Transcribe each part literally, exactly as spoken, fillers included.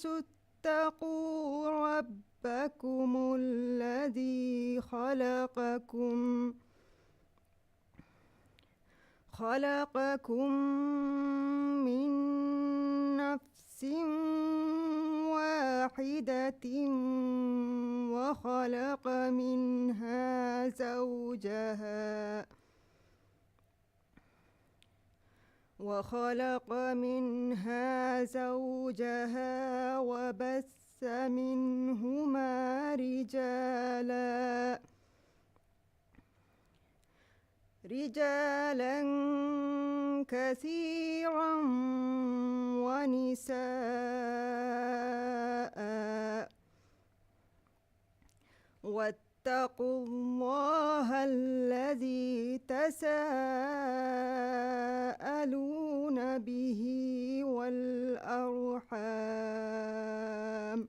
اتقوا ربكم الذي خلقكم خلقكم من نفس واحدة وخلق منها زوجها وخلق منها زوجها وبث منهما رجالا رجالا كثيرا ونساء واتقوا الله الذي تساءلون به والأرحام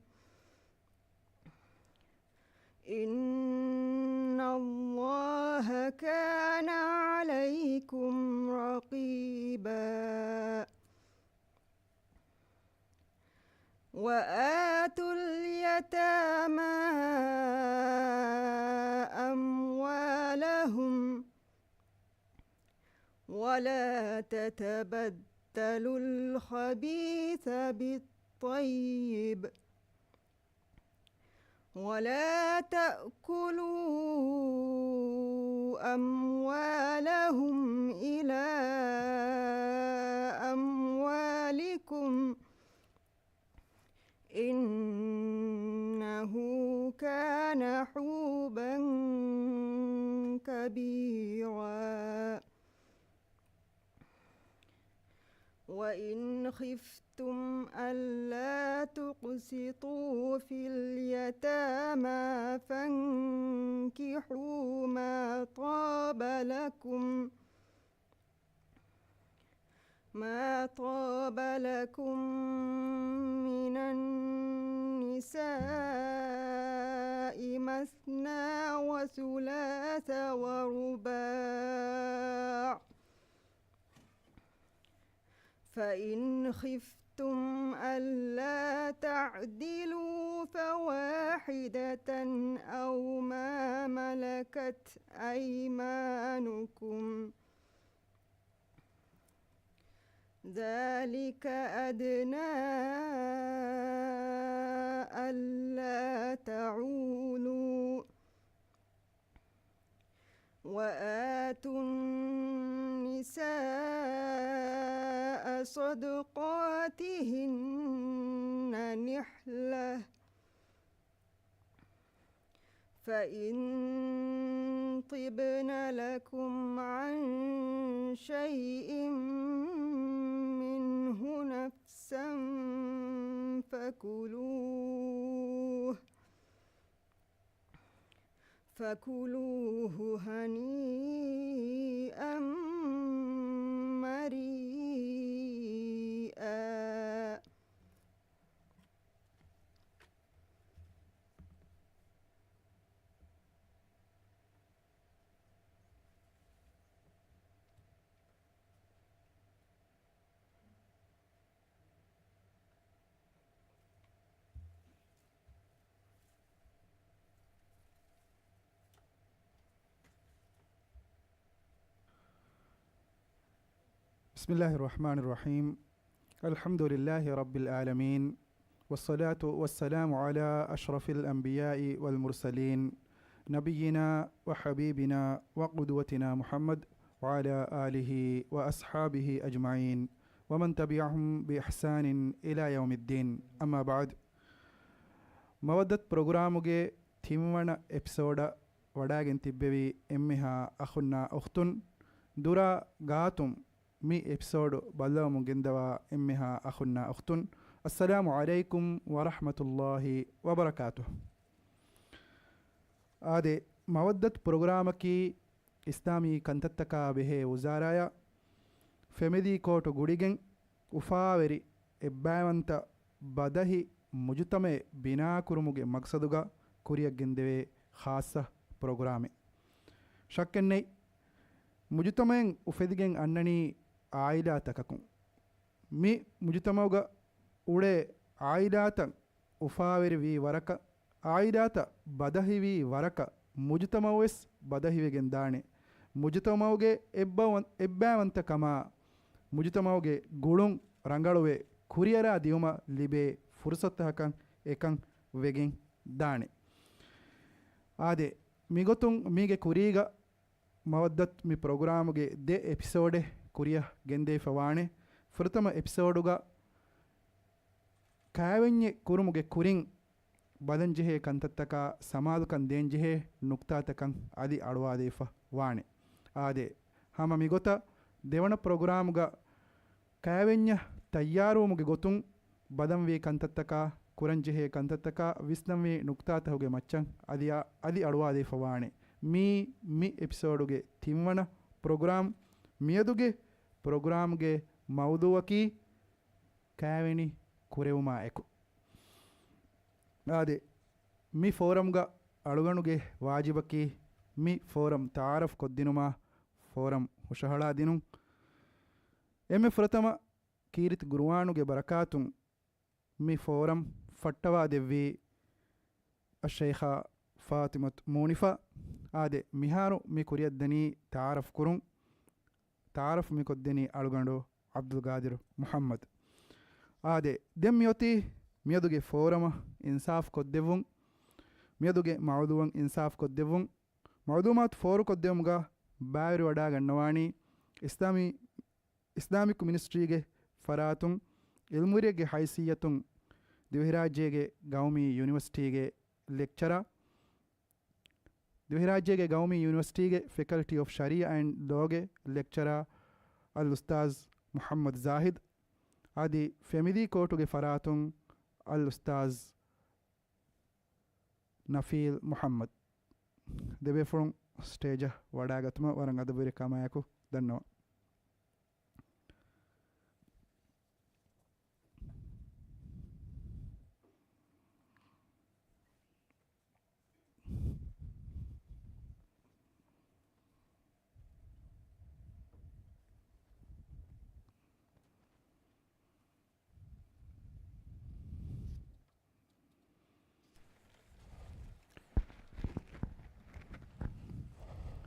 إن الله كان عليكم رقيبا وآتوا اليتامى أموالهم ولا تتبدلوا الخبيث بالطيب ولا تأكلوا أموالهم إلى أموالكم إنه كان حوبا كبيرا وإن خفتم ألا تقسطوا في اليتامى فانكحوا ما طاب لكم ما طاب لكم من النساء مثنى وثلاث ورباع فإن خفتم ألا تعدلوا فواحدة أو ما ملكت أيمانكم ذلك أدنى ألا تعولوا وآتوا النساء صدقاتهن نحلة فإن طبن لكم عن شيء منه نفسا فكلوه فكلوه هنيئا مريئا. بسم الله الرحمن الرحيم. الحمد لله رب العالمين. والصلاة والسلام على أشرف الأنبياء والمرسلين نبينا وحبيبنا وقدوتنا محمد وعلى آله وأصحابه أجمعين ومن تبعهم بإحسان إلى يوم الدين. أما بعد. މަވައްދަތު ޕްރޮގްރާމުގެ ތިންވަނަ އެޕިސޯޑަށް ވަޑާގެން ތިއްބެވި އެންމެހާ އަޚުންނާ އުޚްތުން، ދުރާ ގާތުން މި އެޕިސޯޑު ބައްލަވަމުން ގެންދަވާ އެންމެހާ އަޚުންނާ އުޚްތުން، އައްސަލާމު ޢަލައިކުމް ވަރަޙްމަތުﷲި ވަބަރަކާތުހު. އާދެ، މަވައްދަތު ޕްރޮގްރާމަކީ އިސްލާމީ ކަންތައްތަކާ ބެހޭ ވުޒާރާއަށް ފެމިލީ ކޯޓު ގުޅިގެން އުފާވެރި އެއްބައިވަންތަ ބަދަހި މުޖުތަމައެއް ބިނާކުރުމުގެ މަގްސަދުގަ ކުރިއަށް ގެންދެވޭ ޚާއްޞަ ޕްރޮގްރާމެއް. ޝައްކެއްނެތް، މުޖުތަމައެއް އުފެދިގެން އަންނަނީ އާއިލާތަކަކުން. މި މުޖުތަމައުގަ އުޅޭ އާއިލާތައް އުފާވެރިވީ ވަރަކަށް، އާއިލާތައް ބަދަހިވީ ވަރަކަށް، މުޖުތަމައުވެސް ބަދަހިވެގެން ދާނެ. މުޖުތަމައުގެ އެއްބައު-، އެއްބައިވަންތަކަމާ، މުޖުތަމައުގެ ގުޅުން ރަނގަޅުވެ، ކުރިއަރާ ދިއުމަށް ލިބޭ ފުރުސަތުތަކަކަށް އެކަން ވެގެން ދާނެ. އާދެ، މިގޮތުން މީގެ ކުރީގަ މަވައްދަތު މި ޕްރޮގްރާމުގެ ދެ އެޕިސޯޑެއް ކުރިއަށް ގެންދެވިފަ ވާނެ. ފުރަތަމަ އެޕިސޯޑުގަ ކައިވެންޏެއް ކުރުމުގެ ކުރިން ބަލަންޖެހޭ ކަންތައްތަކާ ސަމާލުކަން ދޭންޖެހޭ ނުކްތާތަކަށް އަދި އަޅުވާލައިފަ ވާނެ. އާދެ، ހަމަ މިގޮތަށް ދެވަނަ ޕްރޮގްރާމުގަ ކައިވެންޏަށް ތައްޔާރުވުމުގެ ގޮތުން ބަލަންވީ ކަންތައްތަކާ، ކުރަންޖެހޭ ކަންތައްތަކާ ވިސްނަންވީ ނުކްތާތަކުގެ މައްޗަށް އަދި، އަދި އަޅުވާލައިފަ ވާނެ. މީ މި އެޕިސޯޑުގެ ތިންވަނަ ޕްރޮގްރާމް. މިއަދުގެ ޕްރޮގްރާމްގެ މައުޟޫއަކީ ކައިވެނި ކުރެވުމާ އެކު. އާދެ، މި ފޯރަމްގަ އަޅުގަނޑުގެ ވާޖިބަކީ މި ފޯރަމް ތައާރަފް ކޮށްދިނުމާ ފޯރަމް ހުށަހަޅާ ދިނުން. އެންމެ ފުރަތަމަ ކީރިތި ގުރުއާނުގެ ބަރަކާތުން މި ފޯރަމް ފައްޓަވާ ދެއްވީ އައްޝައިޚާ ފާތިމަތު މޫނިފާ. އާދެ، މިހާރު މި ކުރިއަށްދަނީ ތައާރަފް ކުރުން. ތައާރަފް މި ކޮށްދެނީ އަޅުގަނޑު ޢަބްދުލްގާދިރު މުޙައްމަދު. އާދެ، ދެން މިއޮތީ މިއަދުގެ ފޯރަމަށް އިންސާފް ކޮށްދެއްވުން. މިއަދުގެ މައުޟޫއަށް އިންސާފް ކޮށްދެއްވުން. މައުލޫމާތު ފޯރުކޮށްދެވުމުގަ ބައިވެރިވަޑާގަންނަވާނީ އިސްލާމީ، އިސްލާމިކް މިނިސްޓްރީގެ ފަރާތުން އިލްމުވެރިއެއްގެ ހައިސިއްޔަތުން ދިވެހިރާއްޖޭގެ ގައުމީ ޔުނިވަރސިޓީގެ ލެކްޗަރާ، ދިވެހިރާއްޖޭގެ ގައުމީ ޔުނިވަރސިޓީގެ ފެކަލްޓީ އޮފް ޝަރީޢާ އެންޑް ލޯގެ ލެކްޗަރާ އަލްއުސްތާޛް މުޙައްމަދު ޒާހިދު، އަދި ފެމިލީ ކޯޓުގެ ފަރާތުން އަލްއުސްތާޛް ނަފީލް މުޙައްމަދު. ދެބޭފުޅުން ސްޓޭޖަށް ވަޑާގަތުމަށް ވަރަށް އަދަބުވެރި ކަމާއެކު ދަންނަވަން.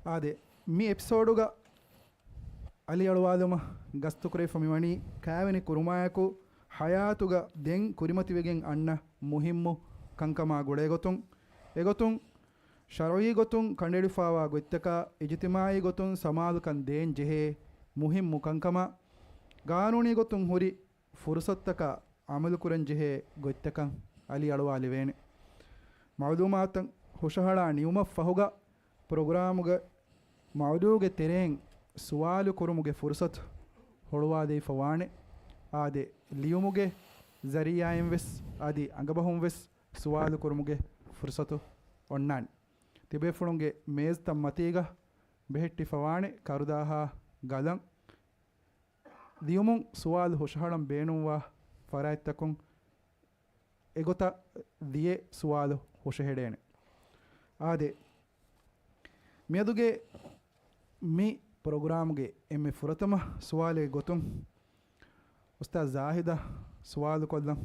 އާދެ، މި އެޕިސޯޑުގަ އަލިއަޅުވާލުމަށް ގަސްތުކުރެވިފަ މިވަނީ ކައިވެނި ކުރުމާއެކު ޙަޔާތުގަ ދެން ކުރިމަތިވެގެން އަންނަ މުހިއްމު ކަންކަމާ ގުޅޭގޮތުން. އެގޮތުން ޝަރުޢީ ގޮތުން ކަނޑައެޅިފައިވާ ގޮތްތަކާ އިޖުތިމާޢީ ގޮތުން ސަމާލުކަން ދޭން ޖެހޭ މުހިއްމު ކަންކަމާ، ގާނޫނީ ގޮތުން ހުރި ފުރުޞަތުތަކަށް ޢަމަލުކުރަންޖެހޭ ގޮތްތަކަށް އަލިއަޅުވާލެވޭނެ. މަޢުލޫމާތުތައް ހުށަހަޅާ ނިމުމަށްފަހުގަ، ޕްރޮގްރާމުގެ މައުޟޫގެ ތެރެއިން ސުވާލު ކުރުމުގެ ފުރުޞަތު ހުޅުވާދެވިފަ ވާނެ. އާދެ، ލިޔުމުގެ ޒަރީޢާއިން ވެސް އަދި އަނގަބަހުން ވެސް ސުވާލު ކުރުމުގެ ފުރުޞަތު އޮންނާނެ. ތިބޭފުޅުންގެ މޭޒުތައް މަތީގަ ބެހެއްޓިފަ ވާނެ ކަރުދާހާ ގަލަން. ލިޔުމުން ސުވާލު ހުށަހަޅަން ބޭނުންވާ ފަރާތްތަކުން އެގޮތަށް ލިޔެ ސުވާލު ހުށަހެޅޭނެ. އާދެ، މިއަދުގެ މި ޕްރޮގްރާމުގެ އެންމެ ފުރަތަމަ ސުވާލެއް ގޮތުން އުސްތާޛް ޒާހިދަށް ސުވާލުކޮށްލަން.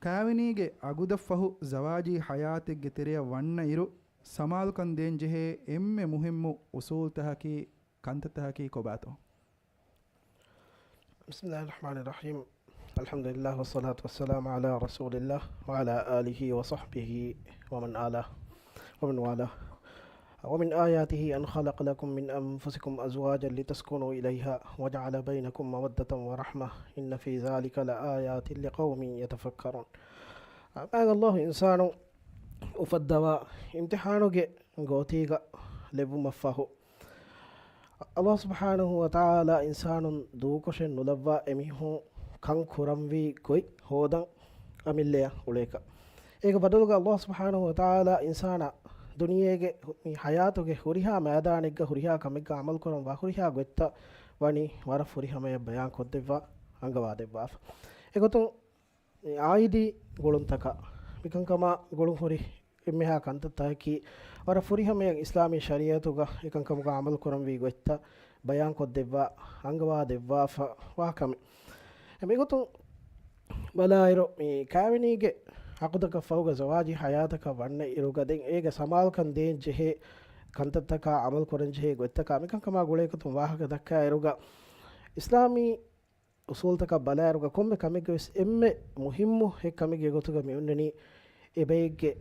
ކާވެނީގެ އަގުދަށްފަހު ޒަވާޖީ ޙަޔާތެއްގެ ތެރެއަށް ވަންނައިރު، ސަމާލުކަން ދޭންޖެހޭ އެންމެ މުހިއްމު އުސޫލުތަކަކީ، ކަންތައްތަކަކީ ކޮބާތޯ؟ بسم الله الرحمن الرحيم. الحمد لله والصلاة والسلام على رسول الله وعلى آله وصحبه ومن آله ومن والاه. ومن آياته أن خلق لكم من أنفسكم أزواجا لتسكنوا إليها وجعل بينكم مودة ورحمة إن في ذلك لآيات لقوم يتفكرون. މާތް ﷲ އިންސާނުން އުފައްދަވާ އިމްތިޙާނުގެ ގޯތީގަ ލެއްވުމަށްފަހު، ﷲ ސުބްޙާނަހޫ ވަތަޢާލާ އިންސާނުން ދޫކޮށެއް ނުލައްވާ އެމީހުން ކަން ކުރަންވީ ގޮތް ހޯދަން އަމިއްލައަށް އުޅޭކަށް. އޭގެ ބަދަލުގަ ﷲ ސުބްޙާނަހޫ ވަތަޢާލާ އިންސާނާ ދުނިޔޭގެ މި ޙަޔާތުގެ ހުރިހާ މައިދާނެއްގަ ހުރިހާ ކަމެއްގަ ޢަމަލުކުރަން ވާ ހުރިހާ ގޮތްތައް ވަނީ ވަރަށް ފުރިހަމަޔަށް ބަޔާން ކޮށްދެއްވާ އަންގަވާދެއްވާފަ. އެގޮތުން އާއިދީ ގުޅުންތަކަށް، މިކަންކަމާ ގުޅުން ހުރި އެންމެހާ ކަންތައްތަކަކީ ވަރަށް ފުރިހަމަޔަށް އިސްލާމީ ޝަރީޢަތުގަ އެކަންކަމުގަ ޢަމަލު ކުރަންވީ ގޮތްތައް ބަޔާންކޮށްދެއްވާ، އަންގަވާދެއްވާފަ ވާ ކަމެއް. މިގޮތުން ބަލާއިރު، މި ކާވެނީގެ އަޤުދަކަށް ފަހުގަ ޒަވާޖީ ޙަޔާތަކަށް ވަންނަ އިރުގަ ދެން އޭގެ ސަމާލުކަން ދޭން ޖެހޭ ކަންތައްތަކާ، ޢަމަލު ކުރަން ޖެހޭ ގޮތްތަކާ، މިކަންކަމާ ގުޅޭގޮތުން ވާހަކަ ދައްކާއިރުގަ، އިސްލާމީ އުސޫލުތަކަށް ބަލާއިރުގަ ކޮންމެ ކަމެއްގެ ވެސް އެންމެ މުހިއްމު އެއް ކަމެއްގެ ގޮތުގަ މި އޮންނަނީ އެބައެއްގެ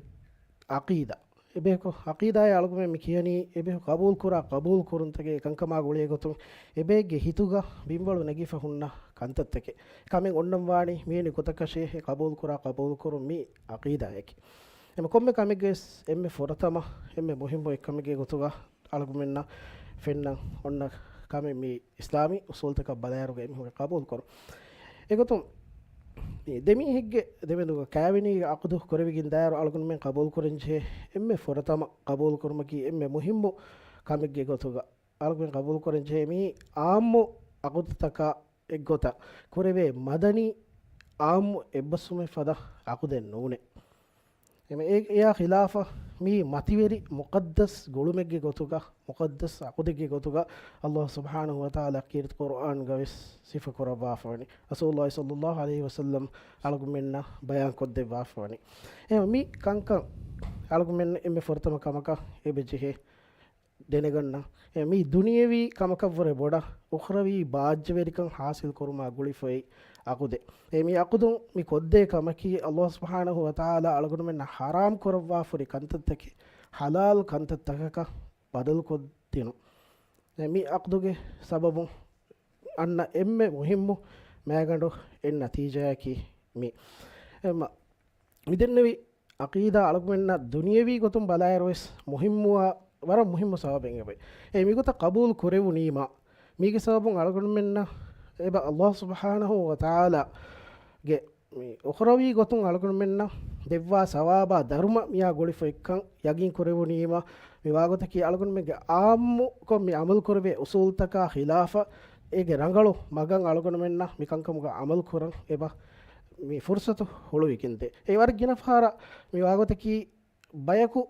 ޢަޤީދާ. އެބަޔަކު ޢަޤީދާއޭ އަޅުގަމެން މި ކިޔަނީ، އެބަޔަކު ޤަބޫލުކުރާ ޤަބޫލު ކުރުންތަކެއް އެކަންކަމާ ގުޅޭ ގޮތުން އެބައެއްގެ ހިތުގަ ބިންވަޅު ނެގިފަ ހުންނަ ކަންތައްތަކެއް. ކަމެއް އޮންނަން ވާނީ މިވެނި ގޮތަކަށޭ، އެ ޤަބޫލުކުރާ ޤަބޫލުކުރުން މީ ޢަޤީދާއެކޭ. އެމަ ކޮންމެ ކަމެއްގެ ވެސް އެންމެ ފުރަތަމަ، އެންމެ މުހިއްމު އެއްކަމެއްގެ ގޮތުގަ އަޅުގަމެންނަށް ފެންނަ އޮންނަ ކަމެއް މީ އިސްލާމީ އުސޫލުތަކަށް ބަލާއިރުގަ އެމީހުންގެ ޤަބޫލު ކުރުން. އެގޮތުން މި ދެމީހެއްގެ ދެމެދުގަ ކާވެނީގެ ޢަޤުދު ކުރެވިގެން ދާއިރު އަޅުގަނޑުމެން ޤަބޫލު ކުރަންޖެހޭ އެންމެ ފުރަތަމަ ޤަބޫލު ކުރުމަކީ އެންމެ މުހިއްމު ކަމެއްގެ ގޮތުގަ އަޅުގަނޑުމެން ޤަބޫލު ކުރަންޖެހޭ މީ ޢާއްމު ޢަޤުދުތަކާ އެއްގޮތަށް ކުރެވޭ މަދަނީ ޢާއްމު އެއްބަސްވުމެއް ފަދަ ޢަޤުދެއް ނޫނޭ. އެމަ އެ-، އެޔާ ޚިލާފަށް މީ މަތިވެރި މުޤައްދަސް ގުޅުމެއްގެ ގޮތުގަ، މުޤައްދަސް ޢަޤުދެއްގެ ގޮތުގަ ﷲ ސުބްޙާނަހޫ ވަތަޢާލާ ކީރިތި ޤުރްއާންގަ ވެސް ސިފަ ކުރައްވާފަވަނީ. ރަސޫލުﷲ ޞައްލައްލާހު ޢަލައިހި ވަސައްލަމް އަޅުގަނޑުމެންނަށް ބަޔާން ކޮށްދެއްވާފަވަނީ. އެމަ މި ކަންކަން އަޅުގަނޑުމެން އެންމެ ފުރަތަމަ ކަމަކަށް އެބަޖެހޭ ދެނެގަންނަ. އެ މީ ދުނިޔެވީ ކަމަކަށްވުރެ ބޮޑަށް އުޚްރަވީ ބާއްޖަވެރިކަން ޙާޞިލް ކުރުމާ ގުޅިފައި ޢަޤުދެއް. އެ މީ ޢަޤުދުން މި ކޮށްދޭ ކަމަކީ، ﷲ ސުބްޙާނަހޫ ވަތަޢާލާ އަޅުގަނޑުމެންނަށް ޙަރާމް ކުރައްވާފަ ހުރި ކަންތައްތަކެއް ޙަލާލް ކަންތައްތަކަކަށް ބަދަލުކޮށްދިނުން. އެ މި ޢަޤްދުގެ ސަބަބުން އަންނަ އެންމެ މުހިއްމު މައިގަނޑު އެއް ނަތީޖާއަކީ މީ. އެ މަ-، މިދެންނެވި ޢަޤީދާ އަޅުގަނޑުމެންނަށް ދުނިޔެވީ ގޮތުން ބަލާއިރު ވެސް މުހިއްމުވާ، ވަރަށް މުހިއްމު ސަބަބެއް އެބައި. އެ މިގޮތަށް ޤަބޫލު ކުރެވުނީމާ، މީގެ ސަބަބުން އަޅުގަނޑުމެންނަށް އެބަ ﷲ ސުބްޙާނަހޫ ވަތަޢާލާގެ މި އުޚްރަވީ ގޮތުން އަޅުގަނޑުމެންނަށް ދެއްވާ ސަވާބާ ދަރުމަ މިއާ ގުޅިފައިކަން ޔަގީން ކުރެވުނީމަ، މި ވާގޮތަކީ އަޅުގަނޑުމެންގެ ޢާއްމުކޮށް މި ޢަމަލު ކުރެވޭ އުޞޫލުތަކާ ޚިލާފަށް އޭގެ ރަނގަޅު މަގަށް އަޅުގަނޑުމެންނަށް މި ކަންކަމުގަ ޢަމަލު ކުރަން އެބަ މި ފުރުޞަތު ހުޅުވިގެންދޭ. އެ ވަރަށް ގިނަ ފަހަރަށް މި ވާގޮތަކީ ބަޔަކު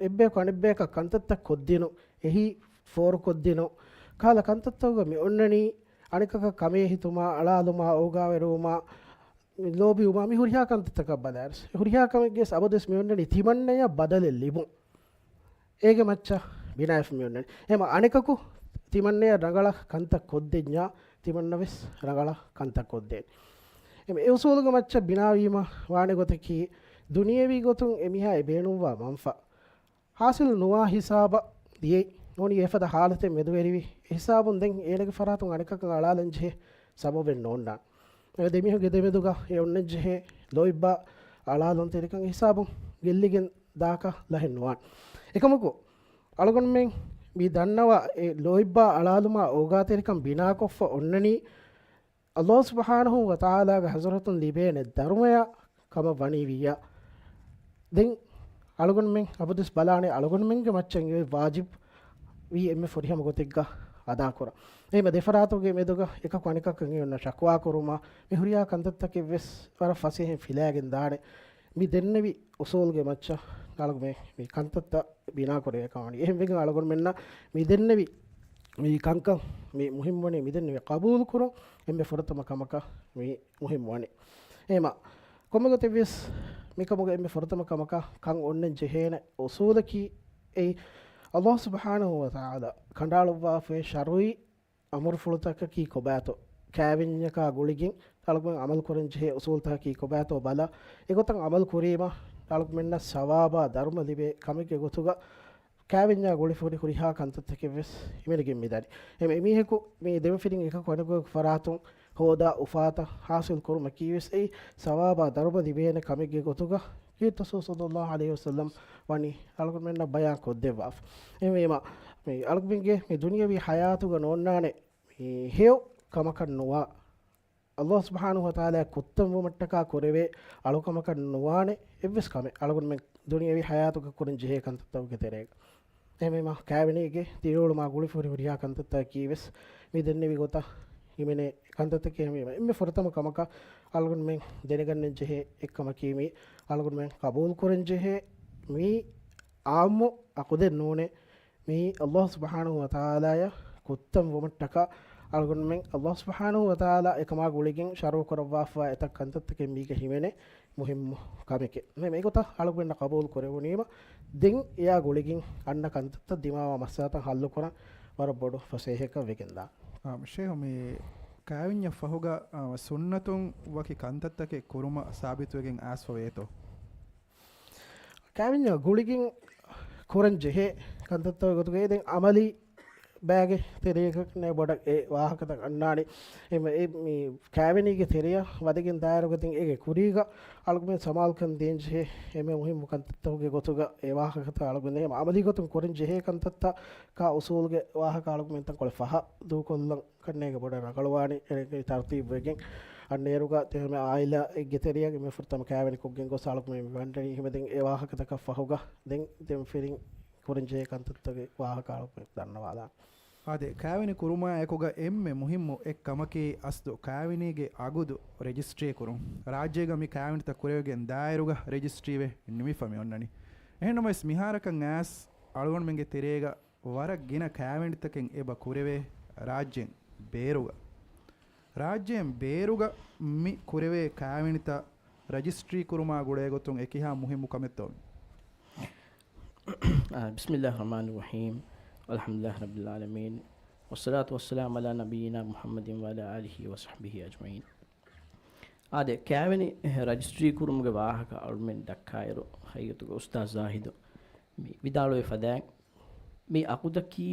އެއްބަޔަކު އަނެއްބަޔަކަށް ކަންތައްތައް ކޮށްދިނު، އެހީ ފޯރުކޮށްދިނު، ކަހަލަ ކަންތައްތަކުގަ މި އޮންނަނީ އަނެކަކަށް ކަމޭ ހިތުމާ، އަޅާލުމާ، އޯގާވެރިވުމާ، ލޯބިވުމާ، މި ހުރިހާ ކަންތައްތަކަށް ބަލާއިރު، ހުރިހާ ކަމެއްގެ ސަބަބުވެސް މި އޮންނަނީ ތިމަންނަޔަށް ބަދަލެއް ލިބުން. އޭގެ މައްޗަށް ބިނާވެފަ މި އޮންނަނީ. އެމަ އަނެކަކު ތިމަންނަޔަށް ރަނގަޅަށް ކަންތައް ކޮށްދެންޏާ، ތިމަންނަ ވެސް ރަނގަޅަށް ކަންތައް ކޮށްދޭނެ. އެމަ އެ އުސޫލުގެ މައްޗަށް ބިނާވީމަ ވާނެ ގޮތަކީ، ދުނިޔެވީ ގޮތުން އެމީހާ އެ ބޭނުންވާ މަންފާ ޙާޞިލު ނުވާ ހިސާބަށް ދިޔައީ. ނޫނީ އެފަދަ ޙާލަތެއް މެދުވެރިވި ހިސާބުން ދެން އޭނަގެ ފަރާތުން އަނެކަކަށް އަޅާލަން ޖެހޭ ސަބަބެއް ނޯންނާނެ. އެ ދެމީހުންގެ ދެމެދުގަ އެ އޮންނަން ޖެހޭ ލޯތްބާ އަޅާލުންތެރިކަން ހިސާބުން ގެއްލިގެން ދާކަށް ލަހެއް ނުވާނެ. އެކަމަކު، އަޅުގަނޑުމެން މި ދަންނަވާ އެ ލޯތްބާ އަޅާލުމާ އޯގާތެރިކަން ބިނާކޮށްފަ އޮންނަނީ، ﷲ ސުބްޙާނަހޫ ވަތަޢާލާގެ ޙަޟްރަތުން ލިބޭނެ ދަރުމަޔާ ކަމަށް ވަނީ ވިއްޔާ. ދެން އަޅުގަނޑުމެން އަބަދުވެސް ބަލާނެ، އަޅުގަނޑުމެންގެ މައްޗަށް އެ ވާޖިބު ވީ އެންމެ ފުރިހަމަ ގޮތެއްގަ އަދާކުރަން. އެހެންމަ ދެފަރާތުގެ މެދުގަ އެކަކު އަނެކަކަށް އެ އޮންނަ ޝަކުވާ ކުރުމާ، މި ހުރިހާ ކަންތައްތަކެއް ވެސް ވަރަށް ފަސޭހައިން ފިލާގެން ދާނެ. މި ދެންނެވި އުސޫލުގެ މައްޗަށް އަޅުގަނޑުމެން މި ކަންތައްތައް ބިނާކުރެވޭ ކަމަށް ވަނީ. އެހެންވެގެން އަޅުގަނޑުމެންނަށް މި ދެންނެވި މި ކަންކަން މި މުހިއްމުވަނީ، މި ދެންނެވި ޤަބޫލުކުރުން އެންމެ ފުރަތަމަ ކަމަކަށް މި މުހިއްމުވަނީ. އެހެމަ ކޮންމެ ގޮތެއް ވެސް މިކަމުގެ އެންމެ ފުރަތަމަ ކަމަކަށް ކަން އޮންނަން ޖެހޭނެ އުސޫލަކީ އެއީ، ﷲ ސުބްޙާނަހޫ ވަތަޢާލާ ކަނޑައަޅުއްވާފައި ޝަރުޢީ އަމުރުފުޅުތަކަކީ ކޮބާތޯ، ކާވެންޏަކާ ގުޅިގެން އަޅުގަނޑު ޢަމަލު ކުރަން ޖެހޭ އުސޫލުތަކަކީ ކޮބާތޯ ބަލާ، އެގޮތަށް ޢަމަލު ކުރީމަ، އަޅުގަނޑުމެންނަށް ސަވާބާ ދަރުމަ ލިބޭ ކަމެއްގެ ގޮތުގަ ކާވެންޏާ ގުޅިފަ ހުރި ހުރިހާ ކަންތައްތަކެއް ވެސް ހިމެނިގެން މިދަނީ. އެމެ އެމީހަކު މި ދެމަފިރިން އެކަކު އަނެކަކު ފަރާތުން ހޯދާ އުފާތައް ޙާޞިލް ކުރުމަކީ ވެސް އެއީ ސަވާބާ ދަރުމަ ލިބޭނެ ކަމެއްގެ ގޮތުގަ ކީރިތި ރަސޫލު ޞައްލައްލާހު ޢަލައިހި ވަސައްލަމް ވަނީ އަޅުގަނޑުމެންނަށް ބަޔާން ކޮށްދެއްވާފަ. އެހެންވީމަ، މި އަޅުގަނޑުމެންގެ މި ދުނިޔަވީ ޙަޔާތުގަ ނޯންނާނެ މި ހެޔޮ ކަމަކަށް ނުވާ، ﷲ ސުބްޙާނަހޫ ވަތަޢާލާ ކުއްތަންވުމަށްޓަކާ ކުރެވޭ އަޅުކަމަކަށް ނުވާނެ އެއްވެސް ކަމެއް އަޅުގަނޑުމެން ދުނިޔަވީ ޙަޔާތުގަ ކުރަން ޖެހޭ ކަންތައްތަކުގެ ތެރޭގަ. އެހެންވީމަ، ކާވެނީގެ ދިރިއުޅުމާ ގުޅިފަ ހުރި ހުރިހާ ކަންތައްތަކަކީ ވެސް މި ދެންނެވި ގޮތަށް ހިމެނޭ ކަންތައްތަކެއް. އެހެންވީމަ، އެންމެ ފުރަތަމަ ކަމަކަށް އަޅުގަނޑުމެން ދެނެގަންނަން ޖެހޭ އެއްކަމަކީ މީ އަޅުގަނޑުމެން ޤަބޫލު ކުރަން ޖެހޭ މީ ޢާއްމު ޢަޤުދެއް ނޫނޭ. މީ ﷲ ސުބްޙާނަހޫ ވަތަޢާލާޔަށް ކުއްތަން ވުމަށްޓަކާ އަޅުގަނޑުމެން ﷲ ސުބްޙާނަހޫ ވަތަޢާލާ އެކަމާ ގުޅިގެން ޝަރުޢު ކުރައްވާފައި އެތައް ކަންތައްތަކެއް މީގަ ހިމެނޭ މުހިއްމު ކަމެކޭ. މި މިގޮތަށް އަޅުގަނޑަށް ޤަބޫލު ކުރެވުނީމަ، ދެން އެއާ ގުޅިގެން އަންނަ ކަންތައްތައް ދިމާވާ މައްސަލަތައް ޙައްލު ކުރަން ވަރަށް ބޮޑު ފަސޭހައަކަށް ވެގެންދާނެ. އާ، ޝޭޚް، މި ކާވެންޏަށް ފަހުގަ، އާ، ސުންނަތުން ވަކި ކަންތައްތަކެއް ކުރުމަށް ސާބިތުވެގެން އައިސްފަ ވޭތޯ؟ ކާވެންޏާ ގުޅިގެން ކުރަން ޖެހޭ ކަންތައްތަކުގެ ގޮތުގައި ދެން ޢަމަލީ ބައެއްގެ ތެރެއަކަށް ނޭ ބޮޑަށް އެ ވާހަކަތައް އަންނާނެ. އެމަ-، އެ މި ކާވެނީގެ ތެރެއަށް ވަދެގެން ދާއިރުގަ ދެން އޭގެ ކުރީގަ އަޅުގަނޑުމެން ސަމާލުކަން ދޭން ޖެހޭ އެންމެ މުހިއްމު ކަންތައްތަކުގެ ގޮތުގަ އެ ވާހަކަތައް އަޅުގަނޑުމެން އެހެން ޢަމަލީ ގޮތުން ކުރަން ޖެހޭ ކަންތައްތަކާ އުސޫލުގެ ވާހަކަ އަޅުގަނޑުމެން ތަންކޮޅެއް ފަހަށް ދޫކޮށްލަން ކަންނޭގެ ބޮޑަށް ރަނގަޅުވާނީ. އޭގެ ތަރުތީބުވެގެން އަންނައިރުގަ ތި ހަމަ ޢާއިލާގެ ތެރެއަށް އެންމެ ފުރަތަމަ ކާވެނި ކޮށްގެން ގޮސް އަޅުގަނޑުމެން މި ވަންނަނީ. އެހެންވެ ދެން އެ ވާހަކަތަކަށް ފަހުގަ ދެން ދެން ފިރިން ކުރަން ޖެހޭ ކަންތައްތަކުގެ ވާހަކަ އަޅުގަނޑު ދަންނަވާލާނެ. އާދެ، ކާވެނި ކުރުމާ އެކުގަ އެންމެ މުހިއްމު އެއް ކަމަކީ އަސްލު ކާވެނީގެ އަގުދު ރެޖިސްޓްރީ ކުރުން. ރާއްޖޭގަ މި ކާވެނިތައް ކުރެވިގެން ދާއިރުގަ ރެޖިސްޓްރީވެ ނިމިފަ މި އޮންނަނީ. އެހެންނަމަވެސް މިހާރަކަށް އައިސް އަޅުގަނޑުމެންގެ ތެރޭގަ ވަރަށް ގިނަ ކާވެނިތަކެއް އެބަ ކުރެވޭ ރާއްޖޭން ބޭރުގަ. ރާއްޖޭން ބޭރުގަ މި ކުރެވޭ ކާވެނިތައް ރަޖިސްޓްރީ ކުރުމާ ގުޅޭ ގޮތުން އެކިހާ މުހިއްމު ކަމެއްތޯ؟ އާ، بسم الله الرحمن الرحيم. الحمد لله رب العالمين. والصلاة والسلام على نبينا محمد وعلى آله وصحبه أجمعين. އާދެ، ކާވެނި ރަޖިސްޓްރީ ކުރުމުގެ ވާހަކަ އަޅުމެން ދައްކާއިރު، ހަގީގަތުގަ އުސްތާޛު ޒާހިދު މި ވިދާޅުވި ފަދައިން، މި އަގުދަކީ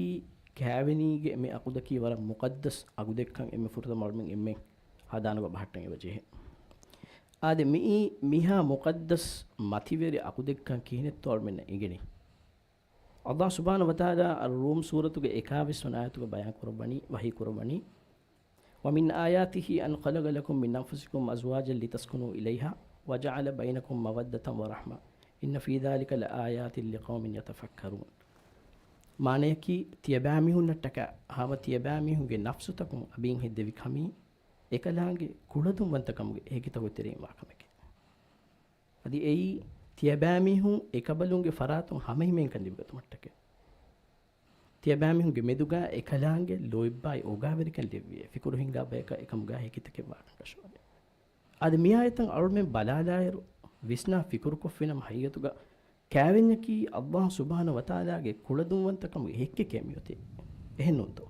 ކާވެނީގެ މި އަގުދަކީ ވަރަށް މުޤައްދަސް އަގުދެއްކަން އެންމެ ފުރަތަމަ އަޅުމެން އެންމެން ހަދާނުގަ ބަހައްޓަން އެބަ ޖެހޭ. އާދެ، މިއީ މިހާ މުޤައްދަސް މަތިވެރި އަގުދެއްކަން ކިހިނެއްތޯ އަޅުމެންނަށް އެނގެނީ؟ ﷲ ސުބްޙާނަހޫ ވަތަޢާލާ އައްރޫމް ސޫރަތުގެ އެކާވީސް ވަނަ އާޔަތުގަ ބަޔާން ކުރައްވަނީ، ވަޙީ ކުރައްވަނީ، ومن آياته أن خلق لكم من أنفسكم أزواجا لتسكنوا إليها وجعل بينكم مودة ورحمة إن في ذلك لآيات لقوم يتفكرون. މާނަޔަކީ، ތިޔަބައިމީހުންނަށްޓަކައި ހަމަ ތިޔަބައިމީހުންގެ ނަފްސުތަކުން އަބީން ހެއްދެވި ކަމީ، އެކަލާނގެ ކުޅަދުންވަންތަކަމުގެ ހެކިތަކުގެ ތެރެއިން ވާ ކަމެކޭ. އަދި އެއީ، ތިޔަބައިމީހުން އެކަބަލުންގެ ފަރާތުން ހަމަހިމޭންކަން ލިބިގަތުމަށްޓަކައި، ތިޔަބައިމީހުންގެ މެދުގަ އެކަލާނގެ ލޯތްބާއި އޯގާވެރިކަން ލެއްވިއޭ، ފިކުރު ހިންގާ ބަޔަކަށް އެކަމުގަ ހެކިތަކެއް ވާކަން ކަށަވަރޭ. އަދި މިއާޔަތަށް އަޅުމެން ބަލާލާއިރު، ވިސްނާ ފިކުރުކޮށްފިނަމަ، ހަގީގަތުގަ ކާވެންޏަކީ ﷲ ސުބްޙާނަހޫ ވަތަޢާލާގެ ކުޅަދުންވަންތަކަމުގެ ހެއްކެކޭ މިއޮތީ. އެހެންނޫންތޯ؟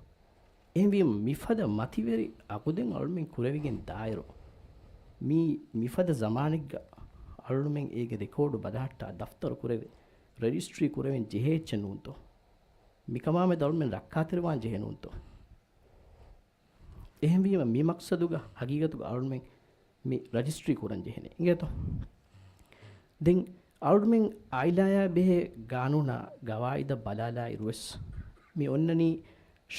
އެހެންވީމަ، މިފަދަ މަތިވެރި އަގުދެއް އަޅުމެން ކުރެވިގެން ދާއިރު، މީ މިފަދަ ޒަމާނެއްގަ އަޅުމެން އޭގެ ރެކޯޑު ބަލަހައްޓާ ދަފްތަރު ކުރެވެ، ރަޖިސްޓްރީ ކުރެވެން ޖެހޭ އެއްޗެއް ނޫންތޯ؟ މިކަމާމެދު އަޅުމެން ރައްކާތެރިވާން ޖެހޭ ނޫންތޯ؟ އެހެންވީމަ، މި މަޤްޞަދުގަ ހަގީގަތުގަ އަޅުމެން މި ރަޖިސްޓްރީ ކުރަން ޖެހެނީ. އިނގޭތޯ؟ ދެން އަޅުމެން އާއިލާޔާ ބެހޭ ގާނޫނާ ގަވާއިދަށް ބަލާލާއިރުވެސް، މި އޮންނަނީ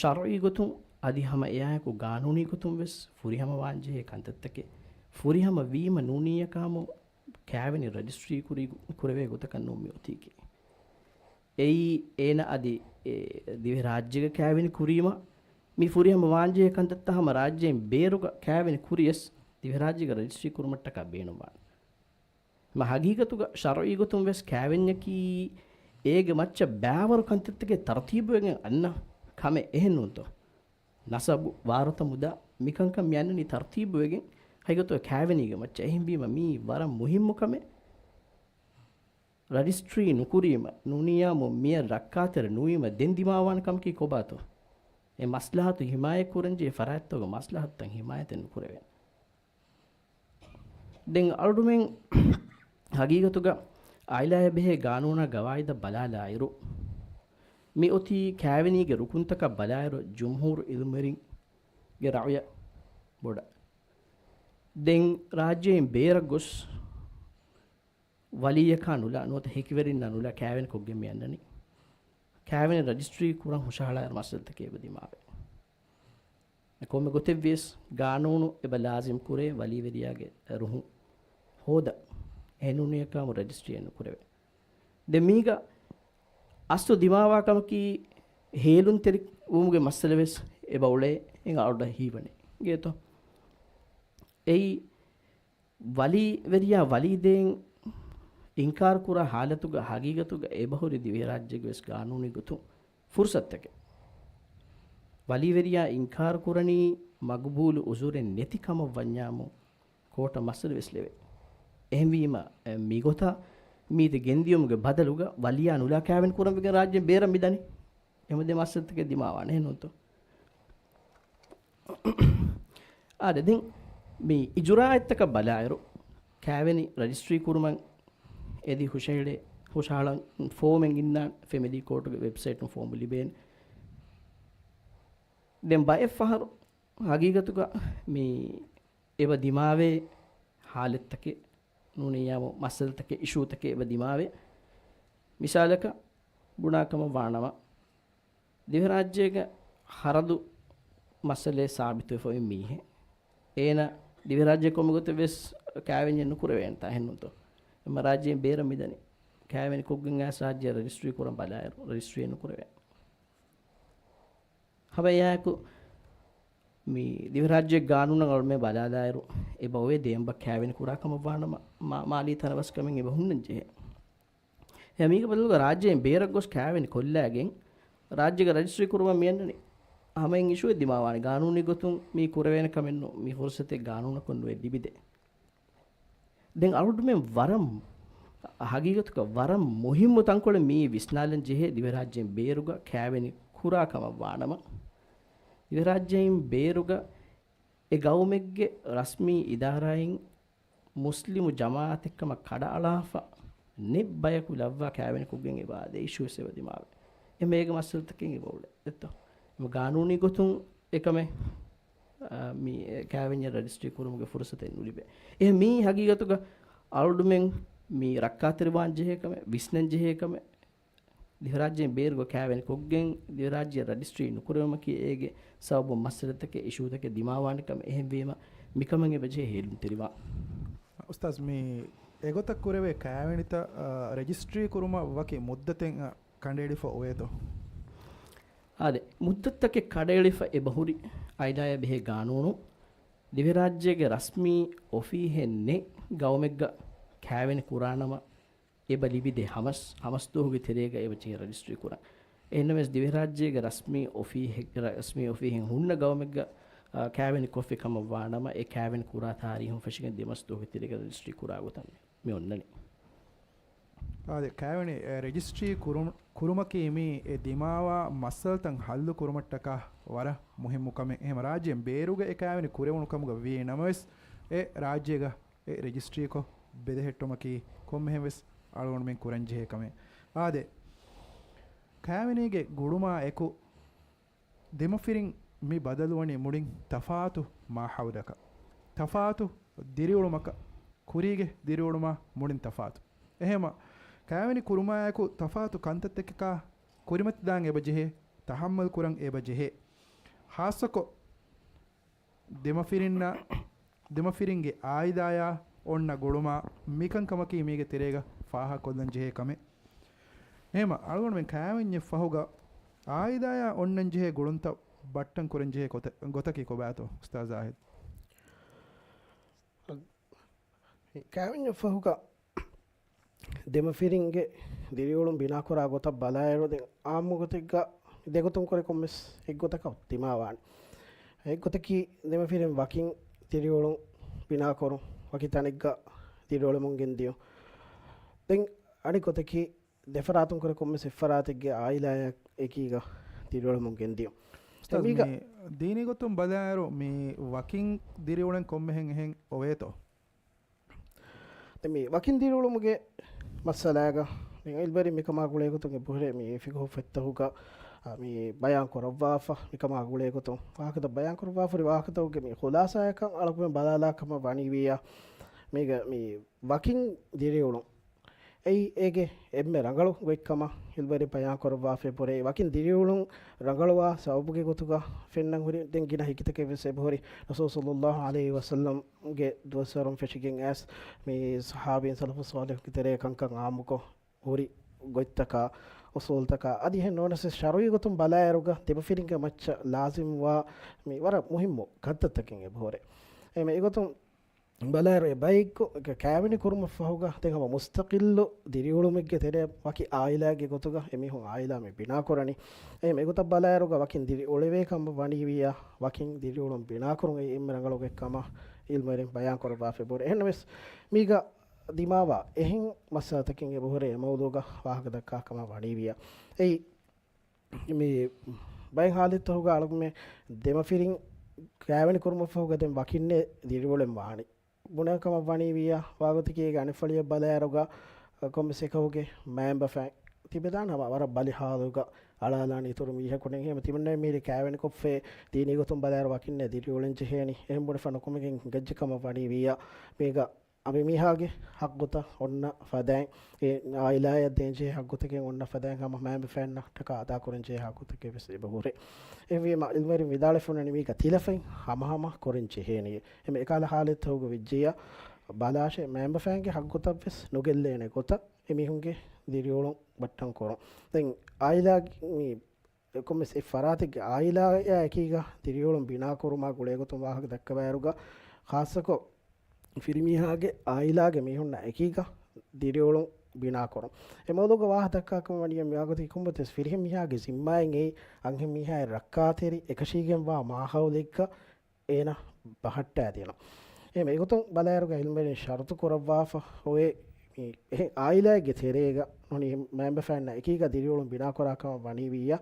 ޝަރުޢީ ގޮތުން އަދި ހަމަ އެއާއެކު ގާނޫނީ ގޮތުން ވެސް ފުރިހަމަވާން ޖެހޭ ކަންތައްތަކެއް. ފުރިހަމަ ވީމަ ނޫނިއްޔާ ކާމު ކާވެނި ރަޖިސްޓްރީ ކުރީ، ކުރެވޭ ގޮތަކަށް ނޫން މި އޮތީކީ. އެއީ، އޭނަ އަދި އެ ދިވެހިރާއްޖޭގަ ކާވެނި ކުރީމަ، މި ފުރިހަމަ ވާންޖެހޭ ކަންތައްތައް ހަމަ ރާއްޖޭން ބޭރުގަ ކާވެނި ކުރިޔަސް، ދިވެހިރާއްޖޭގަ ރަޖިސްޓްރީ ކުރުމަށްޓަކާ ބޭނުންވާނެ. މަ ހަގީގަތުގަ ޝަރުޢީ ގޮތުން ވެސް ކާވެންޏަކީ އޭގެ މައްޗަށް ބާވަރު ކަންތައްތަކެއް ތަރުތީބުވެގެން އަންނަ ކަމެއް އެހެން ނޫންތޯ؟ ނަސަބު، ވާރުތަ، މުދާ، މިކަންކަން މި އަންނަނީ ތަރުތީބުވެގެން ހަގީގަތުގަ ކާވެނީގެ މައްޗަށް. އެހެންވީމަ، މީ ވަރަށް މުހިއްމު ކަމެއް. ރަޖިސްޓްރީ ނުކުރީމަ، ނޫނިއްޔާމު މިއަށް ރައްކާތެރި ނުވީމަ، ދެން ދިމާވާނެ ކަމަކީ ކޮބާތޯ؟ އެ މަސްލަހަތު ހިމާޔަތް ކުރަންޖެހޭ ފަރާތްތަކުގެ މަސްލަހަތުތައް ހިމާޔަތެއް ނުކުރެވޭނެ. ދެން އަޅުމެން ހަގީގަތުގަ އާއިލާޔާ ބެހޭ ގާނޫނާ ގަވާއިދަށް ބަލާލާއިރު، މި އޮތީ ކާވެނީގެ ރުކުންތަކަށް ބަލާއިރު، ޖުމްހޫރު އިލްމުވެރިންގެ ރައުޔަށް ބޮޑަށް. ދެން ރާއްޖޭން ބޭރަށް ގޮސް، ވަލީއަކާ ނުލާ، ނުވަތަ ހެކިވެރިންނާ ނުލާ ކާވެނި ކޮށްގެން މި އަންނަނީ. ކާވެނި ރަޖިސްޓްރީ ކުރަން ހުށަހަޅާއިރު މައްސަލަތަކެއް އެބަ ދިމާވޭ. ކޮންމެ ގޮތެއްވިޔަސް، ގާނޫނު އެބަ ލާޒިމް ކުރޭ ވަލީވެރިޔާގެ ރުހުން ހޯދަން. އެހެންނޫނިއްޔާ ކާމު ރަޖިސްޓްރީއެއް ނުކުރެވޭ. ދެން މީގަ އަސްލު ދިމާވާ ކަމަކީ، ހޭލުންތެރި ވުމުގެ މައްސަލަ ވެސް އެބަ އުޅޭ އެނގ އަޅުގަނޑަށް ހީވަނީ. އިނގޭތޯ؟ އެއީ، ވަލީވެރިޔާ ވަލީދޭން އިންކާރުކުރާ ހާލަތުގަ ހަގީގަތުގަ އެބަހުރި ދިވެހިރާއްޖޭގެ ވެސް ގާނޫނީ ގޮތުން ފުރުސަތުތަކެއް. ވަލީވެރިޔާ އިންކާރު ކުރަނީ މަގުބޫލު އުޒުރެއް ނެތި ކަމަށް ވަންޏާމު، ކޯޓަށް މައްސަލަ ވެސް ލެވޭ. އެހެންވީމަ، އެ، މިގޮތަށް މީތި ގެންދިޔުމުގެ ބަދަލުގަ ވަލިޔާ ނުލާ ކާވެނި ކުރަން ވެގެން ރާއްޖޭން ބޭރަށް މިދަނީ. އެމަ ދެ މައްސަލަތަކެއް ދިމާވާނެ އެހެންނޫންތޯ؟ އާދެ، ދެން މި އިޖުރާއަތްތަކަށް ބަލާއިރު، ކާވެނި ރަޖިސްޓްރީ ކުރުމަށް އެދި ހުށަހެޅޭ، ހުށަހަޅަން ފޯމެއް އިންނާނެ، ފެމިލީ ކޯޓުގެ ވެބްސައިޓުން ފޯމު ލިބޭނެ. ދެން ބައެއް ފަހަރު ހަގީގަތުގަ މި އެބަ ދިމާވޭ ހާލަތްތަކެއް ނޫނިއްޔާމު މައްސަލަތަކެއް، އިޝޫތަކެއް އެބަ ދިމާވޭ. މިސާލަކަށް ބުނާ ކަމަށް ވާނަމަ، ދިވެހިރާއްޖޭގަ ހަރަދު މައްސަލައެއް ސާބިތުވެފަ އޮތް މީހެއް، އޭނަ ދިވެހިރާއްޖޭ ކޮންމެ ގޮތެއް ވެސް ކާވެންޏެއް ނުކުރެވޭނެތާ އެހެންނޫންތޯ؟ އެމަ ރާއްޖޭން ބޭރަށް މިދަނީ. ކާވެނި ކޮށްގެން އައިސް ރާއްޖެ ރަޖިސްޓްރީ ކުރަން ބަލާއިރު، ރަޖިސްޓްރީއެއް ނުކުރެވޭނެ. ހަމަ އެއާއެކު މި ދިވެހިރާއްޖޭ ގާނޫނަށް އަޅުމެން ބަލާލާއިރު، އެބަ އޮވޭ ދެއަނބަ ކާވެނި ކުރާ ކަމަށް ވާނަމަ، މާ-، މާލީ ތަނަވަސްކަމެއް އެބަ ހުންނަން ޖެހޭ. އެ މީގެ ބަދަލުގަ ރާއްޖޭން ބޭރަށް ގޮސް ކާވެނި ކޮށްލާގެން، ރާއްޖޭގަ ރަޖިސްޓްރީ ކުރުމަށް މިއަންނަނީ. ހަމަ އިން އިޝޫއެއް ދިމާވާނެ. ގާނޫނީ ގޮތުން މީ ކުރެވޭނެ ކަމެއް ނޫން. މި ފުރުސަތެއް ގާނޫނަކުން ނުއެއް ލިބިދޭ. ދެން އަޅުގަނޑުމެން ވަރަށް، ހަގީގަތުގަ ވަރަށް މުހިއްމު ތަންކޮޅެއް މިއީ ވިސްނާލަން ޖެހޭ، ދިވެހިރާއްޖޭން ބޭރުގަ ކާވެނި ކުރާ ކަމަށް ވާނަމަ، ދިވެހިރާއްޖެއިން ބޭރުގަ އެ ގައުމެއްގެ ރަސްމީ އިދާރާއިން މުސްލިމު ޖަމާއަތެއްކަމަށް ކަޑައަޅާފަ ނެތް ބަޔަކު ލައްވާ ކާވެނިކޮށްގެން އެބަ އާދޭ އިޝޫވެސް އެބަ ދިމާވޭ. އެ މޭގެ މައްސަލަތަކެއް އެބަ އުޅޭ. ދެއްތޯ؟ އެމަ ގާނޫނީ ގޮތުން އެކަމެއް، އާ، މި ކާވެންޏެއް ރަޖިސްޓްރީ ކުރުމުގެ ފުރުސަތެއް ނުލިބޭ. އެހެން މީ ހަގީގަތުގަ އަޅުގަނޑުމެން މި ރައްކާތެރިވާން ޖެހޭ ކަމެއް، ވިސްނަން ޖެހޭ ކަމެއް، ދިވެހިރާއްޖޭން ބޭރުގަ ކާވެނި ކޮށްގެން، ދިވެހިރާއްޖެ ރަޖިސްޓްރީ ނުކުރެވުމަކީ އޭގެ ސަބަބުން މައްސަލަތަކެއް، އިޝޫތަކެއް ދިމާވާނެ ކަމެއް. އެހެންވީމަ، މިކަމަށް އެބަޖެހޭ ހޭލުންތެރިވާން. އުސްތާޒް، މި އެގޮތަށް ކުރެވޭ ކާވެނިތައް، އާ، ރަޖިސްޓްރީ ކުރުމަށް ވަކި މުއްދަތެއް، އާ، ކަނޑައެޅިފަ އޮވޭތޯ؟ އާދެ، މުއްދަތުތަކެއް ކަނޑައެޅިފަ އެބަހުރި އާއިލާއާ ބެހޭ ގާނޫނު، ދިވެހިރާއްޖޭގެ ރަސްމީ އޮފީހެއް ނެތް ގައުމެއްގަ ކާވެނި ކުރާނަމަ، އެބަ ލިބިދޭ ހަމަސް، ހަމަސް ދުވަހުގެ ތެރޭގަ އެބަ ޖެހޭ ރަޖިސްޓްރީ ކުރަން. އެހެންނަމަވެސް، ދިވެހިރާއްޖޭގެ ރަސްމީ އޮފީހެއް، ރަސްމީ އޮފީހެއް ހުންނަ ގައުމެއްގަ، އާ، ކާވެނި ކޮށްފި ކަމަށް ވާނަމަ، އެ ކާވެނި ކުރާ ތާރީހުން ފެށިގެން ދެ މަސް ދުވަހުގެ ތެރޭގަ ރަޖިސްޓްރީ ކުރާ ގޮތަށް މި އޮންނަނީ. އާދެ، ކާވެނި، އެ، ރަޖިސްޓްރީ ކުރުން-، ކުރުމަކީ މީ އެ ދިމާވާ މައްސަލަތައް ހައްލު ކުރުމަށްޓަކާ ވަރަށް މުހިއްމު ކަމެއް. އެހެން ރާއްޖޭން ބޭރުގަ އެ ކާވެނި ކުރެވުނު ކަމުގަ ވީ ނަމަވެސް، އެ ރާއްޖޭގަ އެ ރަޖިސްޓްރީކޮށް ބެލެހެއްޓުމަކީ ކޮންމެހެން ވެސް އަޅުގަނޑުމެން ކުރަންޖެހޭ ކަމެއް. އާދެ، ކާވެނީގެ ގުޅުމާ އެކު ދެމަފިރިން މި ބަދަލުވަނީ މުޅިން ތަފާތު މާހައުލަކަށް، ތަފާތު ދިރިއުޅުމަކަށް، ކުރީގެ ދިރިއުޅުމާ މުޅިން ތަފާތު. އެހެމަ، ކާވެނި ކުރުމާއެކު ތަފާތު ކަންތައްތަކަކާ ކުރިމަތިދާން އެބަޖެހޭ، ތަހައްމަލް ކުރަން އެބަޖެހޭ. ޚާއްޞަކޮށް، ދެމަފިރިންނަށް، ދެމަފިރިންގެ އާއިލާޔާ އޮންނަ ގުޅުމާ މިކަންކަމަކީ މީގެ ތެރޭގަ ފާހަގަކޮށްލަން ޖެހޭ ކަމެއް. އެހެމަ އަޅުގަނޑުމެން ކާވެންޏެއް ފަހުގަ އާއިލާޔާ އޮންނަން ޖެހޭ ގުޅުންތައް ބައްޓަން ކުރަން ޖެހޭ ގޮތަ-، ގޮތަކީ ކޮބާތޯ، އުސްތާޒް ޒާހިދް؟ ކާވެންޏެއް ފަހުގަ ދެމަފިރިންގެ ދިރިއުޅުން ބިނާކުރާ ގޮތަށް ބަލާއިރު، ދެން އާއްމު ގޮތެއްގަ ދެގޮތުން ކުރެ ކޮންމެސް އެއްގޮތަކަށް ދިމާވާނެ. އެއްގޮތަކީ ދެމަފިރިން ވަކިން ދިރިއުޅުން ބިނާކުރުން، ވަކި ތަނެއްގަ ދިރިއުޅެމުން ގެންދިޔުން. ދެން އަނެއް ގޮތަކީ ދެފަރާތުން ކުރެ ކޮންމެސް އެއްފަރާތެއްގެ އާއިލާއާ އެކީގަ ދިރިއުޅެމުން ގެންދިޔުން. އުސްތާޒް، ދެން މީގަ މި ދީނީ ގޮތުން ބަލާއިރު، މި ވަކިން ދިރިއުޅެން ކޮންމެހެން އެހެން އޮވޭތޯ؟ ދެން މި ވަކިން ދިރިއުޅުމުގެ މައްސަލާގަ މި އިލްބަރި މިކަމާ ގުޅޭގޮތުން އެބަހުރޭ މި ފިގުހު ފޮތްތަކުގަ، އާ، މި ބަޔާން ކުރައްވާފަ، މިކަމާ ގުޅޭގޮތުން ވާހަކަތައް ބަޔާން ކުރައްވާފަ ހުރި ވާހަކަތަކުގެ މި ޚުލާސާއަކަށް އަޅުގަނޑު ބަލާލާ ކަމަށް ވަނީވިއްޔާ، މީގަ މި ވަކިން ދިރިއުޅުން އެއީ އޭގެ އެންމެ ރަނގަޅު ގޮތްކަމަށް އިލްބަރި ބަޔާން ކުރައްވާފަ އެބަހުރޭ. ވަކިން ދިރިއުޅުން ރަނގަޅުވާ ސަބަބުގެ ގޮތުގަ ފެންނަން ހުރި ދެން ގިނަ ހިކިތަކެއް ވެސް އެބަހުރި. ރަސޫލު ޞައްލައްލާހު ޢަލައިހި ވަސައްލަމްގެ ދުވަސްވަރުން ފެށިގެން އައިސް މި ޞަޙާބީން ސަލަފު ޞާލިޙުންގެ ތެރޭ ކަންކަން ޢާއްމުކޮށް ހުރި ގޮތްތަކާ، އުޞޫލްތަކާ، އަދި އެހެން ނޫނަސް ޝަރުޢީ ގޮތުން ބަލާއިރުގަ ދެމަފިރިންގެ މައްޗަށް ލާޒިމްވާ މި ވަރަށް މުހިއްމު ކަންތައްތަކެއް އެބަހުރޭ. އެހެން އެގޮތުން ބަލާއިރު އެ ބައެއްގޮ ކަ-، ކައިވެނި ކުރުމަށްފަހުގަ ދެން ހަމަ މުސްތަޤިއްލު ދިރިއުޅުމެއްގެ ތެރެއަށް ވަކި އާއިލާއެއްގެ ގޮތުގަ އެމީހުން އާއިލާ މި ބިނާކުރަނީ. އެހެން އެގޮތަށް ބަލާއިރުގަ ވަކިން ދިރިއުޅެވޭ ކަމަށް ވަނީވިއްޔާ، ވަކިން ދިރިއުޅުން ބިނާކުރުން އެއީ އެންމެ ރަނގަޅު ގޮތް ކަމަށް އިލްމުވެރިން ބަޔާން ކުރައްވާފައި ބުރޭ. އެހެންނަމަވެސް މީގަ ދިމާވާ އެހެން މައްސަލަތަކެއް އެބަހުރޭ އެމައުޟޫގަ ވާހަކަ ދައްކާ ކަމަށް ވަނީވިއްޔާ. އެއީ މި ބައެއް ހާލަތްތަކުގަ އަޅުގަނޑުމެން ދެމަފިރިން ކައިވެނި ކުރުމަށްފަހުގަ ދެން ވަކިންނޭ ދިރިއުޅެން ވާނީ. ބުނާ ކަމަށް ވަނީވިއްޔާ، ވާގޮތަކީ އޭގެ އަނެއް ފަޅިއަށް ބަލާއިރުގަ، ކޮންމެސް އެކަކުގެ މައިންބަފައިން ތިބެދާނެ ހަމަ ވަރަށް ބަލި ހާލުގަ އަޅާލާނެ އިތުރު މީހަކު ނެތް. އެހެން ތިމަންނަ މީރި ކައިވެނިކޮށްފައި ދީނީ ގޮތުން ބަލާއިރު ވަކިންނޭ ދިރިއުޅެން ޖެހޭނީ. އެހެން ބުނެފަ ނުކުމެގެން ހިނގައްޖެ ކަމަށް ވަނީވިއްޔާ، މީގަ އަނބިމީހާގެ ހައްގުތައް އޮންނަ ފަދައިން، އެ އާއިލާއަށް ދޭންޖެހޭ ހައްގުތަކެއް އޮންނަ ފަދައިން ހަމަ މައިންބަފައިންނަށްޓަކާ އަދާކުރަންޖެހޭ ހައްގުތަކެއް ވެސް އެބަހުރޭ. އެހެންވީމަ އިލްމުވެރިން ވިދާޅުވެފަ އޮންނަނީ މީގަ ތިލަފަތް ހަމަހަމަ ކުރަން ޖެހޭނީ. އެހެން އެކަހަލަ ހާލަތްތަކުގަ ވެއްޖިއްޔާ ބަލާށޭ، މައިންބަފައިންގެ ހައްގުތައް ވެސް ނުގެއްލޭނެ ގޮތަށް އެމީހުންގެ ދިރިއުޅުން ބައްޓަން ކުރުން. ދެން އާއިލާ މި ކޮންމެސް އެއް ފަރާތެއްގެ އާއިލާއާ އެކީގަ ދިރިއުޅުން ބިނާކުރުމާ ގުޅޭގޮތުން ވާހަކަ ދައްކަވާއިރުގަ، ޚާއްޞަކޮށް ފިރިމީހާގެ އާއިލާގެ މީހުންނާ އެކީގަ ދިރިއުޅުން ބިނާކުރުން. އެ މައުޟޫގަ ވާހަކަ ދައްކާ ކަމަށް ވަނީ މިވާގޮތަކީ ކޮންމެސް ފިރިހެން މީހާގެ ޒިންމާއިން އެއީ އަންހެން މީހާއަށް ރައްކާތެރި އެކަށީގެންވާ މާހައުލެއްގަ އޭނަ ބަހައްޓާދިނުން. އެހެން އެގޮތުން ބަލާއިރުގަ އިލްމުވެރިން ޝަރުތު ކުރައްވާފަ އޮވޭ މި އެހެން އާއިލާއެއްގެ ތެރޭގަ ނޫނީ މައިންބަފައިންނާ އެކީގަ ދިރިއުޅުން ބިނާކުރާ ކަމަށް ވަނީވިއްޔާ،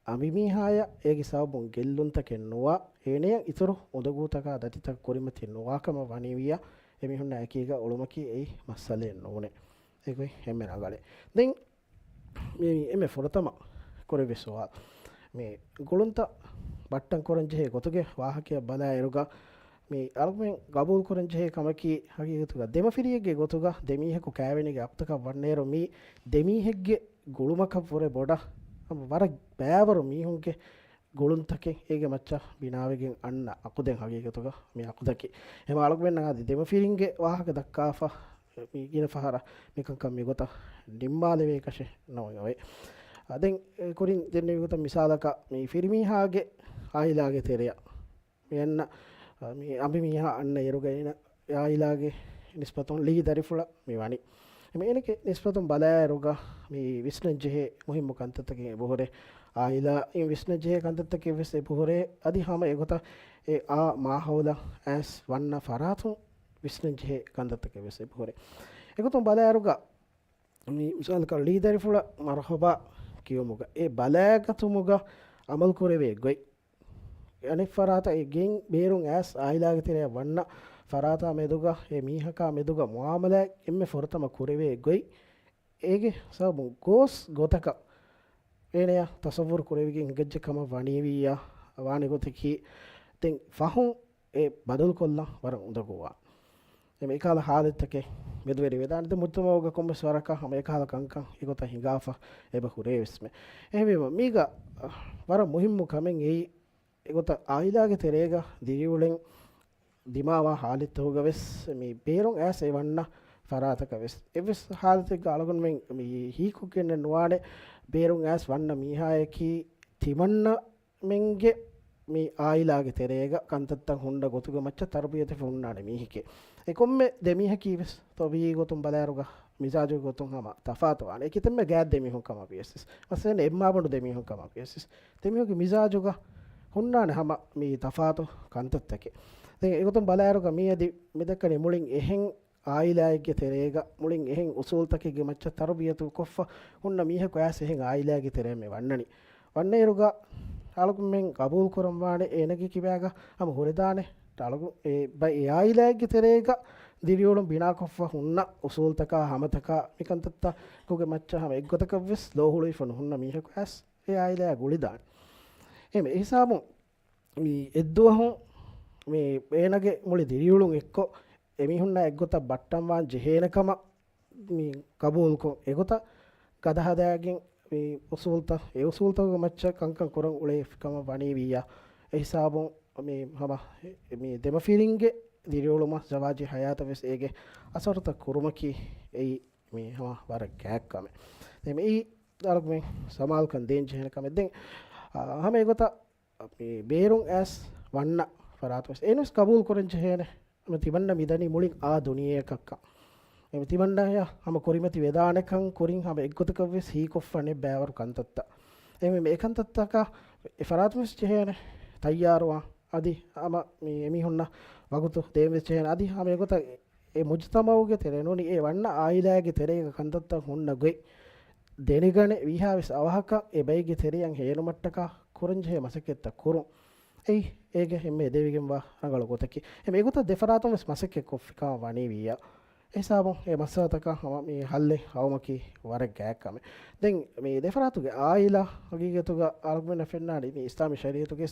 އަނބިމީހާޔަށް އޭގެ ސަބަބުން ގެއްލުންތަކެއް ނުވާ، އޭނަޔަށް އިތުރު އުނދަގޫތަކާ ދަތިތައް ކުރިމަތި ނުވާ ކަމަށް ވަނީވިއްޔާ، އެމީހުންނާ އެކީގަ އުޅުމަކީ އެއީ މައްސަލައެއް ނޫނޭ. އެގޮތް އެންމެ ރަނގަޅޭ. ދެން މި އެންމެ ފުރަތަމަ ކުރެވި ސުވާލު، މި ގުޅުންތައް ބައްޓަން ކުރަން ޖެހޭ ގޮތުގެ ވާހަކައަށް ބަލާއިރުގަ، މި އަޅުގަނޑުމެން ގަބޫލު ކުރަން ޖެހޭ ކަމަކީ، ހަގީގަތުގަ ދެމަފިރިއެއްގެ ގޮތުގަ ދެމީހަކު ކައިވެނިގެ އަކުތަކަށް ވަންނައިރު، މި ދެމީހެއްގެ ގުޅުމަކަށް ވުރެ ބޮޑަށް ވަރަށް ބައިވަރު މީހުންގެ ގުޅުންތަކެއް އޭގެ މައްޗަށް ބިނާވެގެން އަންނަ އަކުދެއް ހަގީގަތުގަ މި އަކުދަކީ. އެމަ އަޅުގަނޑުމެންނަށް އަދި ދެމަފިރިންގެ ވާހަކަ ދައްކާފަ މި ގިނަ ފަހަރަށް މިކަންކަން މިގޮތަށް ނިންމާލެވޭކަށެއް ނޯން އޮވޭ. އަ، ދެން ކުރިން ދެންނެވި ގޮތަށް މިސާލަކަށް މި ފިރިމީހާގެ އާއިލާގެ ތެރެއަށް މި އަންނަ، އަ، މި އަނބިމީހާ އަންނަ އިރުގައި އާއިލާގެ ނިސްބަތުން ލީ ދަރިފުޅަށް މި ވަނީ. މި އޭނަގެ ނިސްބަތުން ބަލާއިރުގަ މި ވިސްނަންޖެހޭ މުހިއްމު ކަންތައްތަކެއް އެބަހުރޭ. އާއިލާއިން ވިސްނަންޖެހޭ ކަންތައްތަކެއް ވެސް އެބަހުރޭ. އަދި ހަމަ އެގޮތަށް އެ އާ މާހައުލަށް އައިސް ވަންނަ ފަރާތުން ވިސްނަންޖެހޭ ކަންތައްތަކެއް ވެސް އެބަހުރޭ. އެގޮތުން ބަލާއިރުގަ މި މިސާލަކަށް ލީ ދަރިފުޅަށް މަރުޙަބާ ކިޔުމުގަ އެ ބަލާގަތުމުގަ އަމަލު ކުރެވޭ ގޮތް، އަނެއް ފަރާތަށް އެ ގެން ބޭރުން އައިސް އާއިލާގެ ތެރެއަށް ވަންނަ ފަރާތާ މެދުގަ އެ މީހަކާ މެދުގަ މުއާމަލާތް އެންމެ ފުރަތަމަ ކުރެވޭ ގޮތް، އޭގެ ސަބަބުން ގޯސް ގޮތަކަށް އޭނަޔަށް ތަޞައްވުރު ކުރެވިގެން ހިނގައްޖެ ކަމަށް ވަނީވިއްޔާ ވާނެ ގޮތަކީ، ދެން ފަހުން އެ ބަދަލުކޮށްލަން ވަރަށް އުނދަގޫވާ. އެމަ އެކަހަލަ ހާލަތްތަކެއް މެދުވެރިވެދާނެ. ދެން މުޖްތަމަޢުގަ ކޮންމެސް ވަރަކަށް ހަމަ އެކަހަލަ ކަންކަން އެގޮތަށް ހިނގާފަ އެބަ ހުރޭވެސްމެ. އެހެންވީމަ، މީގަ ވަރަށް މުހިއްމު ކަމެއް އެއީ، އެގޮތަށް އާއިލާގެ ތެރޭގަ ދިރިއުޅެން ދިމާވާ ހާލަތްތަކުގަ ވެސް މި ބޭރުން އައިސް އެ ވަންނަ ފަރާތަކަށް ވެސް، އެއްވެސް ހާލަތެއްގަ އަޅުގަނޑުމެން މި ހީކޮށްގެންނެއް ނުވާނެ، ބޭރުން އައިސް ވަންނަ މީހާޔަކީ ތިމަންނަ މެންގެ މި އާއިލާގެ ތެރޭގަ ކަންތައްތައް ހުންނަ ގޮތުގެ މައްޗަށް ތަރުބިޔަތެއް ހުންނާނެ މީހެކޭ. އެ ކޮންމެ ދެމީހަކީ ވެސް ތަބީޢީ ގޮތުން ބަލާއިރުގަ މިޒާޖު ގޮތުން ހަމަ ތަފާތުވާނެ. އެކި ތެންމެ ގާތް ދެމީހުން ކަމަށް ވިޔަސް، މަސަލަން އެއްމާބަނޑު ދެމީހުން ކަމަށް ވިޔަސް، ދެމީހުންގެ މިޒާޖުގަ ހުންނާނެ ހަމަ މި ތަފާތު ކަންތައްތަކެއް. ދެން އެގޮތުން ބަލާއިރުގަ މިއަދި މިދައްކަނީ މުޅިން އެހެން އާއިލާއެއްގެ ތެރޭގަ މުޅިން އެހެން އުސޫލްތަކެއްގެ މައްޗަށް ތަރުބިޔަތު ކޮށްފަ ހުންނަ މީހަކު އައިސް އެހެން އާއިލާގެ ތެރެއަށް މި ވަންނަނީ. ވަންނައިރުގަ އަޅުގަނޑުމެން ގަބޫލު ކުރަންވާނެ އޭނަގެ ކިބާގަ ހަމަ ހުރެދާނެ އަޅުގަނޑު އެ ބައި އެ އާއިލާއެއްގެ ތެރޭގަ ދިރިއުޅުން ބިނާކޮށްފަ ހުންނަ އުސޫލްތަކާ ހަމަތަކާ މިކަންތައްތަކުގެ މައްޗަށް ހަމަ އެއްގޮތަކަށްވެސް ލޯހުޅުވިފަ ނުހުންނަ މީހަކު އައިސް އެ އާއިލާއާ ގުޅިދާނެ. އެހެންވެ، އެހިސާބުން މި އެއްދުވަހު މި އޭނަގެ މުޅި ދިރިއުޅުން އެއްކޮށް އެމީހުންނާ އެއްގޮތަށް ބައްޓަންވާން ޖެހޭނެ ކަމަށް މި ގަބޫލުކޮށް، އެގޮތަށް ގަދަ ހަދާގެން މި އުސޫލްތައް، އެ އުސޫލްތަކުގެ މައްޗަށް ކަންކަން ކުރަން އުޅޭ ކަމަށް ވަނީވިއްޔާ، އެހިސާބުން މި ހަމަ މި ދެމަފިރިންގެ ދިރިއުޅުމަށް ޒަވާޖީ ހަޔާތަށް ވެސް އޭގެ އަސަރުތައް ކުރުމަކީ އެއީ މި ހަމަ ވަރަށް ގާތް ކަމެއް. ދެން މިއީ އަޅުގަނޑުމެން ސަމާލުކަން ދޭން ޖެހޭނެ ކަމެއް. ދެން، އާ، ހަމަ އެގޮތަށް މި ބޭރުން އައިސް ވަންނަ ފަރާތު ވެސް އެންވެސް ގަބޫލު ކުރަން ޖެހޭނެ. މި ތިމަންނަ މިދަނީ މުޅިން އާ ދުނިޔެއަކަށްކަން. އެ މި ތިމަންނަޔަށް ހަމަ ކުރިމަތި ވެދާނެކަން ކުރިން ހަމަ އެއްގޮތަކަށް ވެސް ހީކޮށްފަ ނެތް ބައިވަރު ކަންތައްތައް. އެ މި، މި އެކަންތައްތަކަށް އެ ފަރާތުން ވެސް ޖެހޭނެ ތައްޔާރުވާން. އަދި ހަމަ މި އެމީހުންނަށް ވަގުތު ދޭން ވެސް ޖެހޭނެ. އަދި ހަމަ އެގޮތަށް އެ މުޖުތަމައުގެ ތެރޭ ނޫނީ އެ ވަންނަ އާއިލާގެ ތެރޭގަ ކަންތައްތައް ހުންނަ ގޮތް ދެނެގަނެ ވީހާވެސް އަވަހަކަށް އެ ބައެއްގެ ތެރެއަށް ހޭނުމަށްޓަކާ ކުރަންޖެހޭ މަސައްކަތްތައް ކުރުން. އެއީ އޭގެ އެންމެ އެދެވިގެންވާ ރަނގަޅު ގޮތަކީ. އެ އެގޮތަށް ދެފަރާތުން ވެސް މަސައްކަތް ކޮށްފިކަމަށް ވަނީ ވިއްޔާ. އެހިސާބުން އެ މައްސަލަތަކަށް ހަމަ މި ހައްލެއް ހައުމަކީ ވަރަށް ގާތް ކަމެއް. ދެން މި ދެފަރާތުގެ އާއިލާ ހަގީގަތުގަ އަޅުގަނޑަށް ފެންނާނީ މި އިސްލާމީ ޝަރީއަތުގެ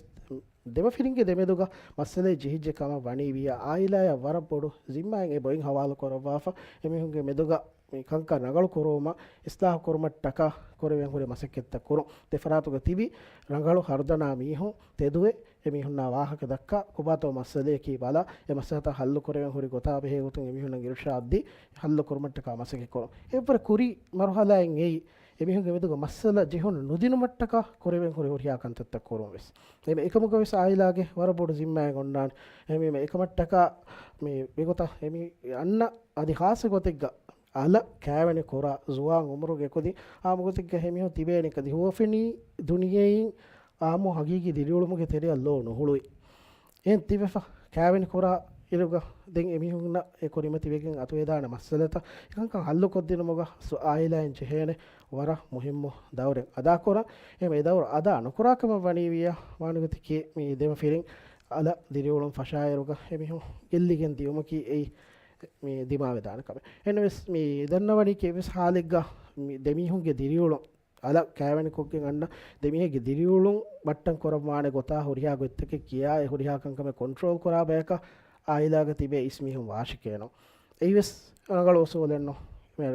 ދެމަފިރިންގެ ދެމެދުގަ މައްސަލައެއް ޖެހިއްޖެ ކަމަށް ވަނީ ވިއްޔާ، އާއިލާޔަށް ވަރަށް ބޮޑު ޒިންމާއެއް އެ ބޮއިން ހަވާލު ކުރައްވާފަ، އެމީހުންގެ މެދުގަ މި ކަންކަން ރަނގަޅު ކުރުވުމަށް، އިސްލާހު ކުރުމަށްޓަކާ ކުރެވެން ހުރި މަސައްކަތްތައް ކުރުން. ދެފަރާތުގަ ތިބި ރަނގަޅު ހަރުދަނާ މީހުން ތެދުވެ، އެމީހުންނާ ވާހަކަ ދައްކާ، ކޮބާތޯ މައްސަލަޔަކީ ބަލާ، އެ މައްސަލަތައް ހައްލު ކުރެވެން ހުރި ގޮތާ ބެހޭ ގޮތުން އެމީހުންނަށް އިރުޝާދް ދީ، ހައްލު ކުރުމަށްޓަކާ މަސައްކަތް ކުރުން. އެއަށްވުރެ ކުރީ މަރުހަލާއެއް އެއީ، އެމީހުންގެ މެދުގަ މައްސަލަ ޖެހުނު ނުދިނުމަށްޓަކާ ކުރެވެން ހުރި ހުރިހާ ކަންތައްތައް ކުރުން ވެސް. އެމެ އެކަމުގަ ވެސް އާއިލާގެ ވަރަށް ބޮޑު ޒިންމާއެއް އޮންނާނެ. އެމެ އެކަމަށްޓަކާ މި މިގޮތަށް އެމީ އަންނަ އަދި ޚާއްޞަ ގޮތެއްގަ އަލަށް ކާވެނި ކުރާ ޒުވާން އުމުރުގެ ކުދިން އާއްމު ގޮތެއްގަ އެމީހުން ތިބޭނެ ކަދި ހުވަފެނީ ދުނިޔެއިން އާއްމު ހަގީގީ ދިރިއުޅުމުގެ ތެރެއަށް ލޯ ނުހުޅުވި. އެހެން ތިބެފަ ކާވެނި ކުރާ އިރުގަ ދެން އެމީހުންނަށް އެ ކުރިމަތިވެގެން އަތުވެދާނެ މައްސަލަތައް އެކަންކަން ހައްލުކޮށްދިނުމުގަ ސު-، އާއިލާއިން ޖެހޭނެ ވަރަށް މުހިއްމު ދައުރެއް އަދާކުރަން. އެހެން އެ ދައުރު އަދާ ނުކުރާ ކަމަށް ވަނީ ވިއްޔާ، ވާނެ ގޮތަކީ މި ދެމަފިރިން އަލަށް ދިރިއުޅުން ފަށާއިރުގަ އެމީހުން ގެއްލިގެން ދިޔުމަކީ އެއީ މި ދިމާވެދާނެ ކަމެއް. އެހެންވެސް މި ދަންނަވަނީ ކި އެއްވެސް ހާލެއްގަ މި ދެމީހުންގެ ދިރިއުޅުން އަލަށް ކާވެނިކޮށްގެން އަންނަ ދެމީހެއްގެ ދިރިއުޅުން ބައްޓަން ކުރައްވާނެ ގޮތާ ހުރިހާ ގޮތްތަކެއް ކިޔާ އެ ހުރިހާ ކަންކަމެއް ކޮންޓްރޯލް ކުރާ ބަޔަކަށް އާއިލާގަ ތިބޭ އިސް މީހުން ވާށިކޭނު. އެއީވެސް ރަނގަޅު އުސޫލެއްނު.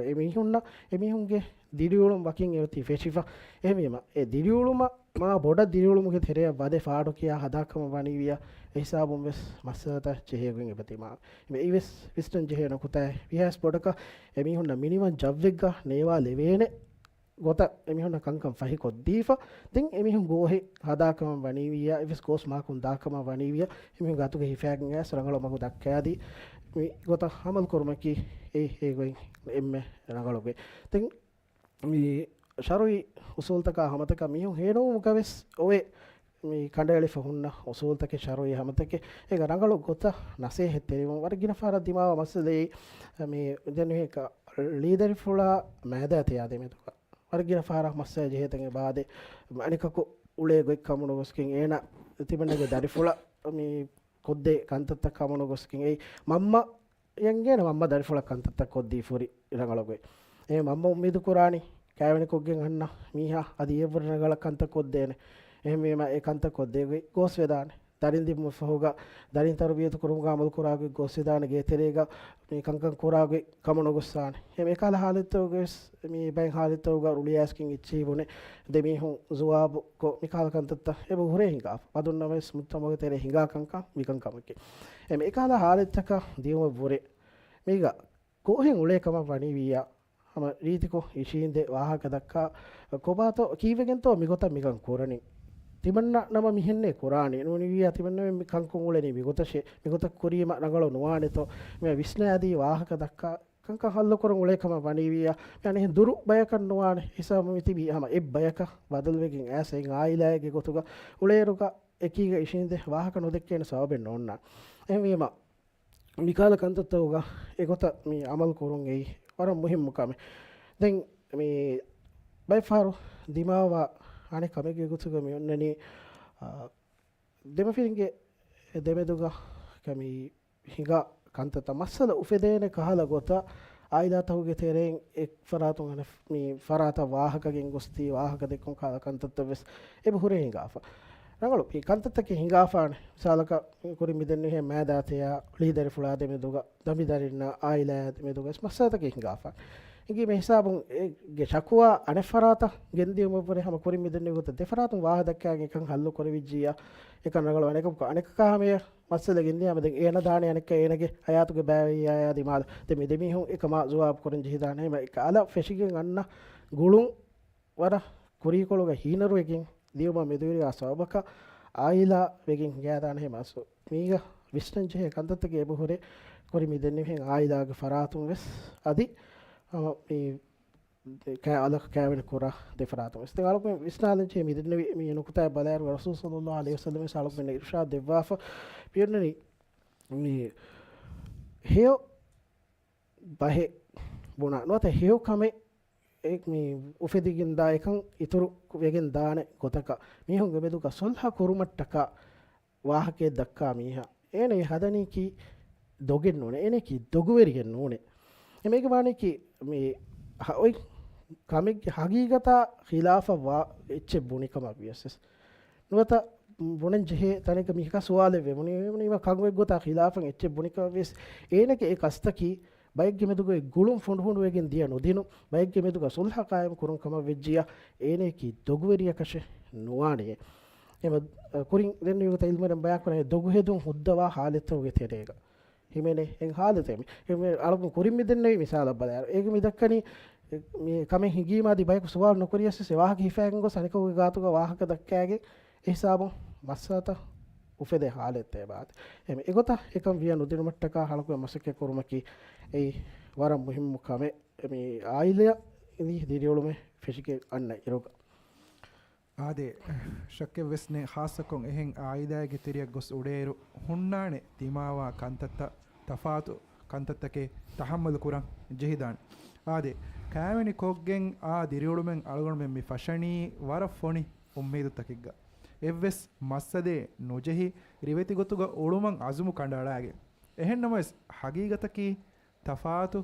އެމީހުންނަށް އެމީހުންގެ ދިރިއުޅުން ވަކިން އެއޮތީ ފެށިފަ. އެހެންވީމަ އެ ދިރިއުޅުމަށް މާ ބޮޑަށް ދިރިއުޅުމުގެ ތެރެއަށް ވަދެ ފާޑުކިޔާ ހަދާކަމަށް ވަނީވިޔާ، އެހިސާބުން ވެސް މައްސަލަތައް ޖެހޭގޮތް އެބަތިމާ. އެއީވެސް ވިސްނަން ޖެހޭ ނުކުތާއެއް. ވީހާވެސް ބޮޑަކަށް އެމީހުންނަށް މިނިވަން ޖައްވެއްގަ ނޭވާލެވޭނެ ގޮތަށް އެމީހުންނަށް ކަންކަން ފަހިކޮށްދީފަ، ދެން އެމީހުން ގޯހެއް ހަދާކަމަށް ވަނީވިއްޔާ، އެއްވެސް ގޯސް މާކުން ދާކަމަށް ވަނީވިއްޔާ، އެމީހުންގެ އަތުގަ ހިފައިގެން އައިސް ރަނގަޅު މަގު ދައްކާދީ، މި ގޮތަށް ހަމަލު ކުރުމަކީ އެ އެގޮތް އެންމެ ރަނގަޅު ގޮތް. ދެން މި ޝަރުއީ އުސޫލުތަކާ ހަމަތަކާ މީހުން ހޭނުވުމުގަވެސް އޮވޭ، މި ކަނޑައެޅިފަ ހުންނަ އުސޫލުތަކެއް، ޝަރުއީ ހަމަތަކެއް. އޭގަ ރަނގަޅު ގޮތަށް ނަސޭހަތް ތެރިވުން. ވަރަށް ގިނަ ފަހަރަށް ދިމާވާ މައްސަލައީ، މި ދެން މީހަކަށް ޅީދަރިފުޅާ މާދާ ތެޔާ ދެމެދުގަ ވަރަށް ގިނަ ފަހަރަށް މައްސަލަ ޖެހޭ ތަން އެބަ އާދޭ. އަނެކަކު އުޅޭ ގޮތް ކަމުނުގޮސްގެން އޭނަ ތިމަންނަގެ ދަރިފުޅަށް މި ކޮށްދޭ ކަންތައްތައް ކަމުނު ގޮސްގެން އެއީ މަންމަ އެނގޭނެ މަންމަ ދަރިފުޅަށް ކަންތައްތައް ކޮށްދީފަ ހުރި ރަނގަޅު ގޮތް. އެ މަންމަ އުއްމީދު ކުރާނީ ކާވެނިކޮށްގެން އަންނަ މީހާ އަދި އެއަށްވުރެ ރަނގަޅަށް ކަންތައް ކޮށްދޭނެ. އެހެންވީމަ އެ ކަންތައް ކޮށްދޭ ގޮތް ގޯސްވެދާނެ. ދަރިން ދިއުމަށްފަހުގަ ދަރިން ތަރުބިޔަތު ކުރުމުގަ އަމަލު ކުރާ ގޮތް ގޯސްވެދާނެ. ގޭތެރޭގަ މި ކަންކަން ކުރާ ގޮތް ކަމުނުގޮސްސާނެ. އެ އެކަހަލަ ހާލަތްތަކުގަ ވެސް މި ބައެއް ހާލަތްތަކުގަ ރުޅިއައިސްގެން އެއްޗެހި ބުނެ ދެމީހުން ޒުވާބު ކޮށް މިކަހަލަ ކަންތައްތައް އެބަ ހުރޭ ހިނގާފަ. މަދުންނަމަވެސް މުޖްތަމަޢުގެ ތެރޭ ހިނގާ ކަންކަން މިކަންކަމަކީ. އެ އެކަހަލަ ހާލަތްތަކަށް ދިޔުމަށްވުރެ މީގަ ކޯހެއް އުޅޭ ކަމަށް ވަނީވިއްޔާ، ހަމަ ރީތިކޮށް އިށީނދެ ވާހަކަ ދައްކާ، ކޮބާތޯ ކީއްވެގެންތޯ މިގޮތަށް މިކަން ކުރަނީ؟ ތިމަންނަ ނަމަ މިހެންނޭ ކުރާނީ. ނޫނީވިއްޔާ ތިމަންނަ މި ކަންކޮށް އުޅެނީ މިގޮތަށޭ. މިގޮތަށް ކުރީމަ ރަނގަޅު ނުވާނެތޯ؟ މި ވިސްނާދީ ވާހަކަ ދައްކާ ކަންކަން ހައްލުކުރަން އުޅޭ ކަމަށް ވަނީވިއްޔާ، މި އަނެއްހެން ދުރު ބަޔަކަށް ނުވާނެ. ހިސާބު މިތިބީ ހަމަ އެއްބަޔަކަށް ބަދަލުވެގެން އައިސް އެއް އާއިލާއެއްގެ ގޮތުގަ އުޅޭއިރުގަ އެކީގަ އިށީނދެ ވާހަކަ ނުދެއްކޭނެ ސަބަބެއް ނޯންނާނެ. އެހެންވީމަ، މިކަހަލަ ކަންތައްތަކުގަ އެގޮތަށް މި އަމަލު ކުރުން އެއީ ވަރަށް މުހިއްމު ކަމެއް. ދެން މި ބައެއްފަހަރު ދިމާވާ އަނެއް ކަމެއްގެ ގޮތުގަ މި އޮންނަނީ، އާ، ދެމަފިރިންގެ ދެމެދުގަ ކަމީ ހިނގާ ކަންތައްތައް މައްސަލަ އުފެދޭނެ ކަހަލަ ގޮތަށް އާއިލާތަކުގެ ތެރެއިން އެއް ފަރާތުން އަނެއް މި ފަރާތަށް ވާހަކަ ގެންގޮސްދީ، ވާހަކަ ދެއްކުން ކަހަލަ ކަންތައްތައް ވެސް އެބަ ހުރޭ ހިނގާފަ. ރަނގަޅު މި ކަންތައްތަކެއް ހިނގާފާނެ. މިސާލަކަށް ކުރިން މިދެންނެވިހެން މާދާ ތެޔާ، ޅީދަރިފުޅާ ދެމެދުގަ، ދަނބިދަރިންނާ އާއިލާ ދެމެދުގަ ވެސް މައްސަލަތަކެއް ހިނގާފާނެ. އެނގީމަ ހިސާބުން އޭގެ ޝަކުވާ އަނެއް ފަރާތަށް ގެންދިޔުމަށްވުރެ ހަމަ ކުރިން މިދެންނެވި ގޮތަށް ދެ ފަރާތުން ވާހަކަ ދައްކާގެން އެކަން ހައްލު ކުރެވިއްޖިއްޔާ އެކަން ރަނގަޅު ވާނެ. އެކަމަކު އަނެކަކާ ހަމަޔަށް މައްސަލަ ގެންދިޔާމަ ދެން އޭނަ ދާނީ އަނެއްކާ އޭނަގެ ހަޔާތުގެ ބައިވެރިޔާޔާ ދިމާލަށް. ދެން މި ދެމީހުން އެކަމާ ޖުވާބު ކުރަން ޖެހިދާނެ. އެހެންވީމަ އަލަށް ފެށިގެން އަންނަ ގުޅުން ވަރަށް ކުރީކޮޅުގަ ހީނަރުވެގެން ދިޔުމަށް މެދުވެރިވާ ސަބަބަކަށް އާއިލާ ވެގެން ހިނގާދާނެ. އެހެންވީމަ މީގަ ވިސްނަން ޖެހޭ ކަންތައްތަކެއް އެބަހުރޭ. ކުރިން މި ދެންނެވިހެން އާއިލާގެ ފަރާތުން ވެސް އަދި އަ، މި ކައި އަލަކަށް ކައިވެނި ކުރާ ދެ ފަރާތުން ވެސް. ދެން އަޅުގަނޑު ވިސްނާލަން ޖެހޭ މި ދެންނެވި މި ނުކުތާއި ބަލާއިރު ރަސޫލު ޞައްލައްލާހު ޢަލައިހި ވަސައްލަމަ ވެސް އަޅުގަނޑު އިރުޝާދު ދެއްވާފަ މި އޮންނަނީ މި ހެޔޮ ބަހެއް ބުނާ ނުވަތަ ހެޔޮ ކަމެއް އެ މި އުފެދިގެން ދާ އެކަން އިތުރު ވެގެން ދާނެ ގޮތަކަށް މީހުންގެ މެދުގަ ޞުލްޙަ ކުރުމަށްޓަކާ ވާހަކައެއް ދައްކާ މީހާ، އޭނަ އެ ހަދަނީކީ ދޮގެއް ނޫނޭ، އޭނައަކީ ދޮގުވެރިއެއް ނޫނޭ. އެމީގެ މާނައަކީ މި ހަ-، އޮތް ކަމެއްގެ ހަގީގަތާ ޚިލާފަށް ވާ އެއްޗެއް ބުނިކަމަށް ވިޔަސް ވެސް. ނުވަތަ ބުނަން ޖެހޭ ތަނެއްގަ މީހަކާ ސުވާލެއް ވޭ، ބުނީ، ބުނީމަ ކަން އޮތް ގޮތާ ޚިލާފަށް އެއްޗެއް ބުނިކަމަށް ވިޔަސް، އޭނަގެ އެ ކަސްތަކީ ބައެއްގެ މެދުގައި ގުޅުން ފުނޑުފުނޑުވެގެން ދިޔަ ނުދިނުން، ބައެއްގެ މެދުގަ ޞުލްޙަ ޤާއިމް ކުރުން ކަމަށް ވެއްޖިޔާ، އޭނައަކީ ދޮގުވެރިޔަކަށެއް ނުވާނެޔޭ. އެމަ، ކުރިން ދެން މިގޮތަށް ޢިލްމުވެރިން ބަޔާންކުރަނީ ދޮގުހެދުން ހުއްދަވާ ޙާލަތްތަކުގެ ތެރޭގަ ހިމެނޭ އެއް ޙާލަތެއް. މި، މި އަޅުގަނޑު ކުރިން މި ދެންނެވި މިސާލަށް ބަލާއިރު، އޭގެ މި ދައްކަނީ މި ކަމެއް ހިނގީމާ އަދި ބަޔަކު ސުވާލު ނުކުރިޔަސް ވެސް އެ ވާހަކަ ހިފައިގެން ގޮސް އަނެކަކުގެ ގާތުގަ ވާހަކަ ދައްކައިގެން އެ ހިސާބުން މައްސަލަތައް އުފެދޭ ޙާލަތްތައް އެބައާދޭ. އެމެ އެގޮތަށް އެކަން ވިޔަ ނުދިނުމަށްޓަކާ ހަޅުކުރެ މަސައްކަތް ކުރުމަކީ އެއީ ވަރަށް މުހިއްމު ކަމެއް. މި އާއިލާ އިނީ ދިރިއުޅުމެއް ފެށިގެން އަންނަ އިރުގަ. އާދެ، ޝައްކެއް ވެސް ނެތް، ޚާއްޞަކޮށް އެހެން އާއިލާއެއްގެ ތެރެއަށް ގޮސް އުޅޭއިރު ހުންނާނެ ދިމާވާ ކަންތައްތައް، ތަފާތު ކަންތައްތަކެއް ތަޙައްމަލު ކުރަން ޖެހިދާނެ. އާދެ، ކައިވެނި ކޮށްގެން އާ ދިރިއުޅުމެއް އަޅުގަނޑުމެން މި ފަށަނީ ވަރަށް ފޮނި އުއްމީދުތަކެއްގަ. އެއްވެސް މައްސަލައެއް ނުޖެހި، ރިވެތި ގޮތުގަ އުޅުމަށް އަޒުމު ކަނޑައަޅާގެން. އެހެން ނަމަވެސް، ޙަޤީޤަތަކީ ތަފާތު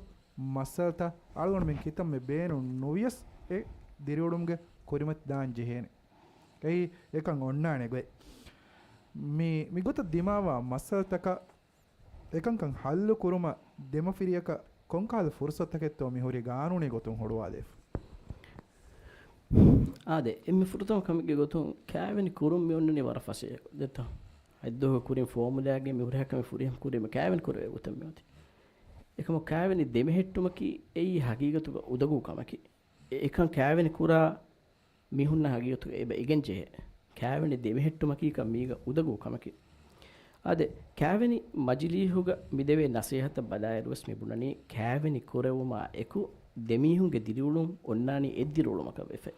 މައްސަލަތައް އަޅުގަނޑުމެން ކިތަންމެ ބޭނުން ނުވިޔަސް، އެ ދިރިއުޅުމުގެ ކުރިމަތި ދާން ޖެހޭނެ. އެއީ އެކަން އޮންނާނެ ގޮތް. މި، މިގޮތަށް ދިމާވާ މައްސަލަތަކަށް އެކަންކަން ޙައްލު ކުރުމަށް ދެމަފިރިޔަކަށް ކޮންކަހަލަ ފުރުޞަތުތަކެއްތޯ މިހުރީ ގާނޫނީ ގޮތުން ހުޅުވާލައިފަ؟ އާދެ، އެންމެ ފުރަތަމަ ކަމެއްގެ ގޮތުން ކައިވެނި ކުރުން މި އޮންނަނީ ވަރަށް ފަސޭހަ. ދެއްތޯ؟ އަތްދުވަހު ކުރިން ފޯމުލާގެ މި ހުރިހާ ކަމެއް ފުރިހަމަ ކުރީމަ ކައިވެނި ކުރެވޭ ގޮތަށް މިއޮތީ. އެކަމަކު ކައިވެނި ދެމެހެއްޓުމަކީ އެއީ ހަގީގަތުގަ އުދަގޫ ކަމަކީ. އެ، އެކަން ކައިވެނި ކުރާ މީހުންނަށް ހަގީގަތުގަ އެބަ އެނގެން ޖެހޭ. ކައިވެނި ދެމެހެއްޓުމަކީ ކަން މީގަ އުދަގޫ ކަމަކީ. އާދެ، ކައިވެނި މަޖިލީހުގަ މި ދެވޭ ނަސޭހަތަށް ބަލާއިރުވެސް މި ބުނަނީ، ކައިވެނި ކުރެވުމާ އެކު ދެމީހުންގެ ދިރިއުޅުން އޮންނާނީ އެއްދިރިއުޅުމަކަށް ވެފަ.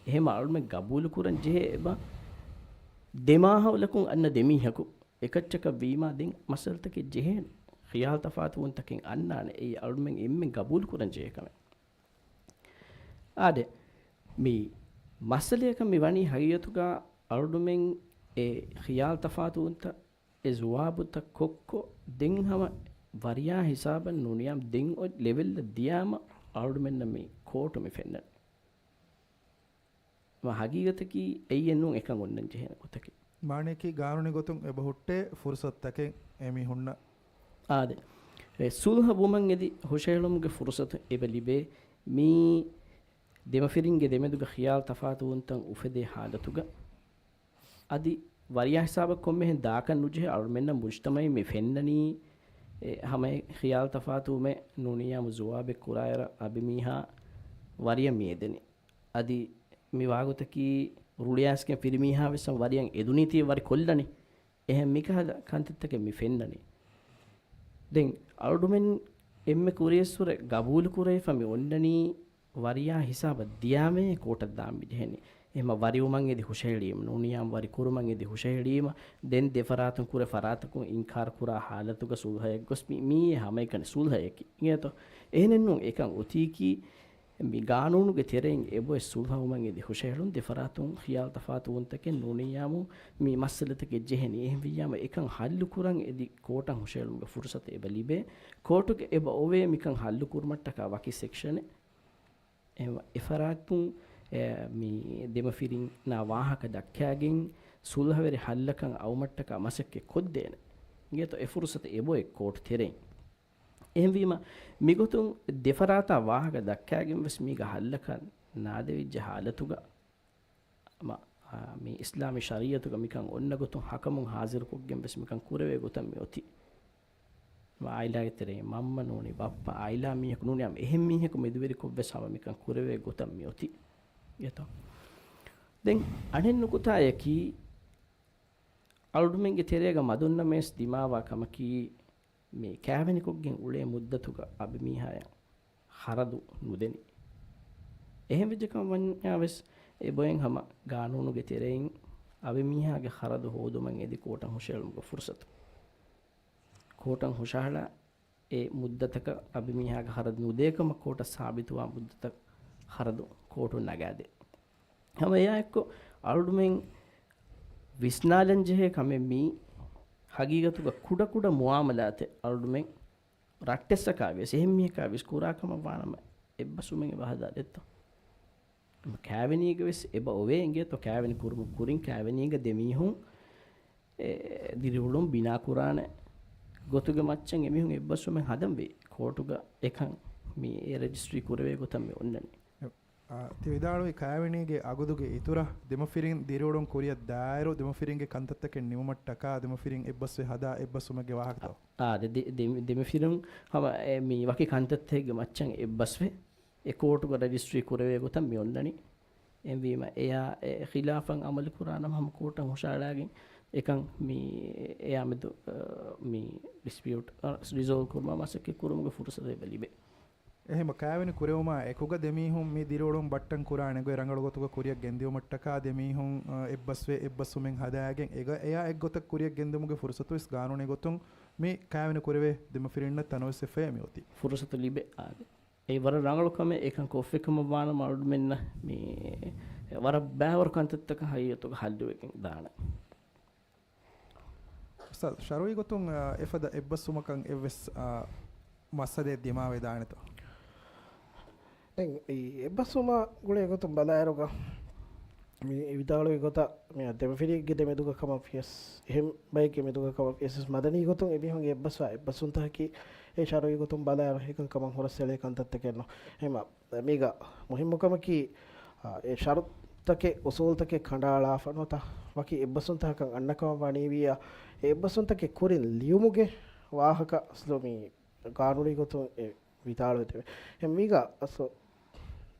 އެހެން އަޅުމެން ގަބޫލު ކުރަން ޖެހޭ އެބަ ދެ މާހައުލަކުން އަންނަ ދެމީހަކު އެކައްޗަކަށް ވީމާ ދެން މައްސަލަތަކެއް ޖެހޭނެ. ޚިޔާލު ތަފާތުވުންތަކެއް އަންނާނެ. އެއީ އަޅުމެން އެންމެން ގަބޫލު ކުރަން ޖެހޭ ކަމެއް. އާދެ، މި މައްސަލަޔަކަށް މި ވަނީ ހަގީގަތުގަ އަޅުމެން އެ ޚިޔާލު ތަފާތުވުންތައް، އެ ޒުވާބުތައް ކޮށްކޮށް ދެން ހަމަ ވަރިޔާ ހިސާބަށް ނޫނިޔާމު ދެން އޮތް ލެވެލްއަށް ދިޔާމަ އަޅުމެންނަށް މި ކޯޓު މި ފެންނަނީ. މަ ހަގީގަތަކީ އެއްޔެއް ނޫން އެކަން އޮންނަން ޖެހޭނެ ގޮތަކީ. މާނަޔަކީ ގާނޫނީ ގޮތުން އެބަ ހުއްޓޭ ފުރުސަތުތަކެއް އެމީހުންނަށް. އާދެ. އެ ސުލްހަ ވުމަށް އެދި ހުށަހެޅުމުގެ ފުރުސަތު އެބަ ލިބޭ މީ ދެމަފިރިންގެ ދެމެދުގަ ޚިޔާލު ތަފާތުވުންތައް އުފެދޭ ހާލަތުގަ. އަދި ވަރިޔާ ހިސާބަށް ކޮންމެހެން ދާކަށް ނުޖެހޭ އަޅުމެންނަށް މުޖްތަމަޢީން މި ފެންނަނީ، އެ، ހަމަ ޚިޔާލު ތަފާތުވުމެއް ނޫނިޔާމު ޒުވާބެއް ކުރާއިރަށް އަނބިމީހާ ވަރިޔަށް މިއެދެނީ. އަދި މި ވާގޮތަކީ ރުޅިއައިސްގެން ފިރިމީހާ ވެސް ހަމަ ވަރިޔަށް އެދުނީތީ ވަރި ކޮށްލަނީ. އެހެން މިކަހަލަ ކަންތައްތަކެއް މި ފެންނަނީ. ދެން އަޅުމެން އެންމެ ކުރިޔަސްވުރެ ގަބޫލު ކުރެވިފަ މި އޮންނަނީ ވަރިޔާ ހިސާބަށް ދިޔާމޭ ކޯޓަށް ދާން މި ޖެހެނީ. އެހެމަ ވަރިވުމަށް އެދި ހުށަހެޅީމަ، ނޫނިޔާމު ވަރި ކުރުމަށް އެދި ހުށަހެޅީމަ، ދެން ދެފަރާތުން ކުރެ ފަރާތަކުން އިންކާރު ކުރާ ހާލަތުގަ ސުލްހައެއް ގޮސް މި، މިއީ ހަމައެކަނި ސުލްހައެކީ. އިނގޭތޯ؟ އެހެނެއްނޫން އެކަން އޮތީކީ މި ގާނޫނުގެ ތެރެއިން އެބޮތް ސުލްހަވުމަށް އެދި ހުށަހެޅުން ދެފަރާތުން ޚިޔާލު ތަފާތުވުންތަކެއް ނޫނިޔާމު މި މައްސަލަތަކެއް ޖެހެނީ. އެހެންވިއްޔާމަ އެކަން ހައްލު ކުރަން އެދި ކޯޓަށް ހުށަހެޅުމުގެ ފުރުސަތު އެބަ ލިބޭ. ކޯޓުގެ އެބަ އޮވޭ މިކަން ހައްލު ކުރުމަށްޓަކާ ވަކި ސެކްޝަނެއް. އެ، އެފަރާތުން، އެ، މި ދެމަފިރިންނާ ވާހަކަ ދައްކާގެން ސުލްހަވެރި ހައްލަކަށް އައުމަށްޓަކާ މަސައްކަތް ކޮށްދޭނެ. އިނގޭތޯ އެ ފުރުސަތު އެބޮތް ކޯޓު ތެރެއިން. އެހެންވީމަ، މިގޮތުން ދެފަރާތާ ވާހަކަ ދައްކާގެން ވެސް މީގަ ހައްލަކަށް ނާދެވިއްޖެ ހާލަތުގަ، މަ-، އާ، މި އިސްލާމީ ޝަރީއަތުގަ މިކަން އޮންނަ ގޮތުން ހަކަމުން ހާޒިރުކޮށްގެން ވެސް މިކަން ކުރެވޭ ގޮތަށް މި އޮތީ. އާއިލާގެ ތެރެއިން މަންމަ ނޫނީ، ބައްޕަ، އާއިލާ މީހަކު ނޫނީ، އަމް އެހެން މީހަކު މެދުވެރިކޮށް ވެސް ހަމަ މިކަން ކުރެވޭ ގޮތަށް މި އޮތީ. އެތޯ؟ ދެން އަނެއް ނުކުތާއަކީ، އަޅުގަނޑުމެންގެ ތެރޭގަ މަދުންނަމޭސް ދިމާވާ ކަމަކީ، މި ކާވެނިކޮށްގެން އުޅޭ މުއްދަތުގަ އަނބިމީހާޔަށް ޚަރަދު ނުދެނީ. އެހެންވެއްޖެކަމަށް ވަންޏާވެސް އެބައިން ހަމަ ގާނޫނުގެ ތެރެއިން އަނބިމީހާގެ ޚަރަދު ހޯދުމަށް އެދި ކޯޓަށް ހުށައެޅުމުގެ ފުރުސަތު. ކޯޓަށް ހުށަހަޅާ އެ މުއްދަތަކަށް އަނބިމީހާގެ ޚަރަދު ނުދޭކަމަށް ކޯޓަށް ސާބިތުވާ މުއްދަތަށް ޚަރަދު ކޯޓުން ނަގާދޭ. ހަމަ އެއާއެއްކޮށް އަޅުގަނޑުމެން ވިސްނާލަންޖެހޭ ކަމެއް މީ ހަގީގަތުގަ ކުޑަކުޑަ މުއާމަލާތެއް އަޅުގަނޑުމެން ރައްޓެއްސަކާވިޔަސް އެހެން މީހަކާވިޔަސް ކުރާ ކަމަށް ވާނަމަ އެއްބަސްވުމެއް އެބަ ހަދާ ދެއްތޯ؟ ކާވެނީގަވެސް އެބަ އޮވޭ އިނގޭތޯ؟ ކާވެނި ކުރުމުގެ ކުރިން ކާވެނީގަ ދެމީހުން އެ ދިރިއުޅުން ބިނާކުރާނެ ގޮތުގެ މައްޗަށް އެމީހުން އެއްބަސްވުމެއް ހަދަންވީ. ކޯޓުގަ އެކަން މި އެ ރަޖިސްޓްރީ ކުރެވޭ ގޮތަށް މި އޮންނަނީ. އެ، އާ، ތި ވިދާޅުވި ކާވެނީގެ އަގުދުގެ އިތުރަށް ދެމަފިރިން ދިރިއުޅުން ކުރިއަށް ދާއިރު ދެމަފިރިންގެ ކަންތައްތަކެއް ނިމުމަށްޓަކާ ދެމަފިރިން އެއްބަސްވެ ހަދާ އެއްބަސްވުމެއްގެ ވާހަކަތޯ؟ އާ، ދެ-، ދެ-، ދެ-، ދެމަފިރިން ހަމަ އެ މި ވަކި ކަންތައްތަކެއްގެ މައްޗަށް އެއްބަސްވެ އެ ކޯޓުގަ ރަޖިސްޓްރީ ކުރެވޭ ގޮތަށް މި އޮންނަނީ. އެހެންވީމަ އެޔާ އެ ޚިލާފަށް އަމަލު ކުރާނަމަ ހަމަ ކޯޓަށް ހުށައަޅާގެން އެކަން މި އެޔާ މެދު، އަ، މި ޑިސްޕިއުޓް، އަ، ރިޒޯލްވް ކުރުމަށް މަސައްކަތް ކުރުމުގެ ފުރުސަތެއް އެބަ ލިބޭ. އެހެން ކާވެނި ކުރެވުމާ އެކުގަ ދެމީހުން މި ދިރިއުޅުން ބައްޓަން ކުރާނެ ގޮތް ރަނގަޅު ގޮތުގަ ކުރިއަށް ގެންދިއުމަށްޓަކާ ދެމީހުން، އަ، އެއްބަސްވެ އެއްބަސްވުމެއް ހަދާގެން އެގަ-، އެޔާ އެއްގޮތަށް ކުރިއަށް ގެންދިއުމުގެ ފުރުސަތުވެސް ގާނޫނީ ގޮތުން މި ކާވެނި ކުރެވޭ ދެމަފިރިންނަށް ތަނަވަސް އެފައި މިއޮތީ. ފުރުސަތު ލިބޭ. އާދެ. އެ ވަރަށް ރަނގަޅު ކަމެއް. އެކަން ކޮށްފި ކަމަށް ވާނަމަ އަޅުގަނޑުމެންނަށް މި ވަރަށް ބައިވަރު ކަންތައްތަކަށް ހަގީގަތުގަ ހައްލުވެގެން ދާނެ. އުސްތާޛް، ޝަރުޢީ ގޮތުން، އާ، އެފަދަ އެއްބަސްވުމަކަށް އެއްވެސް، އާ، މައްސަލައެއް ދިމާވެދާނެތޯ؟ ދެން އެ އެއްބަސްވުމާ ގުޅޭ ގޮތުން ބަލާއިރުގަ މި ވިދާޅުވި ގޮތަށް މި ދެމަފިރިއެއްގެ ދެމެދުގަ ކަމަށް ވިޔަސް، އެހެން ބައެއްގެ މެދުގަ ކަމަށް ވިޔަސް، މަދަނީ ގޮތުން އެމީހުންގެ އެއްބަސްވާ އެއްބަސްވުންތަކަކީ އެ ޝަރުޢީ ގޮތުން ބަލާއިރު އެކަން ކަމަށް ހުރަސްއެޅޭ ކަންތައްތަކެއް ނޫން. އެހެންމަ މީގަ މުހިއްމު ކަމަކީ، އާ، އެ ޝަރުޠުތަކެއް، އުސޫލުތަކެއް ކަނޑައަޅާފަ ނުވަތަ ވަކި އެއްބަސްވުންތަކަކަށް އަންނަ ކަމަށް ވަނީވިއްޔާ، އެ އެއްބަސްވުންތަކެއް ކުރިން ލިޔުމުގެ ވާހަކަ އަސްލު މި ގާނޫނީ ގޮތުން އެ ވިދާޅުވެތެވެ. އެ މީގަ އަސްލު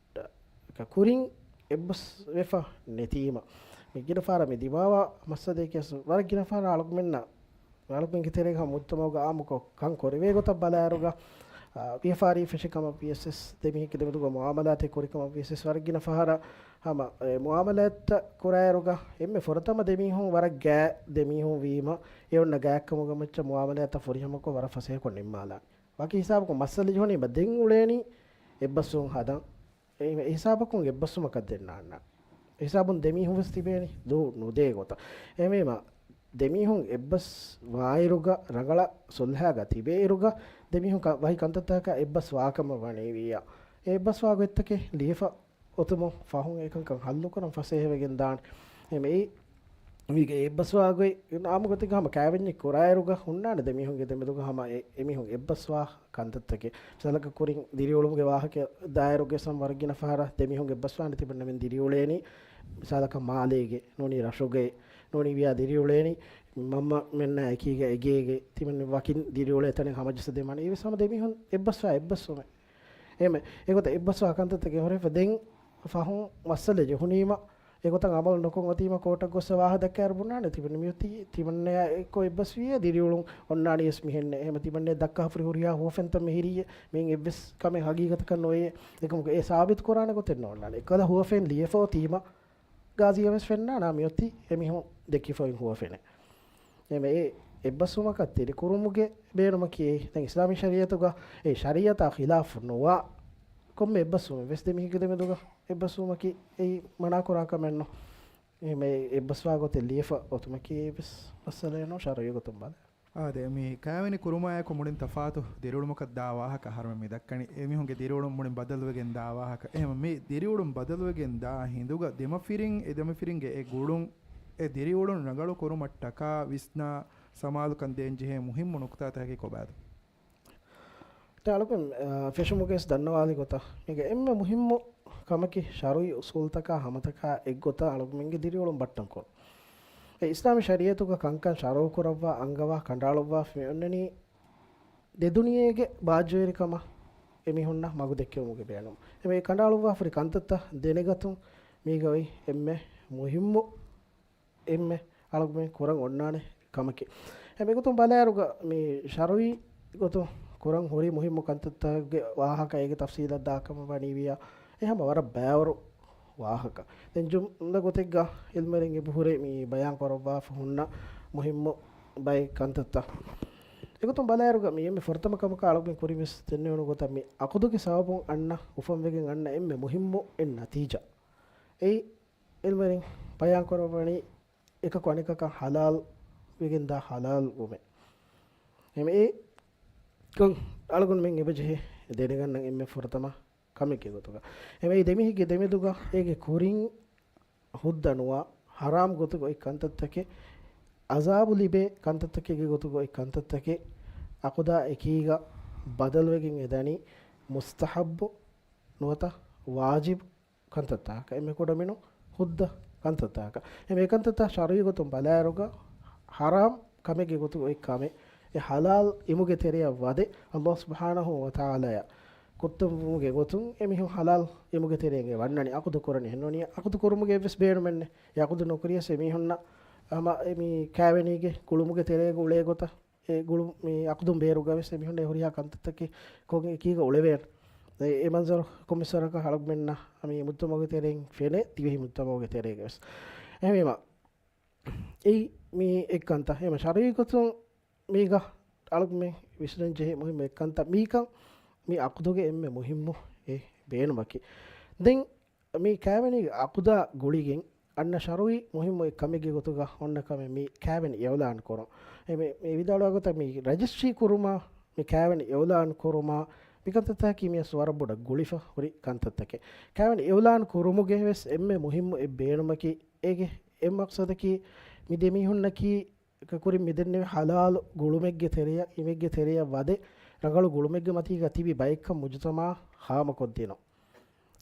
ކުރިން އެއްބަސްވެފަ ނެތީމަ، މި ގިނަ ފަހަރަށް މި ދިމާވާ މައްސަލައަކީ އަސްލު ވަރަށް ގިނަ ފަހަރަށް އަޅުގަނޑުމެންނަށް އަޅުގަނޑުގެ ތެރޭގަ މުޖްތަމަޢުގަ އާއްމުކޮށް ކަން ކުރެވޭ ގޮތަށް ބަލާއިރުގަ، އާ، ވިޔަފާރީ ފެށި ކަމަށް ވިޔަސް، ދެމީހެއްގެ ދެމެދުގަ މުއާމަލާތެއް ކުރި ކަމަށް ވިޔަސް، ވަރަށް ގިނަ ފަހަރަށް ހަމަ، އެ، މުއާމަލާތްތައް ކުރާއިރުގަ އެންމެ ފުރަތަމަ ދެމީހުން ވަރަށް ގާތް ދެމީހުން ވީމަ، އެ އޮންނަ ގާތްކަމުގެ މައްޗަށް މުއާމަލާތްތައް ފުރިހަމަކޮށް ވަރަށް ފަސޭހަކޮށް ނިންމާލާނެ. ވަކި ހިސާބަކުން މައްސަލަ ޖެހުނީމަ ދެން އުޅޭނީ އެއްބަސްވުން ހަދަން. އެ ހިސާބަކުން އެއްބަސްވުމަކަށް ދެން ނާންނާނެ. އެ ހިސާބުން ދެމީހުން ވެސް ތިބޭނީ ދޫ ނުދޭ ގޮތަށް. އެހެންވީމަ، ދެމީހުން އެއްބަސް ވާއިރުގަ، ރަނގަޅަށް ސުލްހައިގަ ތިބޭއިރުގަ، ދެމީހުން ކަ-، ވަކި ކަންތައްތަކަކަށް އެއްބަސް ވާކަމަށް ވަނީވިއްޔާ، އެ އެއްބަސް ވާ ގޮތްތަކެއް ލިޔެފަ އޮތުމުން ފަހުން އެކަންކަން ހައްލުކުރަން ފަސޭހަވެގެން ދާނެ. އެމެއި މީގެ އެއްބަސްވާ ގޮތް އާއްމު ގޮތެއްގަ ހަމަ ކާވެންޏެއް ކުރާއިރުގަ ހުންނާނެ ދެމީހުންގެ ދެމެދުގަ ހަމަ އެ، އެމީހުން އެއްބަސްވާ ކަންތައްތަކެއް. މިސާލަކަށް ކުރިން ދިރިއުޅުމުގެ ވާހަކަ ދާއިރުގަ ވަރަށް ގިނަ ފަހަރަށް ދެމީހުން އެއްބަސްވާނެ ތިމަންނަމެން ދިރިއުޅޭނީ. މިސާލަކަށް މާލޭގައި ނޫނީ ރަށުގައި ނޫނީ ވިޔާ ދިރިއުޅޭނީ. މަންމަމެންނާ އެކީގަ އެގޭގައި ތިމަން ވަކިން ދިރިއުޅޭ ތަނެއް ހަމަޖައްސަދެމާނެ. އެވެސް ހަމަ ދެމީހުން އެއްބަސްވާ އެއްބަސްވުމެއް. އެހެން އެގޮތަށް އެއްބަސްވާ ކަންތައްތަކެއް ހުރެފަ ދެން ފަހުން މައްސަލަ ޖެހުނީމަ، އެގޮތަށް އަމަލު ނުކޮށް އޮތީމަ ކޯޓަށް ގޮއްސަ ވާހަ ދައްކާއިރު ބުނާނެ ތިބެން މިއޮތީ ތިމަންނަޔާ އެއްކޮށް އެއްބަސްވިއޭ ދިރިއުޅުން އޮންނާނީވެސް މިހެންނޭ. އެހެން ތިމަންނަޔަށް ދައްކާފަ ހުރި ހުރިހާ ހުވަފެންތައް މިހިރީއޭ. މިއިން އެއްވެސް ކަމެއް ހަގީގަތަކަށް ނުވެޔޭ. އެކަމަކު އެ ސާބިތު ކުރާނެ ގޮތެއް ނޯންނާނެ. އެއްކަލަ ހުވަފެން ލިޔެފަ އޮތީމަ ގާޒީއަށް ވެސް ފެންނާނާ މިއޮތީ އެމީހުން ދެއްކިފައި ހުވަފެނެއް. އެމެ އެ އެއްބަސްވުމަކަށް ތެރިކުރުމުގެ ބޭނުމަކީ އެއީ. ދެން އިސްލާމީ ޝަރީއަތުގަ އެ ޝަރީއަތާ ޚިލާފު ނުވާ ކޮންމެ އެއްބަސްވުމެއް ވެސް ދެމީހެއްގެ ދެމެދުގަ އެއްބަސްވުމަކީ އެއީ މަނާކުރާ ކަމެއް ނޫން. އެމެ އެއްބަސްވާ ގޮތެއް ލިޔެފަ އޮތުމަކީ ވެސް މައްސަލައެއް ނޫން ޝަރުޢީ ގޮތުން ބަލާ. އާދެ، މި ކާވެނި ކުރުމާއެކު މުޅިން ތަފާތު ދިރިއުޅުމަކަށް ދާ ވާހަކަ އަހަރުމެން މި ދައްކަނީ. އެމީހުންގެ ދިރިއުޅުން މުޅިން ބަދަލުވެގެން ދާ ވާހަކަ. އެހެން މި ދިރިއުޅުން ބަދަލުވެގެން ދާ ހިނދުގަ ދެމަފިރިން އެ ދެމަފިރިންގެ އެ ގުޅުން އެ ދިރިއުޅުން ރަނގަޅު ކުރުމަށްޓަކާ ވިސްނާ ސަމާލުކަން ދޭންޖެހޭ މުހިއްމު ނުކުތާތަކަކީ ކޮބާތޯ؟ އަޅުގަނޑު، އާ، ފެށުމުގައި ވެސް ދަންނަވާލި ގޮތަށް މީގެ އެންމެ މުހިއްމު ކަމަކީ ޝަރުޢީ އުސޫލުތަކާ ހަމަތަކާ އެއްގޮތަށް އަޅުގަނޑުމެންގެ ދިރިއުޅުން ބައްޓަން ކުރުން. އެ އިސްލާމީ ޝަރީއަތުގަ ކަންކަން ޝަރުޢު ކުރައްވާ އަންގަވާ ކަނޑައަޅުއްވާފަ މި އޮންނަނީ ދެދުނިޔޭގެ ބާއްޖަވެރިކަމަށް އެމީހުންނަށް މަގު ދެއްކެވުމުގެ ބޭނުމަށް. އެމެ ކަނޑައަޅުއްވާފަ ހުރި ކަންތައްތައް ދެނެގަތުން މީގައި އެންމެ މުހިއްމު އެންމެ އަޅުގަނޑުމެން ކުރަން އޮންނާނެ ކަމަކީ. އެ މިގޮތުން ބަލާއިރުގަ މި ޝަރުޢީ ގޮތުން ކުރަން ހުރި މުހިއްމު ކަންތައްތަކުގެ ވާހަކަ އޭގެ ތަފްސީލަށް ދާކަމަށް ވަނީވިއްޔާ، އެ ހަމަ ވަރަށް ބައިވަރު ވާހަކަ. ދެން ޖުމްލަ ގޮތެއްގަ ޢިލްމުވެރިން އެބަހުރޭ މި ބަޔާން ކުރައްވާފަ ހުންނަ މުހިއްމު ބައެއް ކަންތައްތައް. އެގޮތުން ބަލާއިރުގަ މި އެންމެ ފުރަތަމަ ކަމަކަށް އަޅުގަނޑު ކުރިން ވެސް ދެންނެވުނު ގޮތަށް މި ޢަޤުދުގެ ސަބަބުން އަންނަ އުފަންވެގެން އަންނަ އެންމެ މުހިއްމު އެއް ނަތީޖާ. އެއީ ޢިލްމުވެރިން ބަޔާން ކުރައްވަނީ އެކަކު އަނެކަކަށް ޙަލާލް ވެގެންދާ ޙަލާލް ވުމެއް. އެމެ އެ ކޮން އަޅުގަނޑުމެން އެބަޖެހޭ ދެނެގަންނަން އެންމެ ފުރަތަމަ ކަމެއްގެ ގޮތުގަ. އެމެ އެ ދެމީހެއްގެ ދެމެދުގަ އޭގެ ކުރިން ހުއްދަ ނުވާ، ޙަރާމް ގޮތުގަ އޮތް ކަންތައްތަކެއް، ޢަޒާބު ލިބޭ ކަންތައްތަކެއްގެ ގޮތުގަ އޮތް ކަންތައްތަކެއް، ޢަޤުދާ އެކީގަ ބަދަލުވެގެން އެދަނީ މުސްތަޙައްބު ނުވަތަ ވާޖިބު ކަންތައްތަކަކަށް، އެންމެ ކުޑަމިނު ހުއްދަ ކަންތައްތަކަކަށް. އެމެ ކަންތައްތައް ޝަރުޢީ ގޮތުން ބަލާއިރުގަ ޙަރާމް ކަމެއްގެ ގޮތުގަ އޮތް ކަމެއް. އެ ޙަލާލް އިމުގެ ތެރެއަށް ވަދެ، ﷲ ސުބްޙާނަހޫ ވަތަޢާލާއަށް ކުއްތަންވުމުގެ ގޮތުން އެމީހުން ޙަލާލް އިމުގެ ތެރެއިން އެ ވަންނަނީ. ޢަޤުދު ކުރަނީ އެހެންނޫނީ، ޢަޤުދު ކުރުމުގެ އެއްވެސް ބޭނުމެއް ނެތް. އެ ޢަޤުދު ނުކުރިޔަސް އެމީހުންނަށް ހަމަ އެ މި ކާވެނީގެ ގުޅުމުގެ ތެރޭގަ އުޅޭ ގޮތަށް އެ ގުޅު-، މި ޢަޤުދުން ބޭރުގަވެސް އެމީހުންނަށް އެ ހުރިހާ ކަންތައްތަކެއް ކޮން އެކީގަ އުޅެވޭނެ. އެ، އެ މަންޒަރު ކޮންމެސް ވަރަކަށް އަޅުގަނޑުމެންނަށް މި މުޖްތަމަޢުގެ ތެރެއިން ފެނޭ، ދިވެހި މުޖްތަމަޢުގެ ތެރޭގަވެސް. އެހެންވީމަ، އެއީ މި އެއްކަންތައް. އެހެންވީމަ، ޝަރުޢީ ގޮތުން މީގަ އަޅުގަނޑުމެން ވިސްނަން ޖެހޭ މުހިއްމު އެއްކަންތައް. މީކަން މި ޢަޤުދުގެ އެންމެ މުހިއްމު އެއް ބޭނުމަކީ. ދެން މި ކާވެނީގެ ޢަޤުދާ ގުޅިގެން އަންނަ ޝަރުޢީ މުހިއްމު އެއް ކަމެއްގެ ގޮތުގަ އޮންނަ ކަމެއް މި ކާވެނި އިޢުލާން ކުރުން. އެ މި، މި ވިދާޅުވާ ގޮތަށް މި ރަޖިސްޓްރީ ކުރުމާ، މި ކާވެނި އިޢުލާން ކުރުމާ، މި ކަންތައްތަކީ މިއަސް ވަރަށް ބޮޑަށް ގުޅިފަ ހުރި ކަންތައްތަކެއް. ކާވެނި އިޢުލާން ކުރުމުގެ ވެސް އެންމެ މުހިއްމު އެއް ބޭނުމަކީ، އޭގެ އެއް މަޤްޞަދަކީ، މި ދެމީހުންނަކީ ކުރިން މިދެންނެވި ޙަލާލު ގުޅުމެއްގެ ތެރެއަށް، އިމެއްގެ ތެރެއަށް ވަދެ، ރަނގަޅު ގުޅުމެއްގެ މަތީގަ ތިބި ބައެއްކަން މުޖުތަމަޢަށް ހާމަކޮށްދިނުން.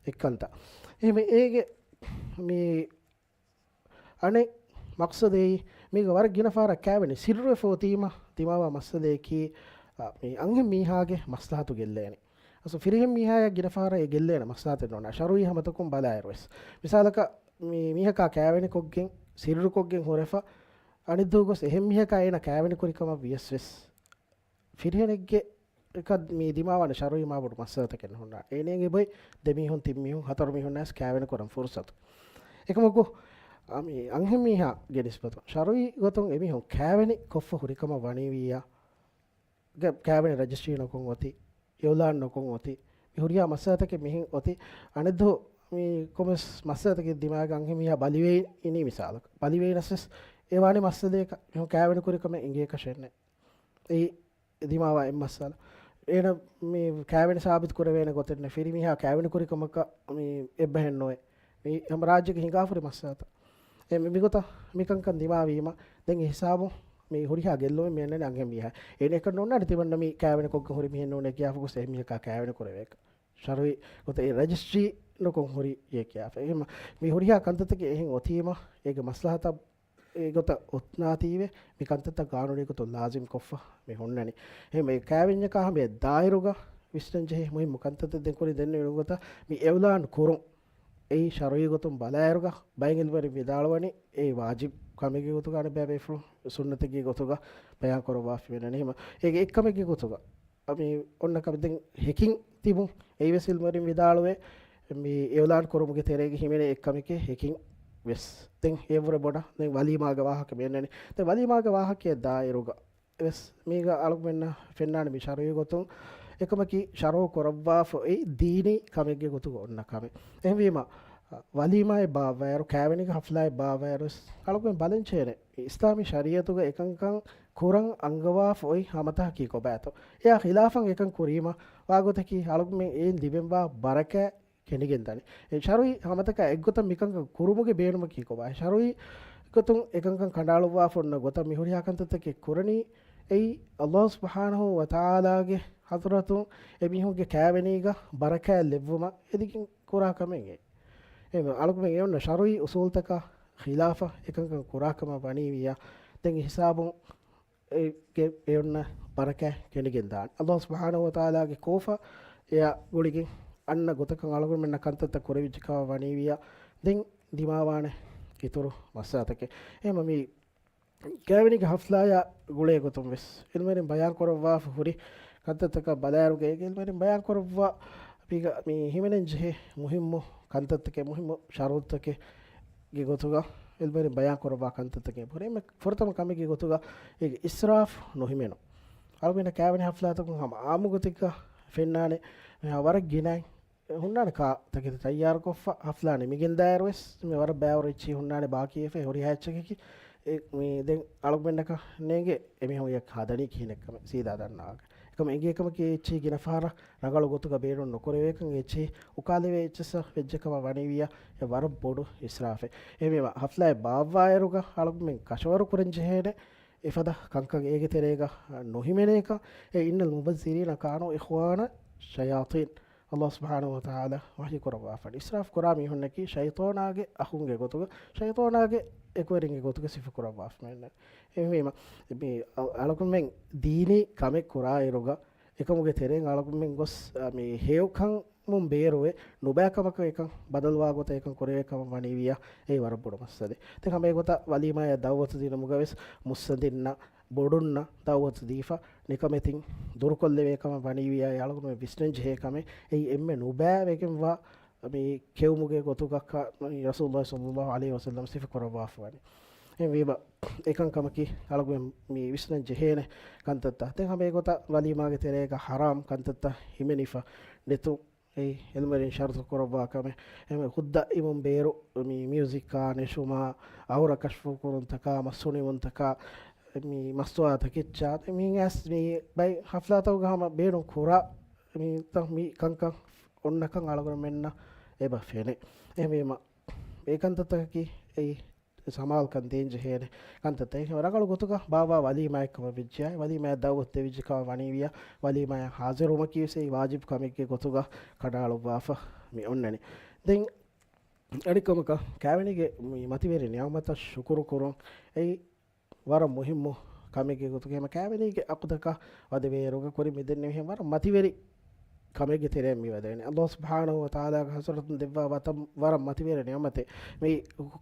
އެއްކަންތައް. އެހެންވެ އޭގެ މި އަނެއް މަޤްޞަދެއް، މީގަ ވަރަށް ގިނަ ފަހަރަށް ކާވެނި ސިއްރުވެފަ އޮތީމަ ދިމާވާ މައްސަލައަކީ، އާ، މި އަންހެން މީހާގެ މަސްލަހަތު ގެއްލޭނެ. އަސް ފިރިހެން މީހާޔަށް ގިނަ ފަހަރަށް އެ ގެއްލޭނެ މަސްލަހަތެއް ނޯންނާ. ޝަރުޢީ ހަމަތަކުން ބަލާއިރުވެސް. މިސާލަކަށް، މި މީހަކާ ކާވެނިކޮށްގެން، ސިއްރުކޮށްގެން ހުރެފަ، އަނެއްދުވަހު ގޮސް އެހެން މީހަކާ އޭނަ ކާވެނިކުރި ކަމަށް ވިޔަސް ވެސް، ފިރިހެނެއްގެ އެކަ މި ދިމާވާނެ ޝަރުޢީ މާބޮޑު މައްސަލަތަކެއް ނުހުންނާނެ. އޭނައެއް އެބޮތް ދެ މީހުން، ތިން މީހުން، ހަތަރު މީހުންނާސް ކާވެނި ކުރަން ފުރުސަތު. އެކަމަކު، އަ، މި އަންހެން މީހާގެ ނިސްބަތުން ޝަރުޢީ ގޮތުން އެމީހުން ކާވެނި ކޮށްފަ ހުރިކަމަށް ވަނީވިއްޔާ، ގެ-، ކާވެނި ރަޖިސްޓްރީ ނުކޮށް އޮތީ، އިޢުލާން ނުކޮށް އޮތީ، މި ހުރިހާ މައްސަލަތަކެއް މިހެން އޮތީ. އަނެއްދުވަހު މި ކޮންމެސް މައްސަލަތަކެއް ދިމާގަ އަންހެން މީހާ ބަލިވެ އިނީ މިސާލަކަށް. ބަލިވެއިނަސް ވެސް އެ ވާނީ މައްސަލައަކަށް މިހެން ކާވެނި ކުރި ކަމެއް އިނގޭކަށެއް ނެތް. އެއީ ދިމާވާ އެއް މައްސަލަ. އޭނަ މި ކާވެނި ސާބިތު ކުރެވޭނެ ގޮތެއް ނެތް. ފިރިމީހާ ކާވެނި ކުރި ކަމަކަށް މި އެއްބަހެއް ނުވޭ. މި ހަމަ ރާއްޖޭގެ ހިނގާފަ ހުރި މައްސަލަތައް. އެ މި، މިގޮތަށް މިކަންކަން ދިމާވީމަ، ދެން އެ ހިސާބުން މި ހުރިހާ ގެއްލުމެއް މި އަންނަނީ އަންހެން މީހާ. އޭނަ އެކަން ނޯންނާނެ ތިމަންނަ މި ކާވެނި ކޮށްގެން ހުރި މިހެން ނޫނޭ ކިޔާފަ ގޮސް އެހެން މީހަކާ ކާވެނި ކުރެވޭކަށް. ޝަރުޢީ ގޮތަށް އެ ރަޖިސްޓްރީ ނުކޮށް ހުރި އެ ކިޔާފަ. އެހެން މި ހުރިހާ ކަންތައްތަކެއް އެހެން އޮތީމަ، އޭގެ މަސްލަހަތަށް އެގޮތަށް އޮތްނާތީވެ، މި ކަންތައްތައް ގާނޫނީ ގޮތުން ލާޒިމް ކޮށްފަ މި ހުންނަނީ. އެހެން އެ ކާވެންޏަކާ ހަމަ އެ ދާއިރުގަ ވިސްނަން ޖެހޭ މުހިއްމު ކަންތައްތައް ދެން ކުރިން ދެންނެވި ގޮތަށް މި އިޢުލާން ކުރުން. އެއީ ޝަރުޢީ ގޮތުން ބަލާއިރުގަ ބައެއް ޢިލްމުވެރިން ވިދާޅުވަނީ އެއީ ވާޖިބު ކަމެއްގެ ގޮތުގަ އަނެއްބައި ބޭފުޅުން ސުންނަތެއްގެ ގޮތުގަ ބަޔާން ކުރައްވާފަ މި ނަނީމަ. އޭގެ އެއްކަމެއްގެ ގޮތުގަ މި އޮންނަ ކަމެއް ދެން ހެކިން ތިބުން. އެއީވެސް ޢިލްމުވެރިން ވިދާޅުވޭ، މި އިޢުލާން ކުރުމުގެ ތެރޭގަ ހިމެނޭ އެއްކަމެކޭ ހެކިން ވެސް. ދެން އެއަށްވުރެ ބޮޑަށް ދެން ވަލީމާގެ ވާހަކަ މި އަންނަނީ. ދެން ވަލީމާގެ ވާހަކައެއް ދާއިރުގަ ވެސް މީގަ އަޅުގަނޑުމެންނަށް ފެންނާނެ މި ޝަރުޢީ ގޮތުން އެކަމަކީ ޝަރުޢު ކުރައްވާފަ އޮތް ދީނީ ކަމެއްގެ ގޮތުގަ އޮންނަ ކަމެއް. އެހެންވީމަ، ވަލީމާއެއް ބާއްވާއިރު، ކާވެނީގެ ޙަފްލާއެއް ބާއްވާއިރު ވެސް އަޅުގަނޑުމެން ބަލަން ޖެހޭނެ އިސްލާމީ ޝަރީޢަތުގަ އެކަންކަން ކުރަން އަންގަވާފަ އޮތް ހަމަތަކަކީ ކޮބާތޯ؟ އެއާ ޚިލާފަށް އެކަން ކުރީމަ، ވާގޮތަކީ އަޅުގަނޑުމެން އެއިން ލިބެންވާ ބަރަކާތް ކެނޑިގެން ދާނެ. އެ ޝަރުޢީ ހަމަތަކާ އެއްގޮތަށް މިކަންކަން ކުރުމުގެ ބޭނުމަކީ ކޮބާ؟ ޝަރުޢީ ގޮތުން އެކަންކަން ކަނޑައަޅުއްވާފަ އޮންނަ ގޮތަށް މި ހުރިހާ ކަންތައްތަކެއް ކުރަނީ، އެއީ ﷲ ސުބްޙާނަހޫ ވަތަޢާލާގެ ޙަޟްރަތުން އެމީހުންގެ ކާވެނީގަ ބަރަކާތް ލެއްވުމަށް އެދިގެން ކުރާ ކަމެއް އެ. އެ އަޅުގަނޑުމެން އެ އޮންނަ ޝަރުޢީ އުޞޫލުތަކާ ޚިލާފަށް އެކަންކަން ކުރާ ކަމަށް ވަނީވިއްޔާ، ދެން އެ ހިސާބުން އެ، ގެ، އެ އޮންނަ ބަރަކާތް ކެނޑިގެން ދާނެ. ﷲ ސުބްޙާނަހޫ ވަތަޢާލާގެ ކޯފަ އެއާ ގުޅިގެން އަންނަ ގޮތަކަށް އަޅުގަނޑުމެންނަށް ކަންތައްތައް ކުރެވިއްޖެ ކަމަށް ވަނީވިއްޔާ، ދެން ދިމާވާނެ އިތުރު މައްސަލަތަކެއް. އެހެންވީމަ މި ކައިވެނީގެ ހަފްލާޔާ ގުޅޭ ގޮތުން ވެސް އިލްމުވެރިން ބަޔާން ކުރައްވާފަ ހުރި ކަންތައްތަކާ ބަލާއިރުގައި އިލްމުވެރިން ބަޔާން ކުރައްވާ މީގަ މި ހިމެނެން ޖެހޭ މުހިއްމު ކަންތައްތަކެއް، މުހިއްމު ޝަރުތުތަކެއް ގެ ގޮތުގަ އިލްމުވެރިން ބަޔާން ކުރައްވާ ކަންތައްތަކެއް ހުރޭ. އެންމެ ފުރަތަމަ ކަމެއްގެ ގޮތުގަ އޭގެ އިސްރާފް ނުހިމެނު. އަޅުގަނޑަށް ކައިވެނި ހަފްލާތަކުން ހަމަ އާއްމު ގޮތެއްގަ ފެންނާނެ ވަރަށް ގިނައިން ހުންނާނެ ކާ ތަކެތި ތައްޔާރުކޮށްފަ ހަފްލާ ނިމިގެންދާއިރު ވެސް މި ވަރަށް ބައިވަރު އެއްޗިހި ހުންނާނެ ބާކީވެފަ ހުރިހާ އެއްޗަކަކީ. އެ، މި ދެން އަޅުގަނޑަކަށް ނޭނގެ އެމީހުން އެ ހަދަނީ ކިހިނެއްކަމެއް ސީދާ ދަންނަވާގެން. އެކަމަ އެނގޭ ކަމަކީ އެއްޗިހި ގިނަ ފަހަރަށް ރަނގަޅު ގޮތުގަ ބޭނުން ނުކުރެވޭކަން އެއްޗިހި އުކާލެވޭ އެއްޗިއްސަށް ވެއްޖެ ކަމަށް ވަނީވިޔާ އެ ވަރަށް ބޮޑު އިސްރާފެއް. އެހެންވީމަ ހަފްލާއެއް ބާއްވާއިރުގަ އަޅުގަނޑުމެން ކަށަވަރު ކުރަން ޖެހޭނެ އެފަދަ ކަންކަން އޭގެ ތެރޭގަ ނުހިމެނޭކަން. އެ إن المبذرين كانوا إخوان الشياطين. ﷲ ސުބްޙާނަހޫ ވަތަޢާލާ ވަޙީ ކުރައްވާފަން. އިސްރާފް ކުރާ މީހުންނަކީ ޝައިޠާނާގެ އަޚުންގެ ގޮތުގަ، ޝައިޠާނާގެ އެކުވެރިންގެ ގޮތުގަ ސިފަ ކުރައްވާފަ މެންނަ. އެހެންވީމަ، މި އަ-، އަޅުގަނޑުމެން ދީނީ ކަމެއް ކުރާއިރުގަ، އެކަމުގެ ތެރެއިން އަޅުގަނޑުމެން ގޮސް، އަ، މި ހެޔޮކަމުން ބޭރުވެ، ނުބައި ކަމަކަށް އެކަން ބަދަލުވާ ގޮތަށް އެކަން ކުރެވޭ ކަމަށް ވަނީވިޔާ، އެއީ ވަރަށް ބޮޑު މައްސަލައެއް. ދެން ހަމަ އެގޮތަށް ވަލީމާޔަށް ދަޢުވަތު ދިނުމުގަ ވެސް މުއްސަނދިންނަށް ބޮޑުންނަށް ދަޢުވަތު ދީފަ، ނިކަމެތިން ދުރުކޮށްލެވޭ ކަމަށް ވަނީވިޔާ، އަޅުގަނޑުމެން ވިސްނަން ޖެހޭ ކަމެއް. އެއީ އެންމެ ނުބައި ވެގެންވާ މި ކެއުމުގެ ގޮތުގަ ކަ-، މި ރަސޫލުﷲ ޞައްލަﷲ ޢަލައިހި ވަސައްލަމަ ސިފަ ކުރައްވާފަ ވަނީ. އެހެންވީމަ، އެކަންކަމަކީ އަޅުގަނޑު މި ވިސްނަން ޖެހޭނެ ކަންތައްތައް. ދެން ހަމަ އެގޮތަށް ވަލީމާގެ ތެރޭގަ ޙަރާމް ކަންތައްތައް ހިމެނިފަ ނެތުން، އެ އިލްމުވެރިން ޝަރުތު ކުރައްވާ ކަމެއް. އެހެންވެ ޚުއްދަ އިމުން ބޭރު މި މިއުޒިކާ، ނެށުމާ، އައުރަ ކަޝްފު ކުރުންތަކާ، މަސް ހުނިވުންތަކާ، މި މަސްތުވާ ތަކެއްޗާ، މި އަސް މި ބައި ހަފްލާތަކުގަ ހަމަ ބޭނުން ކުރާ މި ތަ-، މި ކަންކަން އޮންނަކަން އަޅުގަނޑުމެންނަށް އެބަ ފެނޭ. އެހެންވީމަ، އެ ކަންތައްތަކަކީ އެއީ ސަމާލުކަން ދޭން ޖެހޭނެ ކަންތައްތައް. އެހެން ރަނގަޅު ގޮތުގަ ބާއްވާ ވަލީމާއެއް ކަމަށް ވެއްޖެއްޔާ، ވަލީމާއަށް ދަޢުވަތު ދެވިއްޖެ ކަމަށް ވަނީވިޔާ، ވަލީމާއަށް ޙާޟިރުވުމަކީ ވެސް އެއީ ވާޖިބު ކަމެއްގެ ގޮތުގަ ކަނޑައަޅުއްވާފަ މި އޮންނަނީ. ދެން އަނެއްކަމަކަށް ކާވެނީގެ މި މަތިވެރި ނިޢުމަތަށް ޝުކުރު ކުރުން އެއީ ވަރަށް މުހިއްމު ކަމެއްގެ ގޮތުގަ ހަމަ ކާވެނީގެ އަޤުދަކަށް ވަދެވޭއިރުގަ ކުރިން މި ދެންނެވިހެން ވަރަށް މަތިވެރި ކަމެއްގެ ތެރެއިން މި ވަދެވެނީ. ﷲ ސުބްޙާނަހޫ ވަތަޢާލާގެ ޙަޟްރަތުން ދެއްވާ ވަތަ-، ވަރަށް މަތިވެރި ނިޢުމަތެއް. މި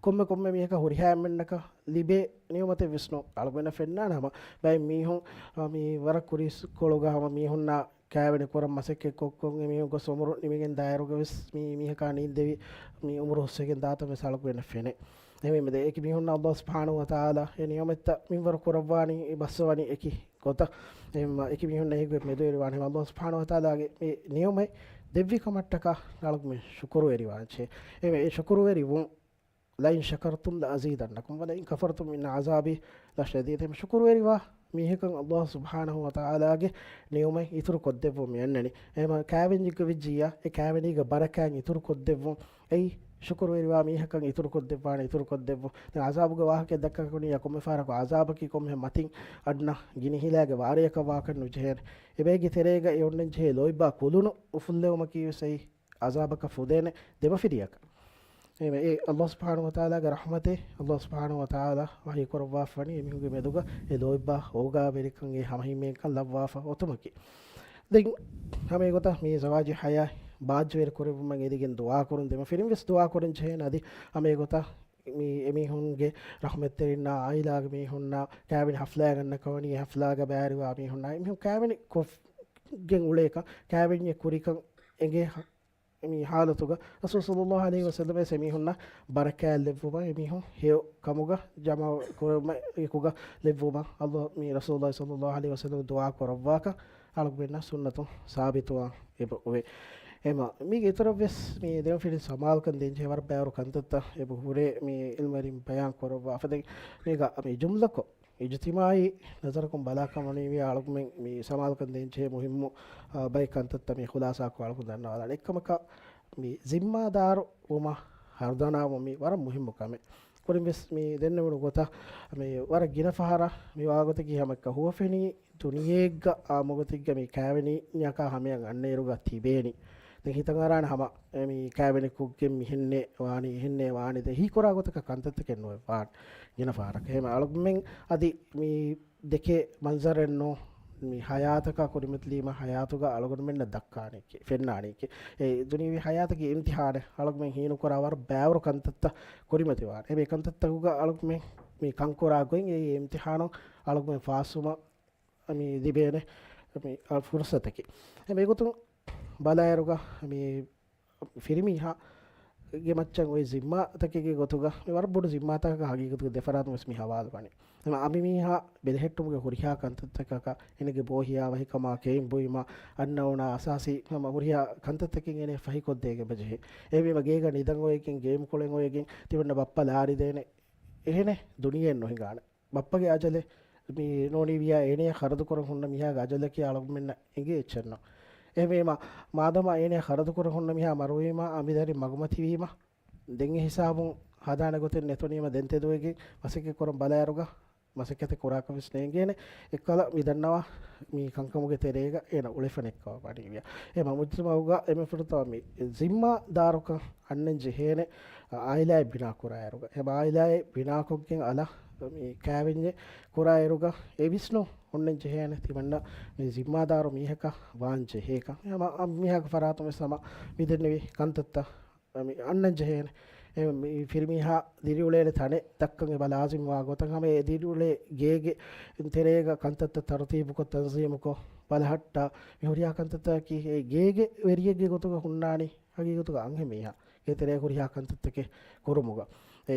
ކޮންމެ ކޮންމެ މީހަކަށް ހުރިހާ އެންމެންނަކަށް ލިބޭ ނިޢުމަތެއް ވެސް ނޫން. އަޅުގަނޑަށް ފެންނާނެ ހަމަ ބައެއް މީހުން، އަ، މި ވަރަށް ކުރީސްކޮޅުގަ ހަމަ މީހުންނާ ކާވެނި ކުރަން މަސައްކަތް ކޮށްކޮށް، އެމީހުން ގޮސް އުމުރު ނިމިގެން ދާއިރުގަ ވެސް މި މީހަކާ ނީނދެވި، މި އުމުރު ހުސްވެގެން ދާތަން ވެސް އަޅުގަނޑަށް ފެނޭ. އެހެންވީމަ ދެ އެކި މީހުންނަށް ﷲ ސުބްޙާނަހޫ ވަތަޢާލާ އެ ނިޢުމަތްތައް މިންވަރު ކުރައްވާނީ، އެ ބައްސަވަނީ އެކި ގޮތަށް. އެހެންވީމަ އެކި މީހުންނަށް އެކި ގޮތް މެދުވެރިވާނެ. ހަމަ ﷲ ސުބްޙާނަހޫ ވަތަޢާލާގެ މި ނިޢުމަތް ދެއްވި ކަމަށްޓަކާ އަޅުގަނޑު ޝުކުރުވެރިވާން ޖެހޭ. އެ ޝުކުރުވެރިވުން، لئن شكرتم لأزيدنكم ولئن كفرتم إن عذابي لشديد. އެހެން ޝުކުރުވެރިވާ މީހަކަށް ﷲ ސުބްޙާނަހޫ ވަތަޢާލާގެ ނިޢުމަތް އިތުރު ކޮށްދެއްވުން މި އަންނަނީ. އެހެން ކާވެންޏެއްގަ ވެއްޖިއްޔާ، އެ ކާވެނީގެ ބަރަކާތް އިތުރު ކޮށްދެއްވުން. އެއީ ޝުކުރުވެރިވާ މީހަކަށް އިތުރު ކޮށްދެއްވާނެ، އިތުރު ކޮށްދެއްވުން. ދެން ޢަޒާބުގެ ވާހަކައެއް ދައްކާކަށް ވަނީ، ކޮންމެ ފަހަރަކު ޢަޒާބަކީ ކޮންމެ މަތިން އަންނަ ގިނިހިލާގެ ވާރެއަކަށް ވާކަށް ނުޖެހޭނެ. އެބައިގެ ތެރޭގަ އެ އޮންނަން ޖެހޭ ލޯތްބާ ކުލުނު އުފުއްލެވުމަކީ ވެސް އެއީ ޢަޒާބަކަށް ފުދޭނެ ދެމަފިރިޔަކަށް. އެ، އެ ﷲ ސުބްޙާނަހޫ ވަތަޢާލާގެ ރަޙްމަތެއް، ﷲ ސުބްޙާނަހޫ ވަތަޢާލާ ވަޙީ ކުރައްވާފަވަނީ އެމީހުންގެ މެދުގަ އެ ލޯތްބާ އޯގާވެރިކަން، އެ ހަމަހިމޭންކަން ލައްވާފަ އޮތުމަކީ. ދެން ހަމަ އެގޮތަށް މި ޒަވާޖީ ޙަޔާތް ބާއްޖަވެރި ކުރެއްވުމަށް އެދިގެން ދުޢާކުރުން، ދެމަފިރިން ވެސް ދުޢާކުރަން ޖެހޭނެ. އަދި ހަމަ އެގޮތަށް މި އެމީހުންގެ ރަޙްމަތްތެރިންނާ، ޢާއިލާގެ މީހުންނާ ކާވެނި ޙަފްލާއެއް ގަންނަކަށް ވަނީ، އެ ޙަފްލާގަ ބައިވެރިވާ މީހުންނާ އެމީހުން ކާވެނި ކޮށްގެން އުޅޭކަން، ކާވެންޏެއް ކުރިކަން އެނގޭ މި ޙާލަތުގަ ރަސޫލު ޞައްލަﷲ ޢަލައިހި ވަސައްލަމަ ވެސް އެމީހުންނަށް ބަރަކާތް ލެއްވުމަށް، އެމީހުން ހެޔޮ ކަމުގަ ޖަމާ ކުރުމަށް އެކުގަ ލެއްވުމަށް ﷲ މި ރަސޫލު ޞައްލަﷲ ޢަލައިހި ވަސައްލަމަ ދުޢާ ކުރައްވާކަން އަޅުގަނޑުމެންނަށް ސުންނަތުން ސާބިތުވާން އެބަ އޮވޭ. އެމަ މީގެ އިތުރަށް ވެސް މި ދެމަފިރިން ސަމާލުކަން ދޭންޖެހޭ ވަރަށް ބައިވަރު ކަންތައްތައް އެބަ ހުރޭ މި ޢިލްމުވެރިން ބަޔާން ކުރައްވާފަ. ދެން މީގަ މި ޖުމްލަކޮށް އިޖުތިމާޢީ ނަޒަރަކުން ބަލާކަމަނީވިޔާ އަޅުގަނޑުމެން މި ސަމާލުކަން ދޭންޖެހޭ މުހިއްމު، އާ، ބައެއް ކަންތައްތައް މި ޚުލާސާކޮށް އަޅުގަނޑު ދަންނަވާލާނެ. އެއްކަމަކަށް މި ޒިންމާދާރު ވުމަށް ހަރުދަނާވުން މި ވަރަށް މުހިއްމު ކަމެއް. ކުރިން ވެސް މި ދެންނެވުނު ގޮތަށް މި ވަރަށް ގިނަ ފަހަރަށް މި ވާގޮތަކީ ހަމައެއްކަ ހުވަފެނީ ދުނިޔެއެއްގަ އާއްމުގޮތެއްގަ މި ކާވެނިއަކާ ހަމަޔަށް އަންނައިރުގަ ތިބޭނީ. ދެން ހިތަށް އަރާނެ ހަމަ އެ މި ކާވެނި ކޮށްގެން މިހެންނޭ ވާނީ، އެހެންނޭ ވާނީ، ދެން ހީކުރާ ގޮތަކަށް ކަންތައްތަކެއް ނުވެ ވާން ގިނަ ފަހަރަކަށް. އެހެން އަޅުގަނޑުމެން އަދި މި ދެކޭ މަންޒަރެއްނު މި ހަޔާތަކާ ކުރިމަތިލީމަ ހަޔާތުގަ އަޅުގަނޑުމެންނަށް ދައްކާނީކީ، ފެންނާނީކީ. އެ ދުނިޔެވީ ހަޔާތަކީ އިމްތިޙާނެއް. އަޅުގަނޑުމެން ހީނުކުރާ ވަރަށް ބައިވަރު ކަންތައްތައް ކުރިމަތިވާނެ. އެ ކަންތައްތަކުގަ އަޅުގަނޑުމެން މި ކަންކުރާ ގޮތް އެއީ އިމްތިހާނުން އަޅުގަނޑުމެން ފާސްވުމަށް މި ލިބޭނެ މި ފުރުސަތަކީ. އެ މިގޮތުން ބަލާއިރުގަ މި ފިރިމީހާގެ މައްޗަށް އޮތް ޒިންމާތަކެއްގެ ގޮތުގަ މި ވަރަށް ބޮޑު ޒިންމާތަކަކަށް ހަގީގަތުގަ ދެފަރާތުން ވެސް މި ހަވާލުވަނީ. އެމަ އަނބިމީހާ ބެލެހެއްޓުމުގެ ހުރިހާ ކަންތައްތަކަކަށް އޭނަގެ ބޯހިޔާވަހިކަމާ ކެއިން ބުއިމާ އަންނައުނާ އަސާސީ ހަމަ ހުރިހާ ކަންތައްތަކެއް އޭނަ ފަހިކޮށްދޭގެން ބެޖެހޭ. އެހެންވީމަ ގޭގަ ނިދަން އޮވެގެން ގޭމް ކުޅެން އޮވެގެން ތިމަންނަ ބައްޕަ ލާރިދޭނެ އެހެނެއް ދުނިޔެއެއް ނުހިނގާނެ. ބައްޕަގެ އަޖަލެއް މި ނޫނީވިޔާ އޭނަޔަށް ޚަރަދުކުރަން ހުންނަ މީހާގެ އަޖަލަކީ އަޅުގަނޑުމެންނަށް އެނގޭ އެއްޗެއްނު. އެހެންވީމަ މާދަމާ އޭނަޔަށް ޚަރަދުކުރަން ހުންނަ މީހާ މަރުވީމަ އަނބިދަރިން މަގުމަތިވީމަ ދެން އެ ހިސާބުން ހަދާނެ ގޮތެއް ނެތުނީމަ ދެން ތެދުވެގެން މަސައްކަތް ކުރަން ބަލާއިރުގަ މަސައްކަތެއް ކުރާކަށް ވެސް ނޭނގޭނެ. އެއްކަލަ މި ދަންނަވާ މި ކަންކަމުގެ ތެރޭގަ އޭނަ އުޅެފަ ނެއްކަވަނީވިޔާ. އެ މަ މުޖްތަމައުގަ އެމެ ފުރަތަމަ މި ޒިންމާދާރުކަން އަންނަން ޖެހޭނެ އާއިލާއެއް ބިނާ ކުރާއިރުގަ. އެ އާއިލާއެއް ބިނާކޮށްގެން އަލަށް މި ކާވެންޏެއް ކުރާއިރުގަ އެ ވިސްނުން އޮންނަން ޖެހޭނެ ތިމަންނަ މި ޒިންމާދާރު މީހަކަށް ވާން ޖެހޭކަން. އެ މަ މީހާގެ ފަރާތުން ވެސް ހަމަ މި ދެންނެވި ކަންތައްތައް މި އަންނަން ޖެހޭނެ. އެ މި ފިރިމީހާ ދިރިއުޅޭނެ ތަނެއް ދައްކަން އެބަ ލާޒިމްވާ ގޮތަށް ހަމަ އެ ދިރިއުޅޭ ގޭގެ ތެރޭގަ ކަންތައްތައް ތަރުތީބުކޮށް ތަންޒީމުކޮށް ބަލަހައްޓާ މި ހުރިހާ ކަންތައްތަކަކީ އެ ގޭގެ ވެރިއެއްގެ ގޮތުގަ ހުންނާނީ ހަގީގަތުގަ އަންހެން މީހާ ގޭތެރޭ ހުރިހާ ކަންތައްތަކެއް ކުރުމުގަ. އެ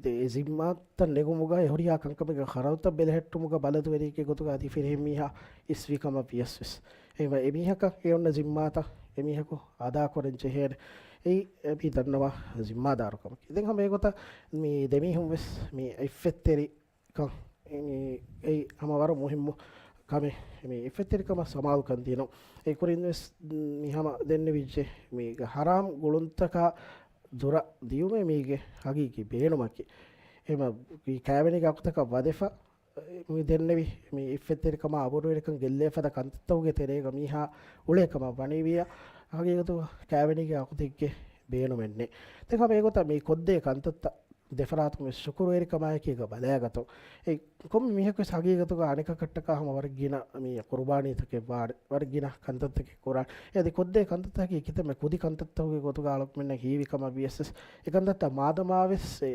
ދެ-، އެ ޒިންމާތައް ނެގުމުގަ އެ ހުރިހާ ކަންކަމެއްގެ ޚަރަދުތައް ބެލެހެއްޓުމުގަ ބަލަދުވެރިއެއްގެ ގޮތުގަ އަދި ފިރިހެން މީހާ އިސްވި ކަމަށް ވިޔަސް ވެސް. އެ އެ މީހަކަށް އެ އޮންނަ ޒިންމާތައް އެ މީހަކު އަދާކުރަން ޖެހޭނެ. އެއީ އެ މި ދަންނަވާ ޒިންމާދާރުކަމަކީ. ދެން ހަމަ އެގޮތަށް މި ދެމީހުން ވެސް މި އިއްފަތްތެރިކަން އެ މި އެއީ ހަމަ ވަރަށް މުހިއްމު ކަމެއް. މި އިއްފަތްތެރިކަމަށް ސަމާލުކަން ދިނުން. އެ ކުރިން ވެސް މި ހަމަ ދެންނެވިއްޖެ މީގެ ހަރާމް ގުޅުންތަކާ ދުރަށް ދިޔުމޭ މީގެ ހަގީގީ ބޭނުމަކީ. އެމަ މި ކާވެނީގެ އަކުތަކަށް ވަދެފަ، މި ދެންނެވި މި އިއްފަތްތެރިކަމާ އަބުރުވެރިކަން ގެއްލޭ ފަދަ ކަންތައްތަކުގެ ތެރޭގަ މީހާ އުޅޭ ކަމަށް ވަނީވިޔާ، ހަގީގަތުގަ ކާވެނީގެ އަކުތެއްގެ ބޭނުމެއް ނެތް. ދެން ހަމަ އެގޮތަށް މި ކޮށްދޭ ކަންތައްތައް ދެފަރާތުން ވެސް ޝުކުރުވެރިކަމާއެކީގަ ބަލާގަތުން. އެ ކޮންމެ މީހަކު ވެސް ހަގީގަތުގަ އަނެކަކަށްޓަކާ ހަމަ ވަރަށް ގިނަ މި ޤުރުބާނީތަކެއް ވާނެ، ވަރަށް ގިނަ ކަންތައްތަކެއް ކުރާނެ. އެ އަދި ކޮށްދޭ ކަންތައްތަކަކީ ކިތަންމެ ކުދި ކަންތައްތަކުގެ ގޮތުގަ އަޅުގަނޑުމެންނަށް ހީވި ކަމަށް ވިޔަސް ވެސް، އެ ކަންތައްތައް މާދަމާ ވެސް އެ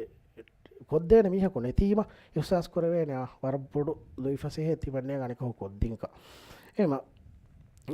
ކޮށްދޭނެ މީހަކު ނެތީމަ، އިޙްސާސް ކުރެވޭނެ އާ ވަރަށް ބޮޑު ލުއިފަސޭހައެއް ތިމަންނަޔަށް އަނެކަކު ކޮށްދިންކަން. އެހެމަ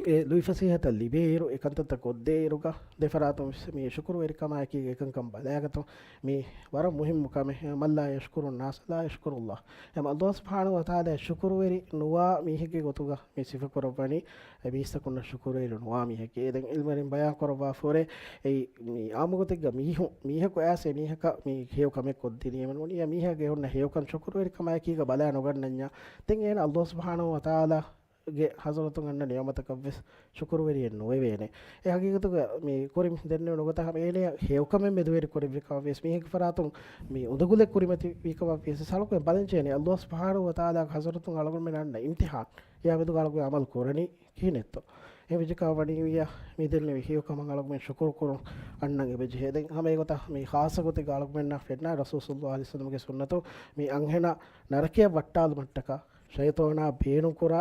އެ ލުއިފަސޭހަތައް ލިބޭއިރު، އެ ކަންތައްތައް ކޮށްދޭއިރުގަ، ދެފަރާތުން ވެސް މި ޝުކުރުވެރިކަމާއެކީ އެކަންކަން ބަލާގަތުން މި ވަރަށް މުހިއްމު ކަމެއް. މަން ލާ ޔަޝްކުރު ނާސަ ލާ ޔަޝްކުރު ﷲ. އެހެމަ ﷲ ސުބްޙާނަހޫ ވަތަޢާލާ ޝުކުރުވެރި ނުވާ މީހެއްގެ ގޮތުގަ މި ސިފަކުރައްވަނީ، އެ މީސްތަކުންނަށް ޝުކުރުވެރި ނުވާ މީހެކޭ. ދެން ޢިލްމުވެރިން ބަޔާން ކުރައްވާފަ ހުރޭ، އެއީ މި ޢާއްމުގޮތެއްގަ މީހުން، މީހަކު އައިސް އެ މީހަކަށް މި ހެޔޮ ކަމެއް ކޮށްދިނީމަ ނޫނީ، އެ މީހާގެ އޮންނަ ހެޔޮކަން ޝުކުރުވެރިކަމާއެކީގަ ބަލާ ނުގަންނަންޏާ، ދެން އޭނަ ﷲ ސުބްޙާނަހޫ ވަތަޢާލާގެ ޙަޟްރަތުން އަންނަ ނިޢުމަތަކަށްވެސް ޝުކުރުވެރިއެއް ނުވެވޭނެ. އެ ހަގީގަތުގަ މި ކުރިން ދެންނެވި ނުގޮތަށް ހަމަ އޭނަޔަށް ހެޔޮކަމެއް މެދުވެރި ކުރެއްވި ކަމަށް ވިޔަސް، މީހެއްގެ ފަރާތުން މި އުނދަގުލެއް ކުރިމަތިވި ކަމަށް ވިޔަސް، އަޅުގަނޑު ބަލަންޖެހޭނެ ﷲ ސުބްޙާނަހޫ ވަތަޢާލާގެ ޙަޟްރަތުން އަޅުގަނޑުމެން އަންނަ އިމްތިޙާން. އެއާ މެދުގަ އަޅުގަނޑު ޢަމަލު ކުރަނީ ކިހިނެއްތޯ؟ އެ ވިޖިކާ ވަނީވިޔާ މި ދެންނެވި ހެޔޮކަމަށް އަޅުގަނޑުމެން ޝުކުރު ކުރުން އަންނަން އެބަޖެހޭ. ދެން ހަމަ އެގޮތަށް މި ޚާއްޞަ ގޮތެއްގަ އަޅުގަނޑުމެންނަށް ފެންނާ ރަސޫލު ޞައްލައްލާހު ޢަލައިހި ވަސައްލަމްގެ ސުންނަތު މި އަންހެނާ ނަރަކަޔަށް ވައްޓާލުމަށްޓަކާ ޝައިޠާނާ ބޭނުންކުރާ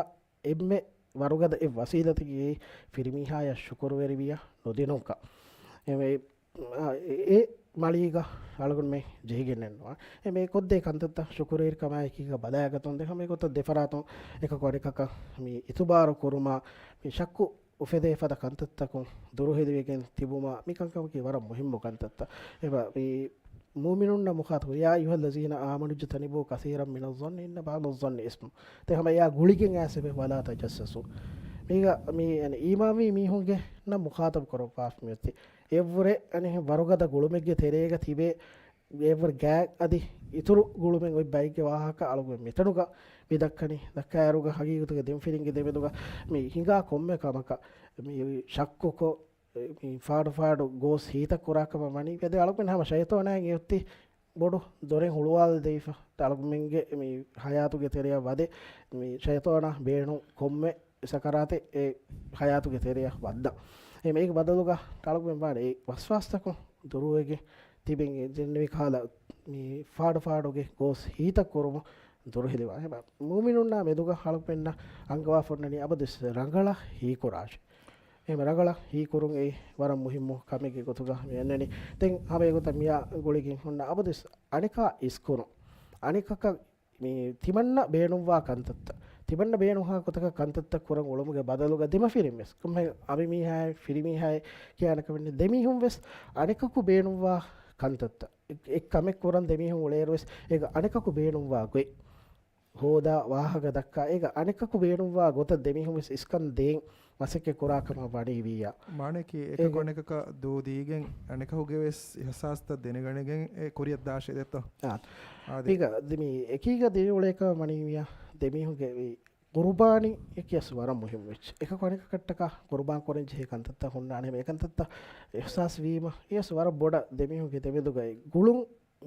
އެންމެ ވަރުގަދަ އެއް ވަސީލަތަކީ ފިރިމީހާޔަށް ޝުކުރުވެރިވިޔަ ނުދިނުންކަން. އެ، އެ މަޅީގަ އަޅުގަނޑުމެން ޖެހިގެންނެއްނުވާ. އެ މި ކޮށްދޭ ކަންތައްތައް ޝުކުރުވެރިކަމާއެކީގަ ބަލާގަތުން ދެ ހަމަ އެގޮތަށް ދެފަރާތުން އެކަކު އަނެކަކަށް މި އިތުބާރު ކުރުމާ، މި ޝައްކު އުފެދޭ ފަދަ ކަންތައްތަކުން ދުރުހެލިވެގެން ތިބުމާ، މި ކަންކަމަކީ ވަރަށް މުހިއްމު ކަންތައްތައް. އެބަ މި މުއުމިނުންނަށް މުޚާޠަބު، يا أيها الذين آمنوا اجتنبوا كثيرا من الظن إن بعض الظن إثم. ދެ ހަމަ އެއާ ގުޅިގެން އައިސް އެބަ ولا تجسسوا. މީގަ މި، އަނެ، އީމާންވީ މީހުންގެ ނަށް މުޚާޠަބު ކުރައްވާފަ މިއޮތީ. އެއްވުރެ އަނެ ވަރުގަދަ ގުޅުމެއްގެ ތެރޭގަ ތިބޭ އެއްވަރު ގާތް އަދި އިތުރު ގުޅުމެއް އޮތް ބައެއްގެ ވާހަކަ އަޅުގަނޑު މިތަނުގަ މި ދައްކަނީ. ދައްކާއިރުގަ ހަގީގަތުގަ ދެމަފިރިންގެ ދެމެދުގަ މި ހިނގާ ކޮންމެ ކަމަކަށް މި ޝައްކުކޮށް، މި ފާޑު ފާޑު ގޯސް ހީތައް ކުރާ ކަމަށް ވަނީ. އަދި އަޅުގަނޑު ހަމަ ޝައިޠާނާއިން އެއޮތީ ބޮޑު ދޮރެއް ހުޅުވާލަދީފަ. އަޅުގަނޑުމެންގެ މި ޙަޔާތުގެ ތެރެއަށް ވަދެ، މި ޝައިޠާނާ ބޭނުން ކޮންމެ ސަކަރާތެއް އެ ޙަޔާތުގެ ތެރެއަށް ވައްދަން. އެ މީގެ ބަދަލުގަ އަޅުގަނޑުމެން ވާނެ އެ ވަސްވާސްތަކުން ދުރުވެގެން ތިބެން އެ ދެންނެވި ކަހަލަ މި ފާޑު ފާޑުގެ ގޯސް ހީތައް ކުރުމުން ދުރުހެލިވާ. އެބަ މުއުމިނުންނާ މެދުގަ އަޅުގަނޑުމެންނަށް އަންގަވާފަ އޮންނަނީ އަބަދުވެސް ރަނގަޅަށް ހީކުރާށޭ. އެ ރަނގަޅަށް ހީކުރުން އެއީ ވަރަށް މުހިއްމު ކަމެއްގެ ގޮތުގަ މި އަންނަނީ. ދެން ހަމަ އެގޮތަށް މިއާ ގުޅިގެން ހުންނަ އަބަދުވެސް އަނެކާ އިސްކުރުން. އަނެކަކަށް މި ތިމަންނަ ބޭނުންވާ ކަންތައްތައް، ތިމަންނަ ބޭނުންހާ ގޮތަކަށް ކަންތައްތައް ކުރަން އުޅުމުގެ ބަދަލުގަ ދެމަފިރިން ވެސް، ކޮންމެ އަނބިމީހާއެއް ފިރިމީހާއެއް ކިޔާނެ ކަމެއް ނެތް، ދެމީހުން ވެސް އަނެކަކު ބޭނުންވާ ކަންތައްތައް، އެ، އެއް ކަމެއް ކުރަން ދެމީހުން އުޅޭއިރު ވެސް، އޭގަ އަނެކަކު ބޭނުންވާ ގޮތް ހޯދާ ވާހަކަ ދައްކާ، އޭގަ އަނެކަކު ބޭނުންވާ ގޮތަށް ދެމީހުން ވެސް އިސްކަން ދޭން މަސައްކަތް ކުރާ ކަމަށް ވަނީ ވިއްޔާ. މާނައަކީ އެކަކު އޭގެ އަނެކަކަށް ދޫ ދީގެން އަނެކަކުގެ ވެސް އިހްސާސްތައް ދެނެގަނެގެން އެ ކުރިއަށް ދާށޭ ދެއްތޯ؟ އާ. އާދެ. އޭގަ ދެ-، މި އެކީގަ ދިރިއުޅޭކަމަށް ވަނީ ވިއްޔާ ދެމީހުންގެ މި ޤުރުބާނީ އެކިޔަސް ވަރަށް މުހިންމު ވެއްޖެ. އެކަކު އަނެކަކަށްޓަކާ ޤުރުބާން ކުރަން ޖެހޭ ކަންތައްތައް ހުންނާނެ. އެކަންތައްތައް އިހްސާސް ވީމަ، އެޔަސް ވަރަށް ބޮޑަށް ދެމީހުންގެ ދެމެދުގައި ގުޅުން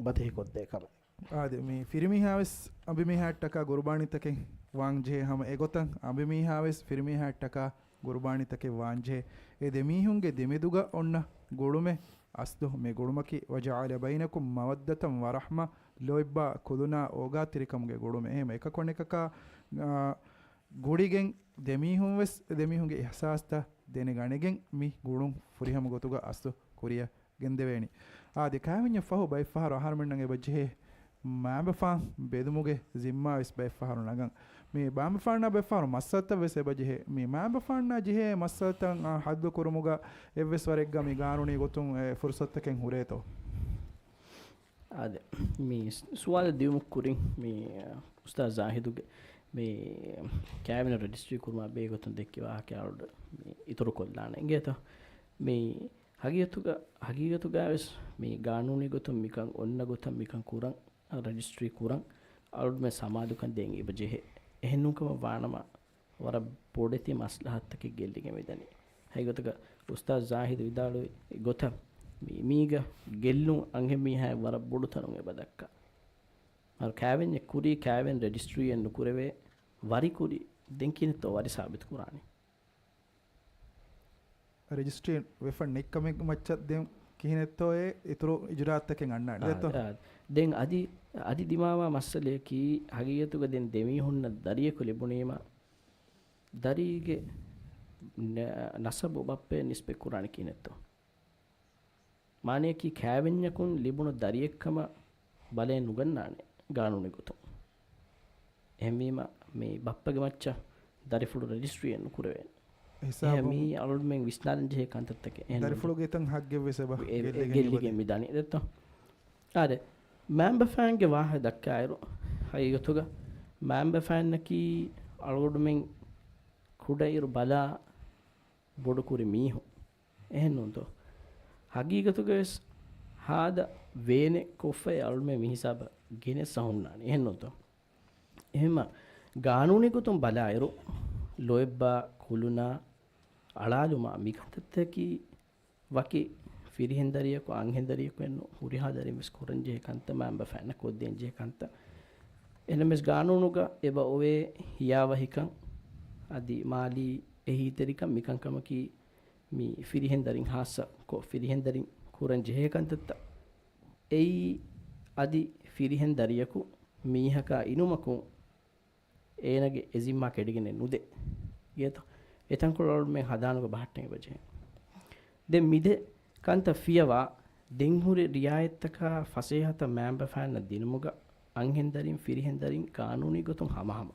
ބަދިހިކޮށްދޭ ކަމެއް. އާދެ، މި ފިރިމީހާވެސް އަނބިމީހާއަށްޓަކާ ގުރުބާނީތަކެއް ވާން ޖެހޭ ހަމަ އެގޮތަށް، އަނބިމީހާވެސް ފިރިމީހާއަށްޓަކާ ގުރުބާނީތަކެއް ވާން ޖެހޭ. އެ ދެމީހުންގެ ދެމެދުގަ އޮންނަ ގުޅުމެއް އަސްލު މި ގުޅުމަކީ، وجعل بينكم مودة ورحمة، ލޯތްބާ ކުލުނާ އޯގާތެރިކަމުގެ ގުޅުމެއް. އެހެން އެކަކު އަނެކަކާ، އާ، ގުޅިގެން ދެމީހުން ވެސް ދެމީހުންގެ އިހްސާސްތައް ދެނެގަނެގެން މި ގުޅުން ފުރިހަމަ ގޮތުގަ އަސްލު ކުރިއަށް ގެންދެވޭނީ. އާދެ، ކާވެންޏަށް ފަހު ބައެއްފަހަރު އަހަރުމެންނަށް އެބަ ޖެހޭ މައިންބަފާން ބެލުމުގެ ޒިންމާ ވެސް ބައެއްފަހަރު ނަގަން. މި މައިންބަފާންނާ ބައެއްފަހަރު މައްސަލަތައް ވެސް އެބަ ޖެހޭ. މި މައިންބަފާންނާ ޖެހޭ މައްސަލަތައް، އާ، ހައްލު ކުރުމުގަ އެއްވެސް ވަރެއްގަ މި ގާނޫނީ ގޮތުން އެ ފުރުސަތުތަކެއް ހުރޭތޯ؟ އާދެ، މި ސުވާލަށް ދިއުމަށް ކުރިން މި އުސްތާޛު ޒާހިދުގެ މި ކާވެން ރަޖިސްޓްރީ ކުރުމާ ބެހޭ ގޮތުން ދެއްކި ވާހަކައާ އަޅުގަނޑު މި އިތުރު ކޮށްލާނެ އިނގޭތޯ. މި ހަގީގަތުގަ، ހަގީގަތުގައި ވެސް މި ގާނޫނީ ގޮތުން މިކަން އޮންނަ ގޮތަށް މިކަން ކުރަން، ރަޖިސްޓްރީ ކުރަން އަޅުގަނޑުމެން ސަމާލުކަން ދޭން އެބަ ޖެހޭ. އެހެން ނޫންކަމަށް ވާނަމަ، ވަރަށް ބޮޑެތި މަސްލަހަތަކެއް ގެއްލިގެން މިދަނީ. ހަގީގަތުގަ އުސްތާޛު ޒާހިދު ވިދާޅުވި ގޮތަށް، މި، މީގަ ގެއްލުން އަންހެން މީހާއަށް ވަރަށް ބޮޑު ތަނުން އެބަ ދައްކާ. އަރު ކާވެންޏެއް ކުރީ ކާވެން ރަޖިސްޓްރީއެއް ނުކުރެވޭ، ވަރި ކުރީ، ދެން ކިހިނެއްތޯ ވަރި ސާބިތު ކުރާނީ؟ ރަޖިސްޓްރީ ވެފަ ނެތްކަމެއް މައްޗަށް ދެން ކިހިނެއްތޯއޭ އިތުރު އިޖުރާއަތްތަކެއް އަންނާނެ ދެއްތޯ؟ އާ، ދެން އަދި، އަދި ދިމާވާ މައްސަލަޔަކީ، ހަގީގަތުގަ ދެން ދެމީހުންނަށް ދަރިޔަކު ލިބުނީމަ، ދަރީގެ ނަ-، ނަސަބު ބައްޕަޔަށް ނިސްބަތް ކުރާނީ ކިހިނެއްތޯ؟ މާނަޔަކީ ކާވެންޏަކުން ލިބުނު ދަރިއެއްކަމަށް ބަލައެއް ނުގަންނާނެ ގާނޫނީ ގޮތުން. އެހެންވީމަ، މި ބައްޕަގެ މައްޗަށް ދަރިފުޅު ރަޖިސްޓްރީއެއް ނުކުރެވޭނެ. އެހެން ހިސާބުން މީ އަޅުގަނޑުމެން ވިސްނާލަން ޖެހޭ ކަންތައްތަކެއް. އެހެން ދަރިފުޅުގެ ތަން ހައްގެއް ވެސް އެބަ އެ-، އެ-، ގެއްލިގެން ގެއްލިގެން މިދަނީ. ދެއްތޯ؟ އާދެ، މައިންބަފައިންގެ ވާހަކަ ދައްކާއިރު، ހަގީގަތުގަ މައިންބަފައިންނަކީ އަޅުގަނޑުމެން ކުޑައިރު ބަލާ ބޮޑުކުރި މީހުން. އެހެން ނޫންތޯ؟ ހަގީގަތުގަވެސް ހާދަ ވޭނެއް ކޮށްފައި އަޅުމެން މިހިސާބަށް ގެނެސް ހުންނާނެ. އެހެން ނޫންތޯ؟ އެހެންމަ ގާނޫނީ ގޮތުން ބަލާއިރު، ލޯތްބާ، ކުލުނާ، އަޅާލުމާ މިކަންތައްތަކީ ވަކި ފިރިހެން ދަރިޔަކު، އަންހެން ދަރިޔަކު އެއްނު، ހުރިހާ ދަރިން ވެސް ކުރަންޖެހޭ ކަންތައް، މައިންބަފައިންނަށް ކޮށްދޭންޖެހޭ ކަންތައް. އެހެންނަމަވެސް ގާނޫނުގަ އެބަ އޮވޭ ހިޔާވަހިކަން، އަދި މާލީ އެހީތެރިކަން މިކަންކަމަކީ މި ފިރިހެން ދަރިން ހާއްސަ ކޮށް ފިރިހެން ދަރިން ކުރަން ޖެހޭ ކަންތައްތައް. އެއީ އަދި ފިރިހެން ދަރިޔަކު މީހަކާ އިނުމަކުން އޭނަގެ އެ ޒިންމާ ކެޑިގެނެއް ނުދޭ. ގޭތޯ؟ އެތަންކޮޅު އަޅުމެން ހަދާނުގަ ބަހައްޓަން އެބަޖެހޭ. ދެން މިދެ ކަންތައް ފިޔަވާ، ދެންހުރި ރިއާޔަތްތަކާ ފަސޭހަތައް މައިންބަފައިންނަށް ދިނުމުގަ އަންހެން ދަރިން ފިރިހެން ދަރިން ގާނޫނީ ގޮތުން ހަމަހަމަ.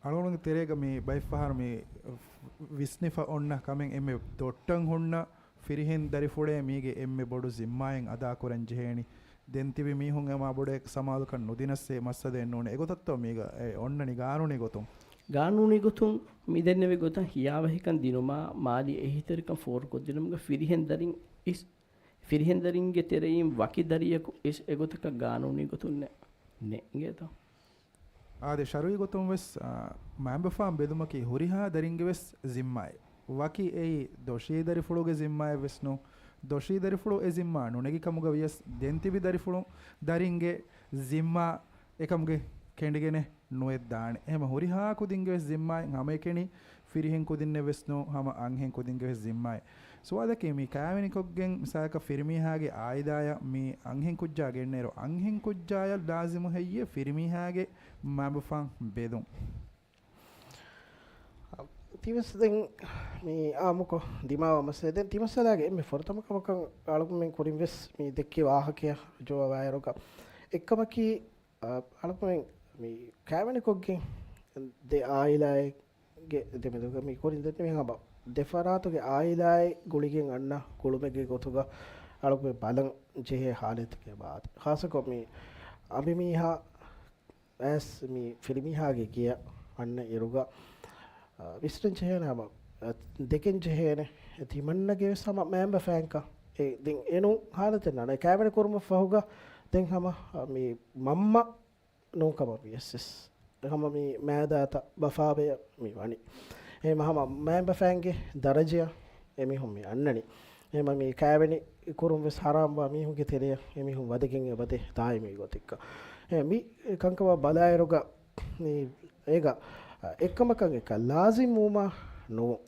އަޅުގަނޑުގެ ތެރޭގަ މި ބައެއްފަހަރު މި ވިސްނިފަ އޮންނަ ކަމެއް އެންމެ ދޮއްޓަށް ހުންނަ ފިރިހެން ދަރިފުޅޭ މީގެ އެންމެ ބޮޑު ޒިންމާއެއް އަދާކުރަން ޖެހޭނީ. ދެން ތިބި މީހުން އެ މާ ބޮޑެއް ސަމާލުކަން ނުދިނަސް އެ މައްސަލައެއް ނޫނޭ. އެގޮތަށްތޯ މީގަ އެ އޮންނަނީ ގާނޫނީ ގޮތުން؟ ގާނޫނީ ގޮތުން މި ދެންނެވި ގޮތަށް ހިޔާވަހިކަން ދިނުމާ، މާލީ އެހީތެރިކަން ފޯރުކޮށްދިނުމުގަ ފިރިހެން ދަރިން އިސް، ފިރިހެން ދަރިންގެ ތެރެއިން ވަކި ދަރިޔަކު އިސް އެގޮތަކަށް ގާނޫނީ ގޮތުން ނެ-، ނޭނގޭތޯ؟ އާދެ، ޝަރުއީ ގޮތުން ވެސް، އާ، މައިންބަފާން ބެލުމަކީ ހުރިހާ ދަރިންގެ ވެސް ޒިންމާއެއް. ވަކި އެއީ ދޮށީ ދަރިފުޅުގެ ޒިންމާއެއް ވެސް ނޫން. ދޮށީ ދަރިފުޅު އެ ޒިންމާ ނުނެގި ކަމުގަ ވިޔަސް، ދެން ތިބި ދަރިފުޅު ދަރިންގެ ޒިންމާ އެކަމުގެ ކެނޑިގެނެއް ނުވެއްދާނެ. އެހެމަ ހުރިހާ ކުދިންގެ ވެސް ޒިންމާއެއް ހަމައެކަނި ފިރިހެން ކުދިންނެއް ވެސް ނޫން، ހަމަ އަންހެން ކުދިންގެ ވެސް ޒިންމާއެއް. ސުވާލަކީ މި ކާވެނިކޮށްގެން މިސާލަކަށް ފިރިމީހާގެ އާއިލާޔަށް މި އަންހެން ކުއްޖާ ގެންނައިރު، އަންހެން ކުއްޖާޔަށް ލާޒިމު ހެއްޔޭ ފިރިމީހާގެ މައިންބަފާން ބެލުން؟ ތިވެސް ދެން މި އާއްމުކޮށް ދިމާވާ މައްސަލަ. ދެން ތިމައްސަލާގެ އެންމެ ފުރަތަމަ ކަމަކަށް އަޅުގަނޑުމެން ކުރިން ވެސް މި ދެއްކި ވާހަކަޔަށް ރުޖޫޢަވާއިރުގަ އެއްކަމަކީ، އަ، އަޅުގަނޑުމެން މި ކައިވެނިކޮށްގެން ދެ އާއިލާއެއްގެ ދެމެދުގަ މި ކުރިން ދެންނެވި ހަމަ ދެ ފަރާތުގެ އާއިލާއެއް ގުޅިގެން އަންނަ ގުޅުމެއްގެ ގޮތުގަ އަޅުގަނޑުމެން ބަލަން ޖެހޭ ހާލަތެއްގެ މާދެ. ޚާއްޞަކޮށް މި އަނބިމީހާ އައިސް މި ފިރިމީހާގެ ގެޔަށް އަންނަ އިރުގަ، އަ، ވިސްނަން ޖެހޭނެ ހަމަ، އަ، ދެކެން ޖެހޭނެ ތިމަންނަގެ ވެސް ހަމަ މައިންބަފައިންކަ. އެ، ދެން އެނޫން ހާލަތެއް ނާނެ. ކައިވެނި ކުރުމަށް ފަހުގަ ދެން ހަމަ، އަ، މި މަންމަ ނޫންކަމަށް ވިޔަސް ވެސް ހަމަ މި މައިދާތައް ބަފާބެޔަށް މި ވަނީ. އެހެން ހަމަ މައިންބަފައިންގެ ދަރަޖަޔަށް އެމީހުން މި އަންނަނީ. އެހެން މި ކައިވެނި ކުރުން ވެސް ހަރާމްވާ މީހުންގެ ތެރެޔަށް އެމީހުން ވަދެގެން އެބަދޭ ދާއިމީ ގޮތެއްގަ. އެ މި ކަންކަމަށް ބަލާއިރުގަ މި އޭގަ އެއްކަމަކަށް އެކަ ލާޒިމްވުމާ ނުވުން.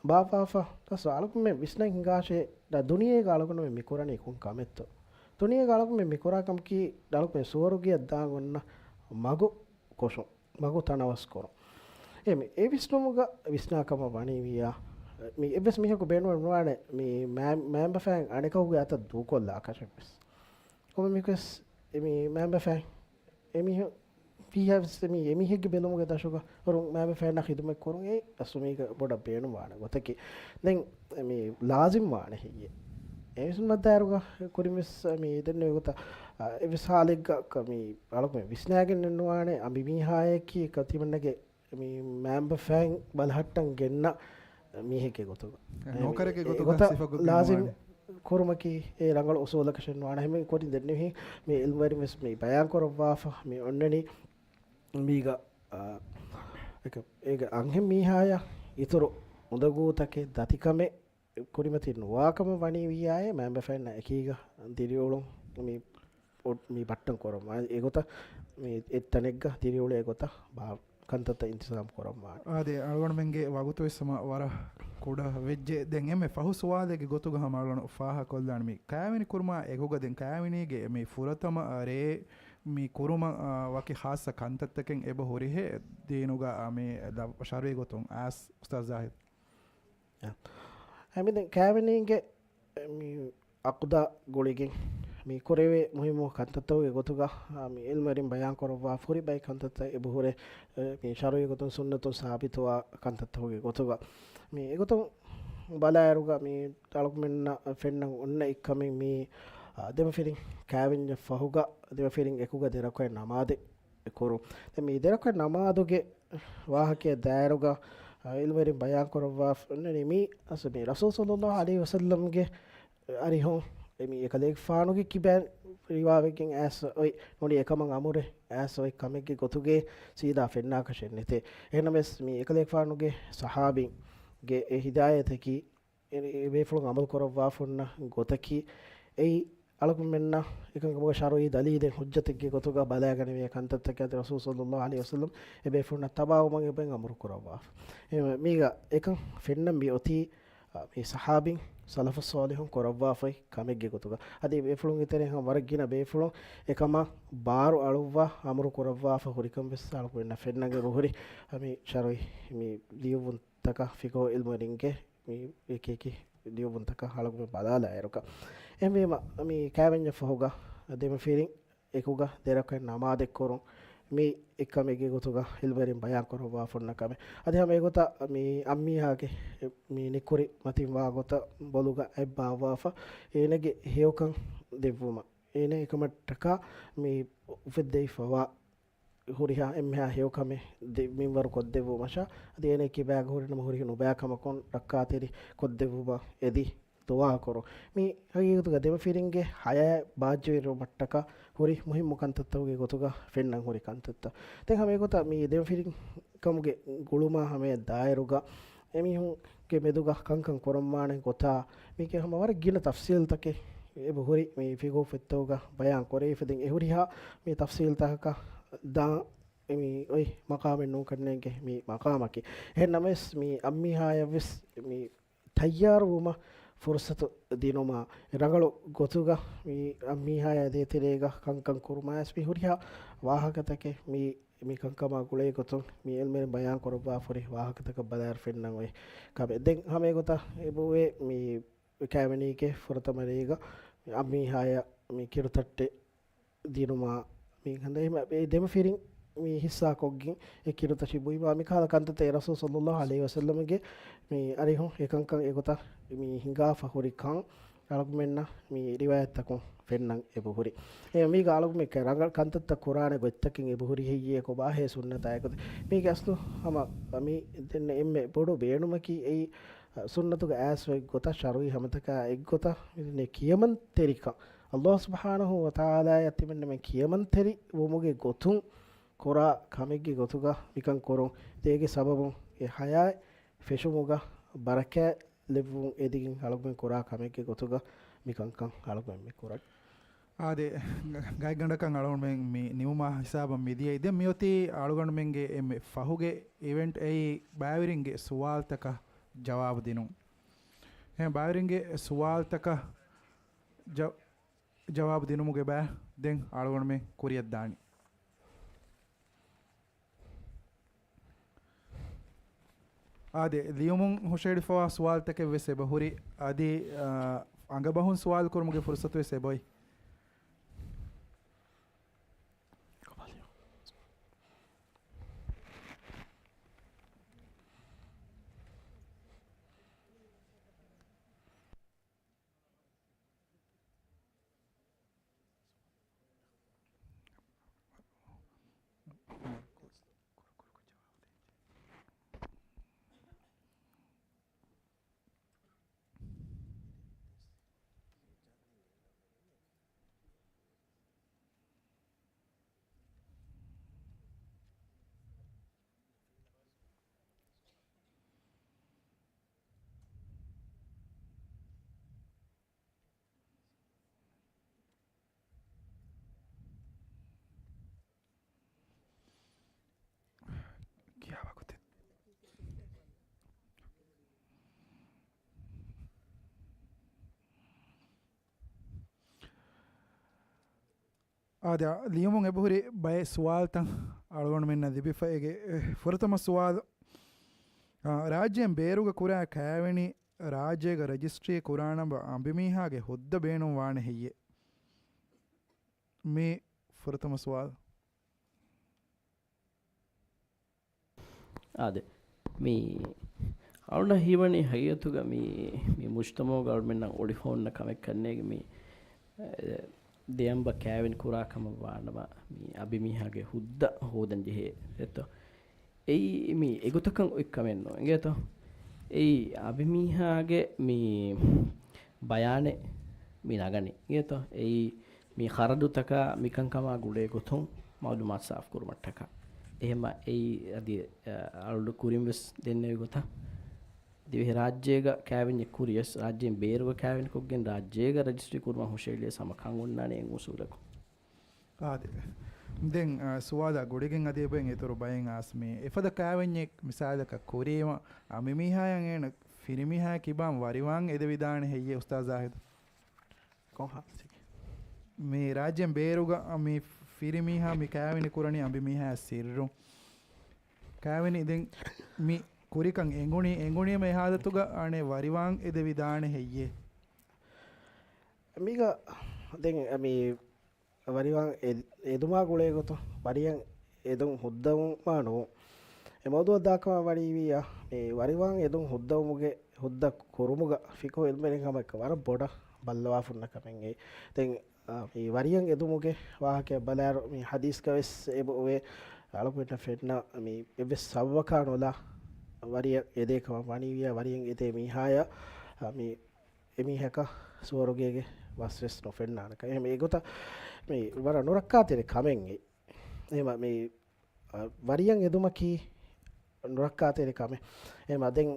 ބާއްވާފަ ދަސް އަޅުގަނޑުމެން ވިސްނަން ހިނގާށޭ، ދުނިޔޭގަ އަޅުގަނޑުމެން މި ކުރަނީ ކޮން ކަމެއްތޯ؟ ދުނިޔޭގަ އަޅުގަނޑުމެން މި ކުރާ ކަމަކީ އަޅުގަނޑުމެން ސުވަރުގެޔަށް ދާން އޮންނަ މަގު ކޮށުން، މަގު ތަނަވަސް ކުރުން. އެ މި އެ ވިސްނުމުގަ ވިސްނާ ކަމަށް ވަނީ ވިއްޔާ، މި އެއްވެސް މީހަކު ބޭނުމެއް ނުވާނެ މި މައި-، މައިންބަފައިން އަނެކަކުގެ އަތަށް ދޫކޮށްލާކަށެއް ވެސް. ކޮންމެ މީހަކުވެސް އެ މި މައިންބަފައިން އެމީހުން ފީހާވެސް އެމީ އެމީހެއްގެ ބެލުމުގެ ދަށުގަ ހުރުން މައިންބަފައިންނަށް ޚިދުމަތް ކުރުން އެއީ އަސްލު މީގަ ބޮޑަށް ބޭނުންވާނެ ގޮތަކީ. ދެން މި ލާޒިމް ވާނެ ހެއްޔޭ؟ އެ ވިސްނުމަށްދާއިރުގަ ކުރިން ވެސް މި ދެންނެވި ގޮތަށް، އަ، އެއްވެސް ހާލެއްގަ ކަ-، މި އަޅުގަނޑު ވިސްނާގެން ނުވާނެ އަނބިމީހާޔަކީ ކަ-، ތިމަންނަގެ މި މައިންބަފައިން ބަލަހައްޓަން ގެންނަ މީހެއްގެ ގޮތުގަ. އެ، އެ، ނޯކަރެއްގެ އެ ގޮތުގަ ގޮތަށް ސިފަކޮށްގެން ލާޒިމް ނުވާނެ. ކުރުމަކީ އެ ރަނގަޅު އުސޫލަކަށެއް ނުވާނެ. ހަމަ ކުރިން ދެންނެވިހެން މި އިލްމުވެރިން ވެސް މި ބަޔާން ކުރައްވާފަ މި އޮންނަނީ މީގަ، އާ، އެކަ-، އޭގެ އަންހެން މީހާޔަށް އިތުރު އުނދަގޫތަކެއް ދަތިކަމެއް ކުރިމަތި ނުވާކަމަށް ވަނީ ވިއްޔާއޭ، މައިންބަފައިންނަށް އެކީގަ ދިރިއުޅުން މި އޮ-، މި ބައްޓަން ކުރަމާ، އެގޮތަށް މި އެއްތަނެއްގަ ދިރިއުޅޭ ގޮތަށް ބާ-، ކަންތައްތައް އިންތިޒާމް ކުރައްވާނެ. އާދެ، އަޅުގަނޑުމެންގެ ވަގުތު ވެސް ހަމަ ވަރަށް ކުޑަ ވެއްޖެ. ދެން އެންމެ ފަހު ސުވާލެއްގެ ގޮތުގަ ހަމަ އަޅުގަނޑު ފާހަގަކޮށްލާނެ މި ކައިވެނި ކުރުމާ އެކުގަ ދެން ކައިވެނީގެ މި ފުރަތަމަ ރޭ މި ކުރުމަށް، އާ، ވަކި ޚާއްޞަ ކަންތައްތަކެއް އެބަ ހުރިހޭ ދީނުގަ، އާ، މި ލަ-، ޝަރުޢީ ގޮތުން އައިސް އުސްތާޛް ޒާހިދު. އެ، މި ދެން ކައިވެނީގެ މި އަޤްދާ ގުޅިގެން މި ކުރެވޭ މުހިއްމު ކަންތައްތަކުގެ ގޮތުގަ، އާ، މި އިލްމުވެރިން ބަޔާން ކުރައްވާ ފުރި ބައި ކަންތައްތައް އެބަހުރޭ، އެ، މި ޝަރުޢީ ގޮތުން ސުންނަތުން ސާބިތުވާ ކަންތައްތަކުގެ ގޮތުގަ. މި އެގޮތުން ބަލާއިރުގަ މި އަޅުގަނޑުމެންނަށް ފެންނަން އޮންނަ އެއްކަމެއް މި، އާ، ދެމަފިރިން ކައިވެންޏަށް ފަހުގަ ދެމަފިރިން އެކުގަ ދެރަކުޢަތް ނަމާދެއް ކުރުން. ދެން މި ދެރަކުޢަތް ނަމާދުގެ ވާހަކައަށް ދާއިރުގަ، އަ، އިލްމުވެރިން ބަޔާން ކުރައްވާފަ އޮންނަނީ މި އަސް މި ރަސޫލު ޞައްލައްލާހު ޢަލައިހި ވަސައްލަމްގެ އަރިހުން އެ މި އެކަލޭގެފާނުގެ ކިބައިން ރިވާވެގެން އައިސް އޮތް ނޫނީ އެކަމަށް އަމުރެއް އައިސް އޮތް ކަމެއްގެ ގޮތުގެ ސީދާ ފެންނާކަށެއް ނެތޭ. އެހެންނަމަވެސް މި އެކަލޭގެފާނުގެ ޞަޙާބީންގެ އެ ހިދާޔަތަކީ އެ، އެ ބޭފުޅުން އަމަލު ކުރައްވާފަ އޮންނަ ގޮތަކީ، އެއީ އަޅުގަނޑުމެންނަށް އެކަންކަމުގެ ޝަރުޢީ ދަލީލެއް ޙުއްޖަތެއްގެ ގޮތުގަ ބަލާގަނެވޭ ކަންތައްތަކެއް އަދި ރަސޫލު ޞައްލައްލާހު ޢަލައިހި ވަސައްލަމް އެ ބޭފުޅުންނަށް ތަބާވުމަށް އެބައިން އަމުރު ކުރައްވާފަ. އެ، މީގަ އެކަން ފެންނަން މި އޮތީ، އަ، މި ޞަޙާބީން ސަލަފުއް ޞާލިޙުން ކުރައްވާފައި ކަމެއްގެ ގޮތުގަ. އަދި ބޭފުޅުންގެ ތެރެއިން ހަމަ ވަރަށް ގިނަ ބޭފުޅުން އެކަމަށް ބާރު އަޅުއްވާ އަމުރު ކުރައްވާފަ ހުރިކަން ވެސް އަޅުގަނޑުމެންނަށް ފެންނަން އެބަހުރި. އަ، މި ޝަރުޢީ މި ލިޔުއްވުން ތަކަށް ފިޤުހު ޢިލްމުވެރިންގެ މި އެކި އެކި ލިޔުއްވުންތަކަށް އަޅުގަނޑު ބަލާލާއިރުގަ. އެހެންވީމަ، މި ކައިވެންޏަށް ފަހުގަ ދެމަފިރިން އެކުގަ ދެރަކުޢަތް ނަމާދެއް ކުރުން މި އެއްކަމެއްގެ ގޮތުގަ އިލްމުވެރިން ބަޔާން ކުރައްވާފަ އޮންނަ ކަމެއް. އަދި ހަމަ އެގޮތަށް މި އަންމީހާގެ މި ނިކުރި މަތިން ވާ ގޮތަށް ބޮލުގަ އަތް ބާއްވާފަ އޭނަގެ ހެޔޮކަން ދެއްވުމަށް އޭނަ އެކަމަށްޓަކާ މި އުފެއްދެވިފަވާ ހުރިހާ އެންމެހާ ހެޔޮކަމެއް ދެ-، މިންވަރު ކޮށްދެއްވުމަށާ، އަދި އޭނަ ކިބާގަ ހުރިނަމަ ހުރި ނުބައިކަމަކުން ރައްކާތެރި ކޮށްދެއްވުމަށް އެދި ދުޢާކުރުން. މި ހަގީގަތުގަ ދެމަފިރިންގެ ޙަޔާތް ބާއްޖަވެރިވުމަށްޓަކާ ހުރި މުހިއްމު ކަންތައްތަކުގެ ގޮތުގަ ފެންނަން ހުރި ކަންތައްތައް. ދެން ހަމަ އެގޮތަށް މި ދެމަފިރިން ކަމުގެ ގުޅުމާ ހަމަޔަށް ދާއިރުގަ އެމީހުންގެ މެދުގަ ކަންކަން ކުރަންވާނެ ގޮތާ، މީގެ ހަމަ ވަރަށް ގިނަ ތަފްސީލްތަކެއް އެބަހުރި މި ފިޤުހު ފޮތްތަކުގަ ބަޔާން ކުރެވިފަ. ދެން އެ ހުރިހާ މި ތަފްސީލްތަކަކަށް ދާން މި އޮތް މަޤާމެއް ނޫން ކަންނޭނގެ މި މަޤާމަކީ. އެހެން ނަމަވެސް މި އަންމީހާޔަށްވެސް މި ތައްޔާރުވުމަށް ފުރުޞަތު ދިނުމާ، ރަނގަޅު ގޮތުގަ މި އަންމީހާޔާ ދޭތެރޭގަ ކަންކަން ކުރުމާ ވެސް މި ހުރިހާ ވާހަކަތަކެއް މި މި ކަންކަމާ ގުޅޭ ގޮތުން މި އިލްމުވެރިން ބަޔާން ކުރައްވާފަހުރި ވާހަކަތަކަށް ބަލާއިރު ފެންނަން އޮތް ކަމެއް. ދެން ހަމަ އެގޮތަށް އެބައޮވޭ މި ކާވެނީގެ ފުރަތަމަ ރޭގަ މި އަނބިމީހާޔަށް މި ކިރުތައްޓެއް ދިނުމާ، މި ހަނދަ އެހެމަ އެ ދެމަފިރިން މި ހިއްސާކޮށްގެން އެ ކިރުތަށި ބުއިމާ، މި ކަހަލަ ކަންތައްތައް އެ ރަސޫލު ޞައްލައްލާހު ޢަލައިހި ވަސައްލަމްގެ މި އަރިހުން އެކަންކަން އެގޮތަށް މި ހިނގާފަ ހުރި ކަން އަޅުގަނޑުމެންނަށް މި ރިވާޔަތްތަކުން ފެންނަން އެބަހުރި. އެ މީގަ އަޅުގަނޑުމެން ރަނގަޅު ކަންތައްތައް ކުރާނެ ގޮތްތަކެއް އެބަހުރި ހެއްޔޭ ކޮބާހޭ ސުންނަތާ އެގޮތަށް. މީގެ އަސްލު ހަމަ މި ދެން އެންމެ ބޮޑު ބޭނުމަކީ އެއީ ސުންނަތުގެ އައިސް އޮތް ގޮތަށް ޝަރުޢީ ހަމަތަކާ އެއްގޮތަށް މި ކިޔަމަންތެރިކަން. ﷲ ސުބްޙާނަހޫ ވަތަޢާލާއަށް ތިމަންނަމެން ކިޔަމަންތެރި ވުމުގެ ގޮތުން ކުރާ ކަމެއްގެ ގޮތުގަ މިކަން ކުރުން. އޭގެ ސަބަބުން އެ ޙަޔާތް ފެށުމުގަ ބަރަކާތް ލެއްވުން އެދިގެން އަޅުގަނޑުމެން ކުރާ ކަމެއްގެ ގޮތުގަ މިކަންކަން އަޅުގަނޑުމެން މި ކުރަން. އާދެ، ގަ-، ގާތްގަނޑަކަށް އަޅުގަނޑުމެން މި ނިމުމާ ހިސާބަށް މިދިޔައީ. ދެން މިއޮތީ އަޅުގަނޑުމެންގެ އެންމެ ފަހުގެ އިވެންޓް އެއީ ބައިވެރިންގެ ސުވާލުތަކަށް ޖަވާބު ދިނުން. އެހެން ބައިވެރިންގެ ސުވާލުތަކަށް ޖަ-، ޖަވާބު ދިނުމުގެ ބައި ދެން އަޅުގަނޑުމެން ކުރިއަށްދާނީ. އާދެ، ލިޔުމުން ހުށަހެޅިފަވާ ސުވާލުތަކެއް ވެސް އެބަހުރި. އަދި، އާ، އަނގަބަހުން ސުވާލު ކުރުމުގެ ފުރުސަތު ވެސް އެބައޮތް. ކިޔާ ވަގުތެއް. އާދެ، ލިޔުމުން އެބަހުރި ބައެއް ސުވާލުތައް އަޅުގަނޑުމެންނަށް ލިބިފަ. އޭގެ ފުރަތަމަ ސުވާލު، އާ، ރާއްޖޭން ބޭރުގަ ކުރާ ކާވެނި ރާއްޖޭގަ ރަޖިސްޓްރީ ކުރާނަމަ އަނބިމީހާގެ ހުއްދަ ބޭނުން ވާނެ ހެއްޔޭ؟ މި ފުރަތަމަ ސުވާލު. އާދެ، މި އަޅުނަށް ހީވަނީ ހަގީގަތުގަ މި، މި މުޖްތަމަޢުގަ އަޅުމެންނަށް އޮޅިފަ އޮންނަ ކަމެއް ކަންނޭނގެ މި، އެ، ދެއަނބަ ކާވެނި ކުރާ ކަމަށް ވާނަމަ، މި އަނބިމީހާގެ ހުއްދަ ހޯދަން ޖެހޭ އެއްތޯ؟ އެއީ މި އެގޮތަކަށް އޮތް ކަމެއް ނޫން އިނގޭތޯ؟ އެއީ އަނބިމީހާގެ މި ބަޔާނެއް މި ނަގަނީ އިނގޭތޯ؟ އެއީ މި ޚަރަދުތަކާ މިކަންކަމާ ގުޅޭ ގޮތުން މަޢުލޫމާތު ސާފު ކުރުމަށްޓަކާ. އެހެމަ އެއީ އަދި، އަ، އަޅުގަނޑު ކުރިން ވެސް ދެންނެވި ގޮތަށް ދިވެހިރާއްޖޭގަ ކާވެންޏެއް ކުރިޔަސް، ރާއްޖޭން ބޭރުގަ ކާވެނިކޮށްގެން ރާއްޖޭގަ ރަޖިސްޓްރީ ކުރުމަށް ހުށައެޅިޔަސް ހަމަ ކަން އޮންނާނެ އެއް އުސޫލަކުން. އާދެ. ދެން، އާ، ސުވާލާ ގުޅިގެން އަދި އެބައިން އިތުރު ބައެއް އާސް މި އެފަދަ ކާވެންޏެއް މިސާލަކަށް ކުރީމަ، އަނބިމީހާޔަށް އޭނަ ފިރިމީހާ ކިބާން ވަރިވާން އެދެވިދާނެ ހެއްޔޭ އުސްތާޒް ޒާހިދު؟ ކޮން ހާލަތެއް؟ މި ރާއްޖޭން ބޭރުގަ މި ފިރިމީހާ މި ކާވެނި ކުރަނީ އަނބިމީހާ ސިއްރު. ކާވެނި ދެން މި ކުރިކަން އެނގުނީ، އެނގުނީމަ އެ ހާލަތުގަ އަނެއް ވަރިވާން އެދެވިދާނެ ހެއްޔޭ؟ މީގަ ދެން މި ވަރިވާން އެ-، އެދުމާ ގުޅޭ ގޮތުން ވަރިޔަށް އެދުން ހުއްދަވުމާ ނޫން. އެ މައުޟޫޢަށް ދާކަމާ ވަނީވިއްޔާ، މި ވަރިވާން އެދުން ހުއްދަވުމުގެ، ހުއްދަ ކުރުމުގަ ފިޤުހު ޢިލްމުވެރިން ހަމައެއްކަ ވަރަށް ބޮޑަށް ބައްލަވާފަ އޮންނަ ކަމެއް އެއީ. ދެން، އާ، މި ވަރިޔަށް އެދުމުގެ ވާހަކައަށް ބަލާއިރު، މި ޙަދީޘްގަ ވެސް އެބައޮވޭ، އަޅުގަނޑަށް ފެންނަ މި އެއްވެސް ސަބަބަކާ ނުލާ ވަރިޔަށް އެދޭ ކަމަށް ވަނީވިއްޔާ، ވަރިޔަށް އެދޭ މީހާޔަށް، އާ، މި އެމީހަކަށް ސުވަރުގޭގެ ވަސް ވެސް ނުފެންނާނެ ކަމެއް. އެހެން އެގޮތަށް މި ވަރަށް ނުރައްކާތެރި ކަމެއް އެއީ. އެހެން މި، އަ، ވަރިޔަށް އެދުމަކީ ނުރައްކާތެރި ކަމެއް. އެހެން ދެން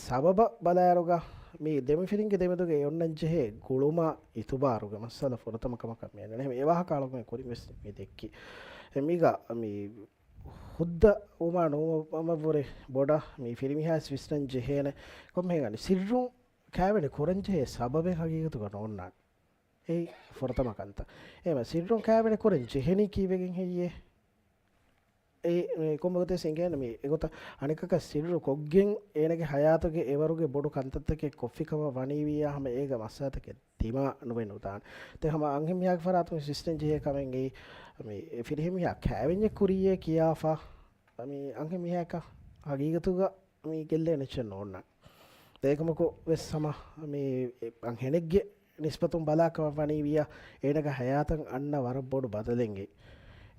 ސަބަބަށް ބަލާއިރުގަ މި ދެމަފިރިންގެ ދެމެދުގަ އެ އޮންނަން ޖެހޭ ގުޅުމާ އިތުބާރުގެ މައްސަލަ ފުރަތަމަ ކަމަކަށް މި އަންނަނީ. އެހެން އެ ވާހަކަ އަޅުގަނޑު ކުރިން ވެސް މި ދެއްކި. އެ މީގަ މި ހުއްދަ ވުމާ ނުވުމަށްވުރެ ބޮޑަށް މި ފިރިމީހާވެސް ވިސްނަން ޖެހޭނެ ކޮންމެހެން އަނެއް ސިއްރުން ކާވެނި ކުރަން ޖެހޭ ސަބަބެއް ހަގީގަތުގަ ނޯންނާނެ. އެއީ ފުރަތަމަ ކަންތައް. އެހެން ސިއްރުން ކާވެނި ކުރަން ޖެހެނީ ކީއްވެގެން ހެއްޔޭ؟ އެ، މި ކޮންމެ ގޮތެއް ސިނގޭނެ މި އެގޮތަށް އަނެކަކަށް ސިއްރު ކޮށްގެން އޭނަގެ ހަޔާތުގެ އެވަރުގެ ބޮޑު ކަންތައްތަކެއް ކޮށްފި ކަމަށް ވަނީވިއްޔާ ހަމަ އޭގަ މައްސަލަތަކެއް ދިމާ ނުވެ ނުދާނެ. ދެން ހަމަ އަންހެން މީހާގެ ފަރާތުން ސިސްޓަމް ޖެހޭ ކަމެއްގައި މި ފިރިހެން މީހާ ކައިވެންޏެއް ކުރިއްޔޭ ކިޔާފަ މި އަންހެން މީހާއަކަށް ހަގީގަތުގަ މި ގެއްލޭނެ އެއްޗެއް ނޯންނާނެ. އެކަމަކު ވެސް ހަމަ މި އަންހެނެއްގެ ނިސްބަތުން ބަލާކަމަށް ވަނީ ވިއްޔާ އޭނަގެ ހަޔާތަށް އަންނަ ވަރަށް ބޮޑު ބަދަލެއްގެ.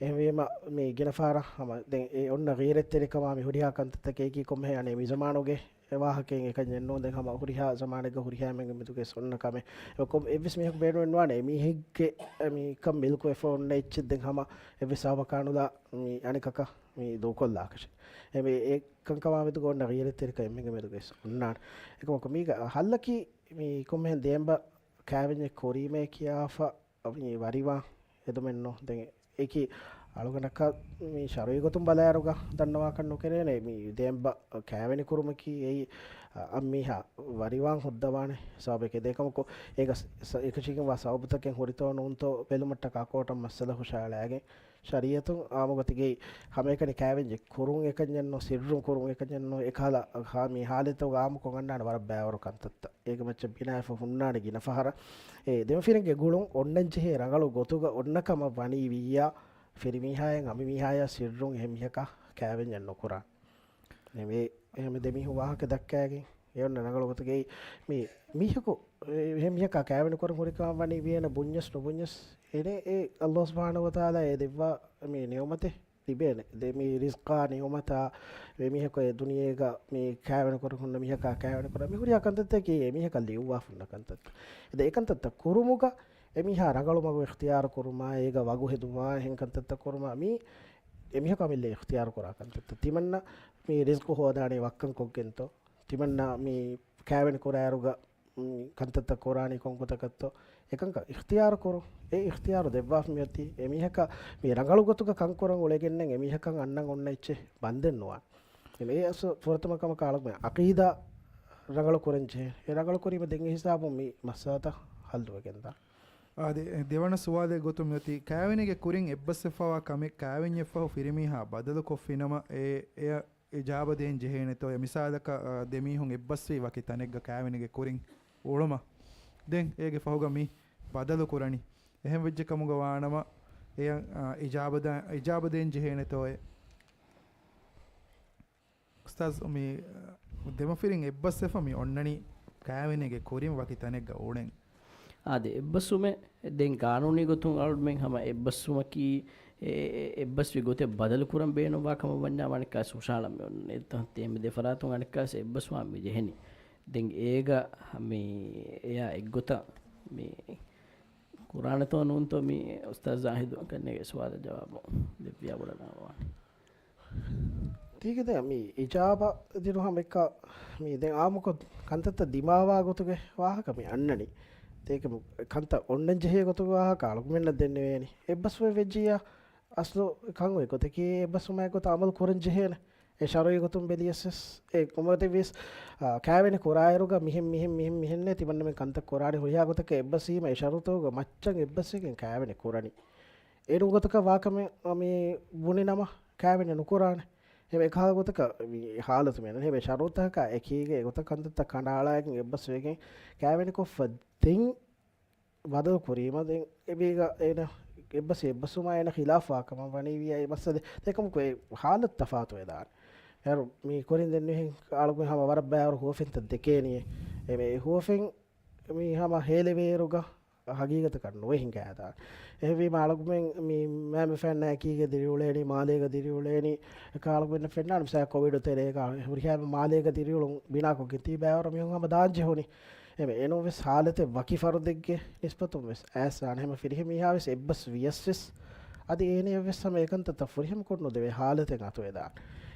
އެހެންވީމަ މި ގިނަފާރަށް ހަމަ ދެން އެ އޮންނަ ޣީރަތްތެރިކަމާ މި ހުރިހާ ކަންތައްތަކެއް ކޮންމެހެން އަނެއް މި ޒަމާނުގެ އެ ވާހަކައިން އެކަންޏެއް ނޫން. ދެން ހަމަ ހުރިހާ ޒަމާނެއްގަ ހުރިހާ އެންމެންގެ މެދުގައި އޮންނަ ކަމެއް. އެ ކޮ-، އެއްވެސް މީހަކު ބޭނުމެއް ނުވާނެ އެ މީހެއްގެ މިކަން މިލްކުވެފަ އޮންނަ އެއްޗެއް ދެން ހަމަ އެއްވެސް ސަބަބަކާ ނުލާ މި އަނެކަކަށް މި ދޫކޮށްލާކަށެއް. އެ މި އެ ކަންކަމާ މެދުގަ އޮންނަ ޣީރަތްތެރިކަން އެންމެންގެ މެދުގައި އޮންނާނެ. އެކަމަކު މީގަ ހައްލަކީ މި ކޮންމެހެން ދޭންބަ ކައިވެންޏެއް ކުރީމޭ ކިޔާފަ މި ވަރިވާން އެދުމެއްނު. ދެން އެކި އަޅުގަނޑަކަށް މި ޝަރުއީ ގޮތުން ބަލާއިރުގަ ދަންނަވާކަށް ނުކެރޭނެ. މި ދޭންބަ ކައިވެނި ކުރުމަކީ އެއީ އަ-، އަންމީހާ ވަރިވާން ހުއްދަވާނެ ސަބަބެކޭ. ދެކަމަކު އޭގަ ސަ-، އެކަށީގެންވާ ސަބަބުތަކެއް ހުރިތޯ ނޫންތޯ ބެލުމަށްޓަކާ ކޯޓަށް މައްސަލަ ހުށައަޅާގެން ޝަރީއަތުން އާއްމުގޮތެއްގައި ހަމައެކަނި ކައިވެންޏެއް ކުރުން އެކަންޏެއްނު، ސިއްރުން ކުރުން އެކަންޏެއްނު، އެކަހަލަ ހާ މި ހާލަތުގަ އާއްމުކޮށް އަންނާނެ ވަރަށް ބައިވަރު ކަންތައްތައް. އޭގެ މައްޗަށް ބިނާވެފަ ހުންނާނެ ގިނަ ފަހަރަށް. އެ ދެމަފިރިންގެ ގުޅުން އޮންނަންޖެހޭ ރަނގަޅު ގޮތުގަ އޮންނަ ކަމަށް ވަނީ ވިއްޔާ، ފިރިމީހާއަށް އަނބިމީހާޔާ ސިއްރުން އެހެން މީހަކާ ކައިވެންޏެއް ނުކުރާނެ. އެ މި، އެހެން ދެމީހުން ވާހަކަ ދައްކައިގެން އެ އޮންނަ ރަނގަޅު ގޮތުގައި މި މީހަކު، އެ، އެހެން މީހަކާ ކައިވެނި ކުރަން ހުރިކަމަށް ވަނީ ވިޔޭނަ ބުންޏަސް ނުބުންޏަސް އެނެ އެ ﷲ ސުބްޙާނަހޫ ވަތަޢާލާ އެ ދެއްވާ މި ނިޢުމަތެއް ލިބޭނެ. ދެ މި ރިޒްޤާ ނިޢުމަތާ އެ މީހަކު އެ ދުނިޔޭގަ މި ކައިވެނި ކުރަން ހުންނަ މީހަކާ ކައިވެނި ކުރާ މި ހުރިހާ ކަންތައްތަކީ އެ މީހަކަށް ލިޔުއްވާފަ ހުންނަ ކަންތައްތައް. އެ ދެ އެ ކަންތައްތައް ކުރުމުގަ އެ މީހާ ރަނގަޅު މަގު އިޚްތިޔާރު ކުރުމާ، އޭގަ ވަގު ހެދުމާ، އެހެން ކަންތައްތައް ކުރުމާ މި އެ މީހަކު އަމިއްލަ އިޚްތިޔާރު ކުރާ ކަންތައްތައް. ތިމަންނަ މި ރިޒްޤު ހޯދާނީ ވައްކަން ކޮށްގެންތޯ؟ ތިމަންނަ މި ކައިވެނި ކުރާއިރުގަ، މް، ކަންތައްތައް ކުރާނީ ކޮން ގޮތަކަށްތޯ؟ އެކަންކަން އިޚްތިޔާރު ކުރު. އެ އިޚްތިޔާރު ދެއްވާފަ މިއޮތީ އެ މީހަކަށް މި ރަނގަޅު ގޮތުގަ ކަން ކުރަން އުޅެގެންނެއް އެ މީހަކަށް އަންނަން އޮންނަ އެއްޗެއް ބަންދެއް ނުވާނެ. އެ އަސް ފުރަތަމަ ކަމަކަށް އަޅުގަނޑު ޢަޤީދާ ރަނގަޅު ކުރަން ޖެހޭ. އެ ރަނގަޅު ކުރީމަ ދެން އެ ހިސާބުން މި މައްސަލަތައް ހައްލުވެގެންދާނެ. އާދެ، ދެވަނަ ސުވާލެއް ގޮތުން މިއޮތީ، ކައިވެނިގެ ކުރިން އެއްބަސްވެފަވާ ކަމެއް ކައިވެންޏެއްފަހު ފިރިމީހާ ބަދަލު ކޮށްފިނަމަ، އެ، އެ އިޖާބަ ދޭން ޖެހޭނެތޯއޭ؟ މިސާލަކަށް، އާ، ދެމީހުން އެއްބަސްވީ ވަކި ތަނެއްގަ ކައިވެނިގެ ކުރިން އުޅުމަށް. ދެން އޭގެ ފަހުގަ މި ބަދަލު ކުރަނީ. އެހެން ވެއްޖެ ކަމުގަ ވާނަމަ، އެޔަށް، އާ، އިޖާބަ ދާ-، އިޖާބަ ދޭން ޖެހޭނެތޯއޭ؟ އުސްތާޒް، މި، އާ، ދެމަފިރިން އެއްބަސްވެފަ މި އޮންނަނީ ކައިވެނިގެ ކުރިން ވަކި ތަނެއްގަ އުޅެން. އާދެ، އެއްބަސްވުމެއް ދެން ގާނޫނީ ގޮތުން އަޅުމެން ހަމަ އެއްބަސްވުމަކީ، އެ، އެ، އެއްބަސްވި ގޮތެއް ބަދަލު ކުރަން ބޭނުންވާ ކަމަށް ވަންޏާ އަނެއްކާސް ހުށަހަޅަން މި އޮންނަނީ. އެ ދެ ފަރާތުން އަނެއްކާސް އެއްބަސްވާން މި ޖެހެނީ. ދެން އޭގަ މި އެޔާ އެއްގޮތަށް މި ކުރާނެތޯ ނޫންތޯ މި އުސްތާޒް ޒާހިދު ކަންނޭގެ ސުވާލަށް ޖަވާބު ދެއްވިޔާ ބޮޑަށް ނާވާނެ. ތީގެ ދެ މި އިޖާބަ ދިނު ހަމަ އެއްކަ މި ދެން އާއްމުކޮށް ކަންތައްތައް ދިމާވާ ގޮތުގެ ވާހަކަ މި އަންނަނީ. ތޭކަ ކަންތައް އޮންނަން ޖެހޭ ގޮތުގެ ވާހަކަ އަޅުގަނޑަށް ދެންނެވޭނީ. އެއްބަސްވެ ވެއްޖިއްޔާ އަސްލު ކަން އޮތް ގޮތަކީ އެއްބަސްވުމާ ގޮތަށް އަމަލު ކުރަން ޖެހޭނެ. އެ ޝަރުއީ ގޮތުން ބެލިޔަސް ވެސް އެ ކޮންމެ ގޮތެއް ވިޔަސް، އާ، ކައިވެނި ކުރާއިރުގަ މިހެން، މިހެން، މިހެން، މިހެންނޭ ތިމަންނަމެން ކަންތައް ކުރާނެ ހުރިހާ ގޮތަކަށް އެއްބަސްވީމަ އެ ޝަރުތުގަ މައްޗަށް އެއްބަސްވެގެން ކައިވެނި ކުރަނީ. އޭރުން ގޮތަކަށް ވާކަމެއް މި ބުނި ނަމަ ކައިވެނި ނުކުރާނެ. އެހެން އެކަހަލަ ގޮތަކަށް މި ހާލަތު މި އަންނަނީ. އެހެން ޝަރުތަކަކާ އެކީގަ އެގޮތަށް ކަންތައްތައް ކަނޑައަޅާގެން އެއްބަސްވެގެން ކައިވެނިކޮށްފަ ދެން ބަދަލު ކުރީމަ ދެން އެބީގަ އޭނަ އެއްބަސް، އެއްބަސްވުމާ އޭނަ ޚިލާފްވާ ކަމަށް ވަނީ ވިޔާ އެ މައްސަލަ. އެކަމަކު އެ ހާލަތު ތަފާތު ވެދާނެ. އޭރު މި ކުރިން ދެން ނުހެން އަޅުގަނޑު ހަމަ ވަރަށް ބައިވަރު ހުވަފެންތައް ދެކޭނީ. އެ މި ހުވަފެން މި ހަމަ ހޭލެވޭއިރުގަ ހަގީގަތަކަށް ނުވެ ހިނގާދާނެ. އެހެންވީމަ އަޅުގަނޑުމެން މި މައިންބަފައިންނާ އެކީގަ ދިރިއުޅޭނީ، މާލޭގަ ދިރިއުޅޭނީ، އެކަ އަޅުގަނޑުމެންނަށް ފެންނާނެ މިސާލަކަށް ކޮވިޑު ތެރޭގަ ހުރިހާ މާލޭގަ ދިރިއުޅުން ބިނާކޮށްގެން ތީ ބައިވަރު މީހުން ހަމަ ދާން ޖެހުނީ. އެމެ އެނޫން ވެސް ހާލަތެއް ވަކި ފަރުދެއްގެ ނިސްބަތުން ވެސް އައިސް އާން ހަމަ ފިރިހެން މީހާ ވެސް އެއްބަސް ވިޔަސް ވެސް އަދި އޭނަޔަށް ވެސް ހަމަ އެކަންތައްތައް ފުރިހަމަ ކޮށް ނުދެވޭ ހާލަތެއް އަތުވެދާނެ.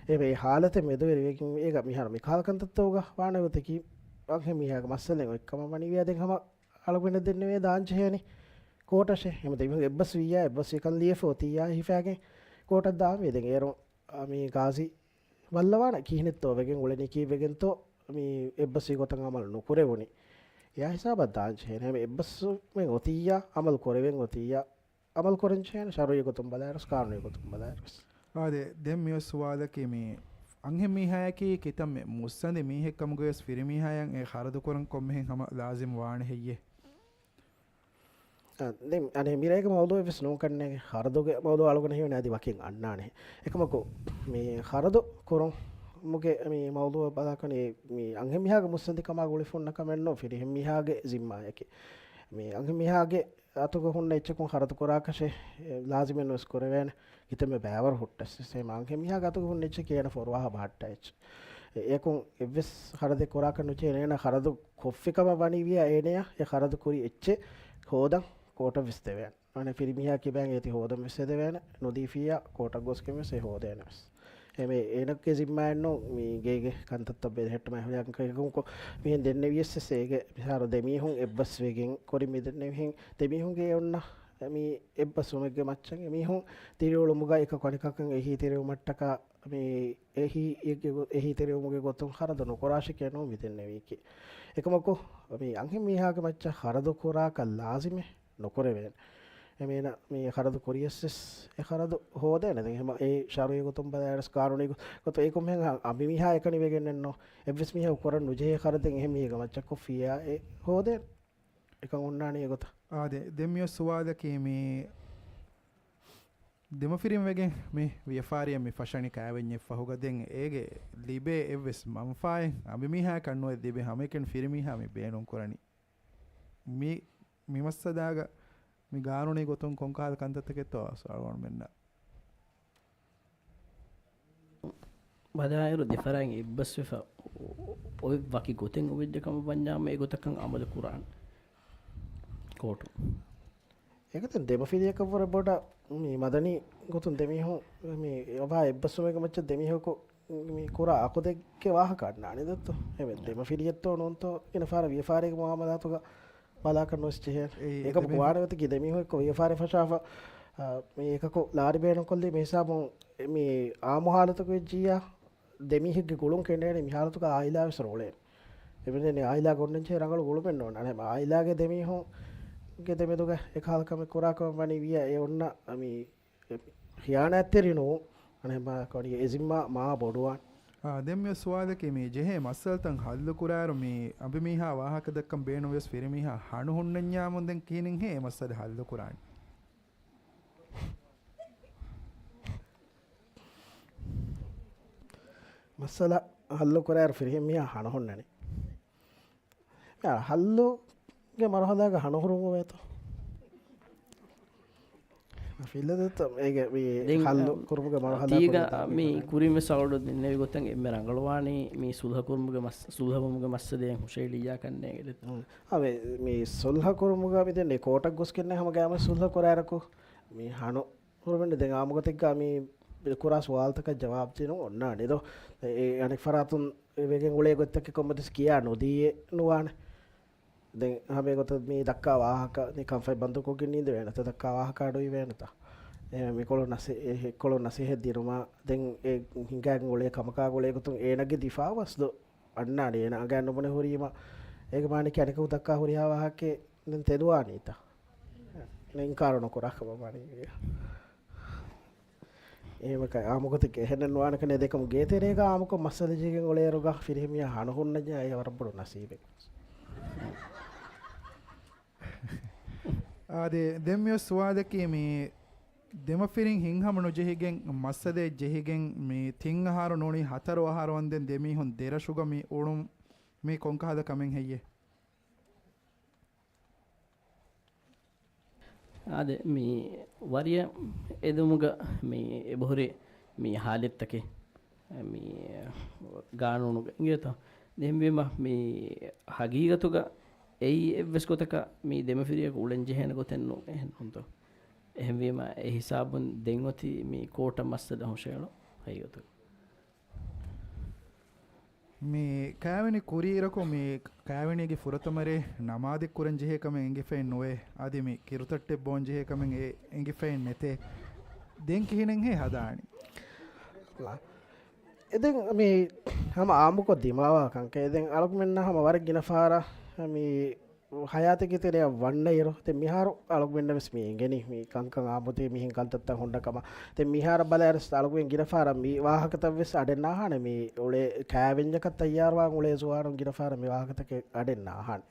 އެމެ އެ ހާލަތެއް މެދުވެރިވެގެން އޭގަ މިހާރު މި ކަހަލަ ކަންތައްތަކުގަ ވާނެ ގޮތަކީ އަންހެން މީހާގެ މައްސަލައެއް އޮތް ކަމަށް ވަނީ ވިޔާ ދެން ހަމަ އަޅުގަނޑަށް ދެންނެވޭ ދާން ޖެހޭނީ ކޯޓަށޭ. ހަމަ ދެމީހުން އެއްބަސް ވިއްޔާ، އެއްބަސް ވިކަން ލިޔެފަ އޮތިއްޔާ ހިފާގެން ކޯޓަށް ދާންވީ. ދެން އޭރު އަ، މި ގާޒީ ބައްލަވާނެ ކިހިނެއްތޯ ވެގެން އުޅެނީ، ކީއްވެގެންތޯ މި އެއްބަސްވީ ގޮތަށް އަމަލު ނުކުރެވުނީ. އެއާ ހިސާބަށް ދާން ޖެހޭނެ. ހަމަ އެއްބަސްވުމެއް އޮތިއްޔާ، އަމަލު ކުރެވެން އޮތިއްޔާ، އަމަލު ކުރަން ޖެހޭނެ ޝަރުއީ ގޮތުން ބަލާއިރުސް، ޤާނޫނީ ގޮތުން ބަލާއިރުސް. އާދެ، ދެން މިއޮތް ސުވާލަކީ، މި އަންހެން މީހާޔަކީ ކިތަންމެ މުއްސަނދި މީހެއް ކަމުގައި ވެސް ފިރިމީހާޔަށް އެ ޚަރަދު ކުރަން ކޮންމެހެން ހަމަ ލާޒިމް ވާނެ ހެއްޔޭ؟ އާ، ދެން އަނެއް މިރޭގެ މައުޟޫއެއް ވެސް ނޫން ކަންނޭނގެ. ޚަރަދުގެ މައުޟޫ އަޅުގަނޑަށް ހީވަނީ އަދި ވަކިން އަންނާނެ. އެކަމަކު މި ޚަރަދު ކުރުމުގެ މި މައުޟޫއަށް ބަލާކަނީ، މި އަންހެން މީހާގެ މުއްސަނދިކަމާ ގުޅިފަ ހުންނަ ކަމެއް ނޫން، ފިރިހެން މީހާގެ ޒިންމާއަކީ. މި އަންހެން މީހާގެ އަތުގަ ހުންނަ އެއްޗަކުން ޚަރަދު ކުރާކަށެއް، އެ، ލާޒިމެއް ނުވެސް ކުރެވޭނެ. ކިތަންމެ ބައިވަރު ހުއްޓަސް ވެސް އެ އަންހެން މީހާގެ އަތުގަ ހުންނަ އެއްޗަކީ އޭނަ ފޮރުވާހާ ބަހައްޓާ އެއްޗެއް. އެ، އެއަކުން އެއްވެސް ޚަރަދެއް ކުރާކަށް ނުޖެހޭނެ. އޭނަ ޚަރަދު ކޮށްފި ކަމަށް ވަނީ ވިޔަ އޭނަޔަށް އެ ޚަރަދު ކުރި އެއްޗެއް ހޯދަން ކޯޓަށް ވެސް ދެވޭނެ. އަނެއް ފިރިމީހާ ކިބައިން އޭތި ހޯދަން ވެސް އެދެވޭނެ. ނުދީފިއްޔާ ކޯޓަށް ގޮސްގެން ވެސް އެ ހޯދޭނެ ވެސް. އެމެ އޭނަގެ ޒިންމާއެއް ނޫން މި ގޭގެ ކަންތައްތައް ބެލެހެއްޓުމާ ހުރިހާ ކަންކަން އެކަމަކު މިހެން ދެންނެވިޔަސް އޭގެ މިސާލު ދެމީހުން އެއްބަސްވެގެން ކުރިން މި ދެންނެވިހެން ދެމީހުންގެ އެ އޮންނަ މި އެއްބަސްވުމެއްގެ މައްޗަށް އެމީހުން ދިރިއުޅުމުގަ އެކަކު އަނެކަކަށް އެހީތެރިވުމަށްޓަކާ މި އެހީ، އެ، އެހީތެރިވުމުގެ ގޮތުން ޚަރަދު ނުކުރާށޭ ކިޔަން މި ދެންނެވީކީ. އެކަމަކު މި އަންހެން މީހާގެ މައްޗަށް ޚަރަދު ކުރާކަށް ލާޒިމެއް ނުކުރެވޭނެ. އެމީނަ މި ޚަރަދު ކުރިޔަސް ވެސް އެ ޚަރަދު ހޯދޭނެ. ދެން އެހެމަ އެ ޝަރުޢީ ގޮތުން ބަލާއިރުސް ޤާނޫނީ ގޮ-، ގޮތުން އެކަމެއް އަނބިމީހާ އެކަނި ވެގެންނެއްނު. އެއްވެސް މީހަކު ކުރަން ނުޖެހޭ ޚަރަދެއް އެހެން މީހެއްގެ މައްޗަށް ކޮށްފިއްޔާ އެ ހޯދޭނެ. އެކަން އޮންނާނީ އެގޮތަށް. އާދެ، ދެން މިއޮތް ސުވާލަކީ މި ދެމަފިރިން ވެގެން މި ވިޔަފާރިއަށް މި ފަށަނީ ކައިވެންޏެއް ފަހުގަ ދެން އޭގެ ލިބޭ އެއްވެސް މަންފާއެއް އަނބިމީހާއަކަށް ނުވެ ލިބޭ ހަމައެކަނި ފިރިމީހާ މި ބޭނުން ކުރަނީ. މި، މި މައްސަލާގަ މި ގާނޫނީ ގޮތުން ކޮންކަހަލަ ކަންތައްތަކެއްތޯ އަސް އަޅުގަނޑުމެންނަށް؟ ބަލާއިރު ދެފަރާތް އެއްބަސްވެފަ އޮތް ވަކި ގޮތެއް އޮވެއްޖެ ކަމަށް ވަންޏާމަ އެގޮތަކަށް އަމަލު ކުރާނެ ކޯޓު. އެގޮތުން ދެމަފިރިޔަކަށްވުރެ ބޮޑަށް މި މަދަނީ ގޮތުން ދެމީހުން މި އޮވާ އެއްބަސްވުމެއްގެ މައްޗަށް ދެމީހަކު މި ކުރާ އަކުދެއްގެ ވާހަކަ އަންނާނެ ދެއްތޯ؟ އެމެ ދެމަފިރިޔެއްތޯ ނޫންތޯ ގިނަ ފަހަރަށް ވިޔަފާރީގެ މުއާމަލާތުގަ ބަލާކަށް ނުވެސް ޖެހޭނެ. އެކަމަކު ވާނެ އޮތަކީ ދެމީހުން އެއްކޮށް ވިޔަފާރި ފަށާފަ، އާ، މި އެކަކު ލާރި ބޭނުންކޮށްލީ މި ހިސާބުން މި އާއްމު ހާލަތަކު ވެއްޖިއްޔާ ދެމީހެއްގެ ގުޅުން ކެނޑޭނެ މި ހާލަތުގަ އާއިލާ ވެސް ރޮޅޭ. އެމެން އާއިލާ ގޮންނަންޖެހޭ ރަނގަޅު ގުޅުމެއް ނޯން. އަނެ އާއިލާގެ ދެމީހުންގެ ދެމެދުގަ އެކަހަލަ ކަމެއް ކުރާކަމަށް ވަނީ ވިޔަ އެ އޮންނަ މި ޚިޔާނާތްތެރި ނޫން. އަނެ މާ ކޮނީ އެ ޒިންމާ މާ ބޮޑުވާން. އާ، ދެން މި ސުވާލަކީ މި ޖެހޭ މައްސަލަތައް ހައްލު ކުރާއިރު މި އަނބިމީހާ ވާހަކަ ދައްކަން ބޭނުން ވެސް ފިރިމީހާ ހަނު ހުންނަންޏާމުން ދެން ކިހިނެއްހޭ އެ މައްސަލަ ހައްލު ކުރާނީ؟ މައްސަލަ ހައްލު ކުރާއިރު ފިރިހެން މީހާ ހަނު ހުންނަނީ. އާ، ހައްލުގެ މަރުހަލާގަ ހަނު ހުރުމުވޭތޯ؟ ފިލަދަތަ އޭގެ މި ދެން، ހައްލު އަ، ކުރުމުގެ މަރުހަލާ ތީގަ ކުރިން މި ކުރިން ވެސް އަޅުގަނޑު ދެންނެވި ގޮތަށް އެންމެ ރަނގަޅުވާނީ މި ސުލްހަ ކުރުމުގެ މަސް-، ސުލްހަވުމުގެ މައްސަލައެއް ހުށައެޅިއްޔާ ކަންނޭނގެ ދެއްތޯ؟ އަވެ، މި ސުލްހަ ކުރުމުގަ މި ދެން ކޯޓަށް ގޮސްގެންނެ ހަމަ ގައިމު ސުލްހަ ކުރާއިރަކު މި ހަނު ހުރުމެއް ދެން އާއްމުގޮތެއްގަ މި ކުރާ ސުވާލުތަކަށް ޖަވާބު ދިނުން އޮންނާނެ ދޯ؟ އެ، އެ، އަނެއް ފަރާތުން ވެގެން އުޅޭ ގޮތްތަކެއް ކޮންމެ ދުވަސް ކިޔާ ނުދީއޭ ނުވާނެ. ދެން ހަމަ އެގޮތަށް މި ދައްކާ ވާހަކަ ދެން ކަންފަތް ބަންދުކޮށްގެން ނީނދެވޭނެތަ؟ ދައްކާ ވާހަކަ އަޑުއިވޭނެތަ؟ އެ، މިކޮޅު ނަސި-، އެ، އެއްކޮޅު ނަސޭހަތް ދިނުމާ ދެން އެ ހިނގާގެން އުޅޭ ކަމަކާ ގުޅޭ ގޮތުން އޭނަގެ ދިފާއު ވަސްދު އަންނާނެ. އޭނަ އަނގައިން ނުބުނެ ހުރީމަ އޭގެ މާނައަކީ އަނެކަކު ދައްކާ ހުރިހާ ވާހަކައެއް ދެން ތެދުވާނީތަ؟ އޭނަ އިންކާރު ނުކުރާ ކަމަށް ވާނީ. އެހެމަކަށް އާއްމުގޮތެއްގަ އެހެނެއް ނުވާނެކަން ދެކަމު ގޭތެރޭގަ އާއްމުކޮށް މައްސަލަ ޖެހިގެން އުޅޭއިރުގަ ފިރިހެން މީހާ ހަނު ހުންނަންޏާ އެ ވަރަށް ބޮޑު ނަސީބެއް. އާދެ، ދެން މިއޮތް ސުވާލަކީ މި ދެމަފިރިން ހިތްހަމަ ނުޖެހިގެން މައްސަލައެއް ޖެހިގެން މި ތިން އަހަރު ނޫނީ ހަތަރު އަހަރު ވަންދެން ދެމީހުން ދެރަށުގަ މި އުޅުން މީ ކޮންކަހަލަ ކަމެއް ހެއްޔޭ؟ އާދެ، މި ވަރިޔަށް އެދުމުގަ މި އެބަހުރި މި ހާލަތްތަކެއް މި ގާނޫނުގަ އިނގޭތޯ؟ އެހެންވީމަ މި ހަގީގަތުގަ އެއީ އެއްވެސް ގޮތަކަށް މި ދެމަފިރިޔަކު އުޅެން ޖެހޭނެ ގޮތެއް ނޫން. އެހެން ނޫންތޯ؟ އެހެންވީމަ އެ ހިސާބުން ދެން އޮތީ މި ކޯޓަށް މައްސަލަ ހުށައެޅުން ހަގީގަތުގަ. މި ކާވެނި ކުރިއިރަކު މި ކާވެނީގެ ފުރަތަމަ ރޭ ނަމާދެއް ކުރަން ޖެހޭ ކަމެއް އެނގިފައެއް ނުވޭ. އަދި މި ކިރުތައްޓެއް ބޯން ޖެހޭ ކަމެއް އެ އެނގިފައެއް ނެތޭ. ދެން ކިހިނެއްހޭ ހަދާނީ؟ އެދެން މި ހަމަ އާއްމުކޮށް ދިމާވާ ކަންކަން. އެދެން އަޅުގަނޑުމެންނަށް ހަމަ ވަރަށް ގިނަ ފަހަރަށް މި ހަޔާތެއްގެ ތެރެއަށް ވަންނައިރު، ދެން މިހާރު އަޅުގަނޑަށް ވެސް މި އެނގެނީ މި ކަންކަން އާންމުތީ މިހެން ކަންތައްތައް ހުންނަ ކަމަށް. ދެން މިހާރަށް ބަލާއިރު އަޅުގަނޑު ގިނަ ފަހަރަށް މި ވާހަކަތައް ވެސް އަޑެއް ނާހާނެ، މި އުޅޭ ކާވެންޏަކަށް ތައްޔާރުވާން އުޅޭ ޒުވާނުން ގިނަ ފަހަރަށް މި ވާހަކަތަކެއް އަޑެއް ނާހާނެ.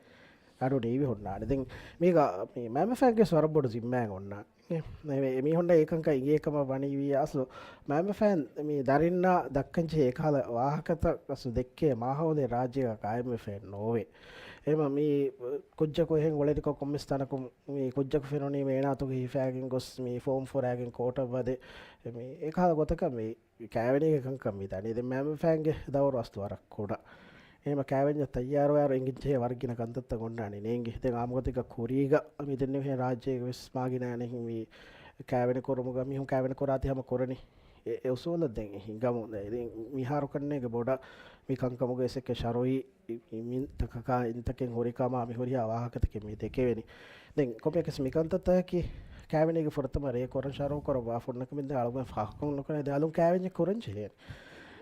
އަޑު ނީވި ހުންނާނެ. ދެން މީގަ މި މައިންބަފައިންގެ ވަރަށް ބޮޑު ޒިންމާއެއް އޮންނާނެ. އެ، މި، މީހުންނަށް އެކަންކަން އިނގޭ ކަމަށް ވަނީ ވިއްޔާ، އަސްލު މައިންބަފައިން މި ދަރިންނާ ދައްކަން ޖެހޭ އެކަހަލަ ވާހަކަތައް އަސްލު ދެއްކޭ މާހައުލެއް ރާއްޖޭގަ ގާއިމްވެފައެއް ނޯވޭ. އެހެންވީމަ މި ކުއްޖަކު އެހެން އުޅެނިކޮށް ކޮންމެސް ތަނަކުން މި ކުއްޖަކު ފެނުނީމަ އޭނާ އަތުގަ ހިފާގެން ގޮސް މި ފޯމް ފުރާގެން ކޯޓަށް ވަދެ، މި އެކަހަލަ ގޮތަކަށް މި ކާވެނީގެ ކަންކަން މި ދަނީ. ދެން މައިންބަފައިންގެ ދައުރު އަސްލު ވަރަށް ކުޑަ. އެހެންވީމަ ކާވެންޏަށް ތައްޔާރުވާއިރު އެނގިން ޖެހޭ ވަރަށް ގިނަ ކަންތައްތައް އޮންނާނެ ނޭނގެ. ދެން އާއްމުގޮތެއްގަ ކުރީގަ މި ދެންނެވިހެން ރާއްޖޭގަ ވެސް މާގިނައިން މި ކާވެނި ކުރުމުގަ މީހުން ކާވެނި ކުރާތީ ހަމަ ކުރަނީ އެ، އެ އުސޫލަށް ދެން ހިނގަމުން. ދެން މިހާރު ކަންނޭނގެ ބޮޑަށް މި ކަންކަމުގަ އެސެއްކެ ޝަރުއީ މި ތަކަކާ އިންތަކެއް ހުރި ކަމާ މި ހުރިހާ ވާހަކަތަކެއް މި ދެކެވެނީ. ދެން ކޮންމެއަކަސް މި ކަންތައްތަކަކީ ކާވެނީގެ ފުރަތަމަ ރޭ ކުރަން ޝަރު ކުރައްވާ ފުންނަކަމެއް ދެން އަޅުގަނޑު ފާހަގަކޮށް ނުކުރޭ ދެން އަލުން ކާވެންޏެއް ކުރަން ޖެހޭނެ.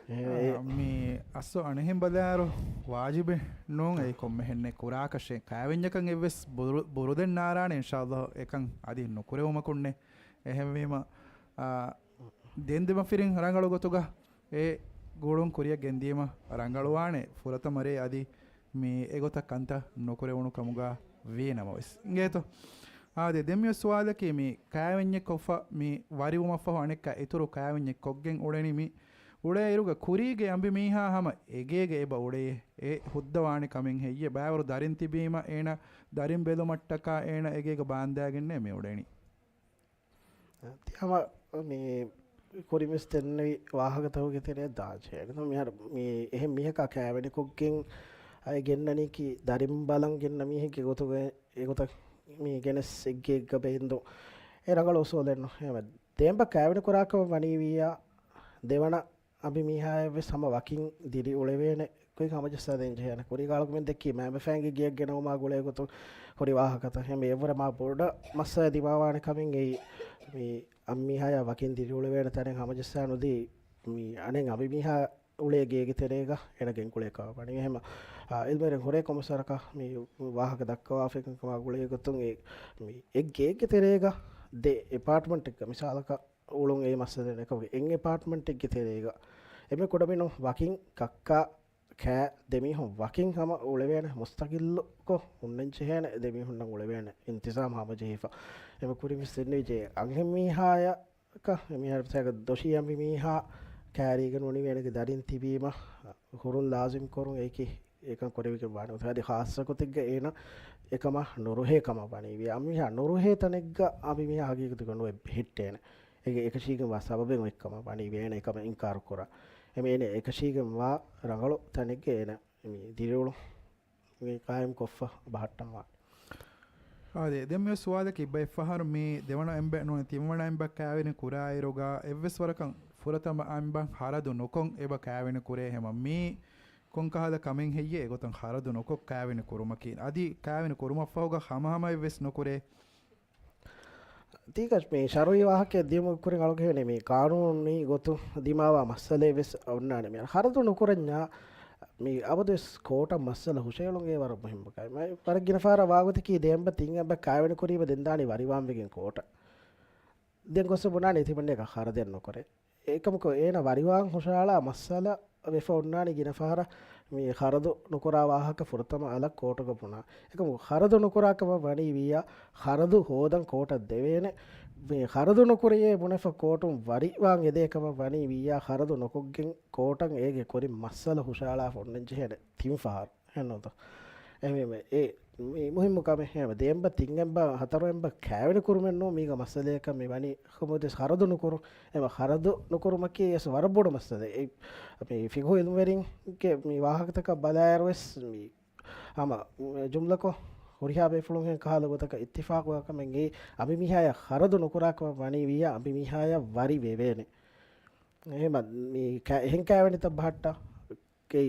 އެ، އާ، މި އަސްލު އަނެއްހެން ބަލާއިރު ވާޖިބެއް ނޫން އެއީ ކޮންމެހެންނެއް ކުރާކަށެއް. ކާވެންޏަކަށް އެއްވެސް ބުރު-، ބުރުދެއް ނާރާނެ އިންޝާﷲ އެކަން އަދި ނުކުރެވުމަކުންނެއް. އެހެންވީމަ، އާ، ދެން ދެމަފިރިން ރަނގަޅު ގޮތުގަ އެ ގުޅުން ކުރިއަށް ގެންދީމަ ރަނގަޅުވާނެ ފުރަތަމަ ރޭ އަދި މި އެގޮތަށް ކަންތައް ނުކުރެވުނު ކަމުގަ ވީ ނަމަވެސް. އިނގޭތޯ؟ އާދެ، ދެން މި ސުވާލަކީ މި ކާވެންޏެއް ކޮށްފަ މި ވަރިވުމަށްފަހު އަނެއްކާ އިތުރު ކާވެންޏެއް ކޮށްގެން އުޅެނީ މި އުޅޭއިރުގަ ކުރީގެ އަނބިމީހާ ހަމަ އެގޭގަ އެބަ އުޅޭ އެ ހުއްދަވާނެ ކަމެއް ހެއްޔޭ؟ ބައިވަރު ދަރިން ތިބީމަ އޭނަ ދަރިން ބެލުމަށްޓަކާ އޭނަ އެގޭގަ ބާންދާގެންނޭ މި އުޅެނީ. ތި ހަމަ މި ކުރިންވެސް ދެންނެވި ވާހަކަތަކުގެ ތެރެއަށް ދާންޖެހޭނެ. މިހާރު މި އެހެން މީހަކާ ކާވެނިކޮށްގެން އައި ގެންނަނީކީ ދަރިން ބަލަން ގެންނަ މީހެއްގެ ގޮތުގަ އެގޮތަށް މި ގެނެސް އެއްގެ އެއްގަ ބޭންދު އެ ރަނގަޅު އުސޫލެއްނު. އެހެންވެ ދޭންބަ ކާވެނި ކުރާކަމަށް ވަނީ ވިއްޔާ ދެވަނަ އަނބިމީހާއަށްވެސް ހަމަ ވަކިން ދިރި އުޅެވޭނެ ގޮތް ހަމަޖައްސާދޭން ޖެހޭނެ. ކުރީގަ އަޅުގަނޑުމެން ދެއްކީ މައިންބަފައިންގެ ގެއަށް ގެނައުމާ ގުޅޭ ގޮތުން ހުރި ވާހަކަތައް. އެހެންވެ އެއަށްވުރެ މާ ބޮޑަށް މައްސަލަ ދިމާވާނެ ކަމެއް އެއީ މި އަނބިމީހާޔާ ވަކިން ދިރިއުޅެވޭނެ ތަނެއް ހަމަޖައްސާ ނުދީ މި އަނެއް އަނބިމީހާ އުޅޭ ގޭގެ ތެރޭގަ އޭނަ ގެންގުޅޭ ކަމަށް ވަނީ. އެހެންވެ އިލްމުވެރިން ހުރޭ ކޮންމެސް ވަރަކަށް މި ވާހަކަ ދައްކަވާފައި ކަމާ ގުޅޭ ގޮތުން އެ މި އެއް ގޭގެ ތެރޭގަ ދެ އެޕާޓްމަންޓެއްގަ މިސާލަކަށް އުޅުން އެއީ މައްސަލައެއް ނޫން. އެކަމަކު އެއް އެޕާޓްމަންޓެއްގެ ތެރޭގަ އެންމެ ކުޑަމިނުން ވަކިން ކައްކާ ކާ ދެމީހުން ވަކިން ހަމަ އުޅެވޭނެ، މުސްތަގިއްލުކޮށް ހުންނަން ޖެހޭނެ، ދެމީހުންނަށް އުޅެވޭނެ އިންތިޒާމް ހަމަޖެހިފަ. އެމަ ކުރިން ވެސް ދެންނެވިއްޖެ އަންހެންމީހާޔަކަށް އެމީހާ ދޮށީ އަނބިމީހާ ކާރީގަ ނޫނީ އޭނަގެ ދަރިން ތިބީމަ ހުރުން ލާޒިމް ކުރުން އެކި އެކަން ކުރެވިގެން ވާނެ. އަދި ޚާއްޞަ ގޮތެއްގަ އޭނަ އެކަމަށް ނުރުހޭ ކަމަށް ވަނީ ވިއްޔާ. އަނބިމީހާ ނުރުހޭ ތަނެއްގަ އަނބިމީހާ ހަގީގަތުގަ ނުވެ ބެހެއްޓޭނެ. އޭގެ އެކަށީގެންވާ ސަބަބެއް އޮތްކަމަށް ވަނީ ވޭނެ އެކަމަށް އިންކާރު ކުރާ. އެމެ އޭނަ އެކަށީގެންވާ ރަނގަޅު ތަނެއްގަ އޭނަ މި ދިރިއުޅުން މި ޤާއިމް ކޮށްފަ ބަހައްޓަން ވާނެ. އާދެ، ދެން މި ސުވާލަކީ އެއްބައެއްފަހަރު މި ދެވަނަ އެންބަ ނޫނީ ތިންވަނަ އެންބަ ކާވެނި ކުރާއިރުގަ އެއްވެސް ވަރަކަށް ފުރަތަމަ އެންބަ ޚަރަދު ނުކޮށް އެބަ ކާވެނި ކުރޭ. ހަމަ މީ ކޮންކަހަލަ ކަމެއް ހެއްޔޭ އެގޮތަށް ޚަރަދު ނުކޮށް ކާވެނި ކުރުމަކީ؟ އަދި ކާވެނި ކުރުމަށްފަހުގަ ހަމަހަމައެއްވެސް ނުކުރޭ. ތީކަށް މި ޝަރުއީ ވާހަކައެއް ދިޔުމުގެ ކުރިން އަޅުގަނޑު ހީވަނީ މި ޤާނޫނީ ގޮތުން ދިމާވާ މައްސަލައެއް ވެސް އޮންނާނެ. މި ޚަރަދު ނުކުރަންޏާ މި އަބަދުވެސް ކޯޓަށް މައްސަލަ ހުށައެޅުން އެ ވަރަށް މުހިއްމު ކަމެއް. ވަރަށް ގިނަ ފަހަރަށް ވާގޮތަކީ ދެ އެންބަ ތިން އެންބަ ކާވެނި ކުރީމަ ދެން ދާނީ ވަރިވާން ވެގެން ކޯޓަށް. ދެން ގޮސް ބުނާނީ ތިމަންނައަކަށް ޚަރަދެއް ނުކުރޭ. އެކަމަކު އޭނަ ވަރިވާން ހުށަހަޅާ މައްސަލަ ވެފަ އޮންނާނީ ގިނަ ފަހަރަށް މި ޚަރަދު ނުކުރާ ވާހަކަ ފުރަތަމަ އަލަށް ކޯޓުގަ ބުނާ. އެކަމަކު ޚަރަދު ނުކުރާ ކަމަށް ވަނީ ވިއްޔާ ޚަރަދު ހޯދަން ކޯޓަށް ދެވޭނެ. މި ޚަރަދު ނުކުރެޔޭ ބުނެފަ ކޯޓުން ވަރިވާން އެދޭ ކަމަށް ވަނީ ވިއްޔާ ޚަރަދު ނުކޮށްގެން ކޯޓަށް އޭގެ ކުރިން މައްސަލަ ހުށަހަޅާފަ އޮންނަން ޖެހޭނެ ތިން ފަހަރު. އެހެންނޫންތޯ؟ އެހެންވީމަ އެ މި މުހިއްމު ކަމެއް. އެހެންވެ ދެ އެންބަ ތިން އެންބަ ހަތަރު އެންބަ ކާވެނި ކުރުމެއް ނޫން މީގަ މައްސަލައަކަށް މި ވަނީ. ކޮންމެވެސް ޚަރަދު ނުކުރުން. އެހެންވެ ޚަރަދު ނުކުރުމަކީ އެސް ވަރަށް ބޮޑު މައްސަލައެއް. އެ މި ފިޤުހު އިލްމުވެރިންގެ މި ވާހަކަތަކަށް ބަލާއިރު ވެސް މި ހަމަ ޖުމްލަކޮށް ހުރިހާ ބޭފުޅުން އެހެން ކަހަލަ ގޮތަކަށް އިއްތިފާޤުވާ ކަމެއް އެއީ އަނބިމީހާޔަށް ޚަރަދު ނުކުރާ ކަމަށް ވަނީ ވިއްޔާ އަނބިމީހާޔަށް ވަރި ވެވޭނެ. އެހެން މަ-، މި ކަ-، އެހެން ކާވެނިތައް ބަހައްޓާ ގެ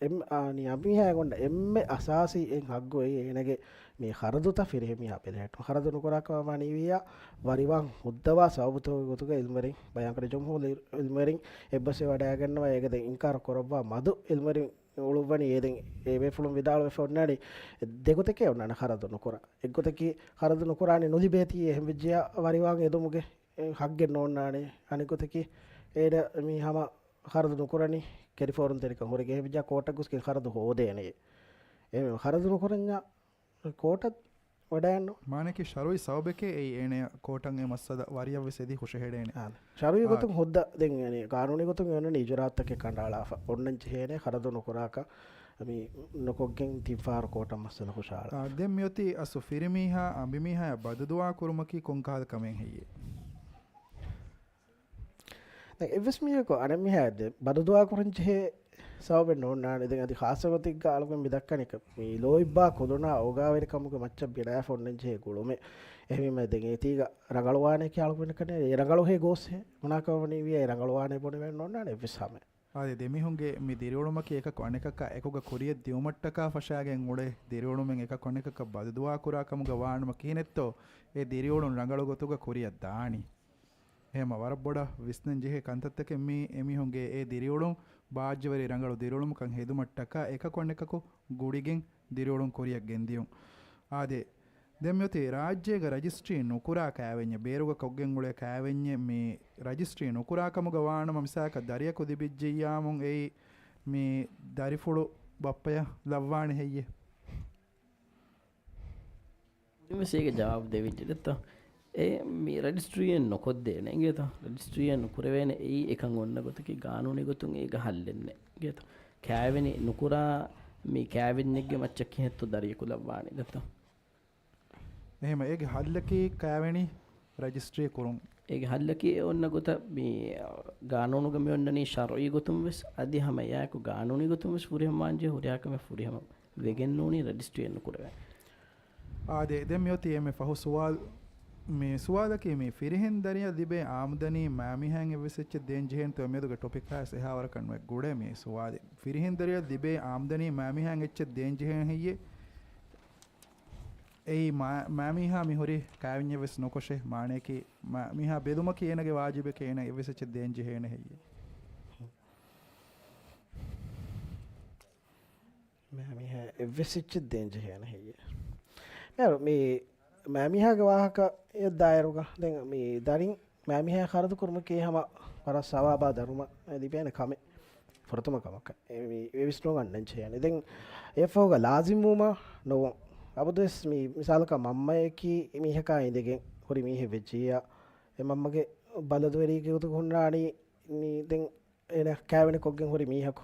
އެން-، އާނި އަނބިމީހާއަށް އޮންނަ އެންމެ އަސާސީ އެއް ހައްގު އެއީ އޭނަގެ މި ޚަރަދުތައް ފިރިހެން މީހާ ބެލެހެއްޓުން. ޚަރަދު ނުކުރާ ކަމަށް ވަނީ ވިއްޔާ ވަރިވާން ހުއްދަވާ ސަބަބުތަކުގެ ގޮތުގަ އިލްމުވެރިން ބަޔާންކުރި ޖުމްހޫރު އިލްމުވެރިން އެއްބަސްވެ ވަޑައިގަންނަވާ އޭގެ ދެން އިންކާރު ކުރައްވާ މަދު އިލްމުވެރިން އުޅުއްވަނީ. އޭ ދެން އެ ބޭފުޅުން ވިދާޅުވެފަ އޮންނާނީ ދެގޮތެކޭ އޮންނާނެ ޚަރަދު ނުކުރާ. އެއްގޮތަކީ ޚަރަދު ނުކުރާނީ ނުލިބޭތީ އެހެން ވެއްޖިޔާ ވަރިވާން އެދުމުގެ އެ ހައްގެއް ނޯންނާނެ. އަނެއްގޮތަކީ އޭނަ މި ހަމަ ޚަރަދު ނުކުރަނީ ކެރިފޯރުންތެރިކަން ހުރެގެން އެހެން ވެއްޖިޔާ ކޯޓަށް ގޮސްގެން ޚަރަދު ހޯދޭނެ. އެ ޚަރަދު ނުކުރަންޏާ ކޯޓަށް ވަޑައެއްނު. މާނައަކީ ޝަރުއީ ސަބަބެކޭ އެއީ އޭނަޔަށް ކޯޓަށް އެ މައްސަލަ ވަރިޔަށްވެސް އެދި ހުށަހެޅޭނެ. އާނ. ޝަރުއީ އާ. ގޮތުން ހުއްދަ ދެން އެނީ ގާނޫނީ ގޮތުން އެ އޮންނަނީ އިޖުރާއަތްތަކެއް ކަނޑައަޅާފަ އޮންނަން ޖެހޭނެ ޚަރަދު ނުކުރާކަށް މި ނުކޮށްގެން ތިން ފަހަރު ކޯޓަށް މައްސަލަ ހުށަހަޅާ. އާ، ދެން މިއޮތީ އަސްލު ފިރިމީހާ އަނބިމީހާޔަށް ބަދުދުޢާ ކުރުމަކީ ކޮންކަހަލަ ކަމެއް ހެއްޔޭ؟ ދެން އެއްވެސް މީހަކު އަނެއްމީހާ ދެ ބަދުދުޢާ ކުރަން ޖެހޭ ސަބަބެއް ނޯންނާނެ. ދެން އަދި ޚާއްޞަ ގޮތެއްގަ އަޅުގަނޑު މި ދައްކަނީ މި ލޯތްބާ ކުލުނާ އޯގާވެރިކަމުގެ މައްޗަށް ބިނާވެފަ އޮންނަން ޖެހޭ ގުޅުމެއް. އެހެންވީމަ ދެން އޭތީގަ ރަނގަޅުވާނެކޭ އަޅުގަނޑަކަށް އެ ރަނގަޅުހޭ ގޯސްހޭ ބުނާކަށް ވަނީ ވިޔަ އެ ރަނގަޅުވާނެ ބުނެވެން ނޯންނާނެ އެއްވެސް ހަމަ. އާދެ، ދެމީހުންގެ މި ދިރިއުޅުމަކީ އެކަކު އަނެކަކާ އެކުގަ ކުރިޔަށް ދިއުމަށްޓަކާ ފަށާގެން އުޅޭ ދިރިއުޅުމެއް އެކަކު އަނެކަކަށް ބަދުދުޢާ ކުރާ ކަމުގަ ވާނަމަ ކިހިނެއްތޯ އެ ދިރިއުޅުން ރަނގަޅު ގޮތުގަ ކުރިޔަށް ދާނީ. އެހެމަ ވަރަށް ބޮޑަށް ވިސްނަން ޖެހޭ ކަންތައްތަކެއް މީ އެމީހުންގެ އެ ދިރިއުޅުން ބާއްޖަވެރި ރަނގަޅު ދިރިއުޅުމަކަށް ހެދުމަށްޓަކާ އެކަކު އަނެކަކު ގުޅިގެން ދިރިއުޅުން ކުރިޔަށް ގެންދިޔުން. އާދެ، ދެން މިއޮތީ ރާއްޖޭގަ ރަޖިސްޓްރީ ނުކުރާ ކާވެންޏެއް، ބޭރުގަ ކޮށްގެން އުޅޭ ކާވެންޏެއް މި ރަޖިސްޓްރީ ނުކުރާ ކަމުގަ ވާނަމަ މިސާލަކަށް ދަރިޔަކު ލިބިއްޖެއްޔާމުން އެއީ މި ދަރިފުޅު ބައްޕަޔަށް ލައްވާނެ ހެއްޔެ؟ ކުރިންވެސް އޭގެ ޖަވާބު ދެވިއްޖެ ދެއްތޯ؟ އެ މި ރަޖިސްޓްރީއެއް ނުކޮށްދޭނެ އިނގޭތޯ؟ ރަޖިސްޓްރީއެއް ނުކުރެވޭނެ އެއީ އެކަން އޮންނަ ގޮތަކީ ގާނޫނީ ގޮތުން އޭގަ ހައްލެއްނެއް އިނގޭތޯ؟ ކާވެނި ނުކުރާ މި ކާވެންޏެއްގެ މައްޗަށް ކިހިނެއްތޯ ދަރިޔަކު ލައްވާނީ ދެއްތޯ؟ އެހެމަ އޭގެ ހައްލަކީ ކާވެނި ރަޖިސްޓްރީ ކުރުން. އޭގެ ހައްލަކީ އެ އޮންނަ ގޮތަށް މި ގާނޫނުގަ މި އޮންނަނީ ޝަރުއީ ގޮތުން ވެސް އަދި ހަމަ އެއާއެކު ގާނޫނީ ގޮތުން ވެސް ފުރިހަމަ ވާންޖެހޭ ހުރިހާ ކަމެއް ފުރިހަމަ ވެގެން ނޫނީ ރަޖިސްޓްރީއެއް ނުކުރެވޭނެ. އާދެ، ދެން މިއޮތީ އެންމެ ފަހު ސުވާލު. މި ސުވާލަކީ މި ފިރިހެން ދަރިޔަށް ލިބޭ އާމްދަނީ މާމީހާއިން އެއްވެސް އެއްޗެއް ދޭން ޖެހޭނެތޯ؟ މިއަދުގެ ޓޮޕިކާ ވެސް އެހާވަރަކަށް ނުވެ ގުޅޭ މި ސުވާލެއް. ފިރިހެން ދަރިޔަށް ލިބޭ އާމްދަނީ މާމީހާއިން އެއްޗެއް ދޭން ޖެހޭނެ ހެއްޔޭ؟ އެއީ މާ-، މާމީހާ މި ހުރީ ކާވެންޏެއް ވެސް ނުކޮށޭ. މާނައަކީ މާ-، މީހާ ބެލުމަކީ އޭނަގެ ވާޖިބެކޭ، އޭނަ އެއްވެސް އެއްޗެއް ދޭން ޖެހޭނެ ހެއްޔޭ؟ މާމީހާ އެއްވެސް އެއްޗެއް ދޭން ޖެހޭނެ ހެއްޔޭ؟ މި މާމީހާގެ ވާހަކަ އެއް ދާއިރުގަ ދެން މި ދަރިން މާމީހާ ޚަރަދު ކުރުމަކީ ހަމަ ވަރަށް ސަވާބާ ދަރުމަ ލިބޭނެ ކަމެއް. ފުރަތަމަ ކަމަކަށް އެ މި އެ ވިސްނުން އަންނަން ޖެހޭނެ. ދެން އެއަށްފަހުގަ ލާޒިމްވުމާ ނުވުން. އަބަދުވެސް މި މިސާލަކަށް މަންމައަކީ މީހަކާ އިނދެގެން ހުރި މީހެއް ވެއްޖިއްޔާ، އެ މަންމަގެ ބަލަދުވެރީގެ ގޮތުގަ ހުންނާނީ މި ދެން އޭނަ ކާވެނި ކޮށްގެން ހުރި މީހަކު.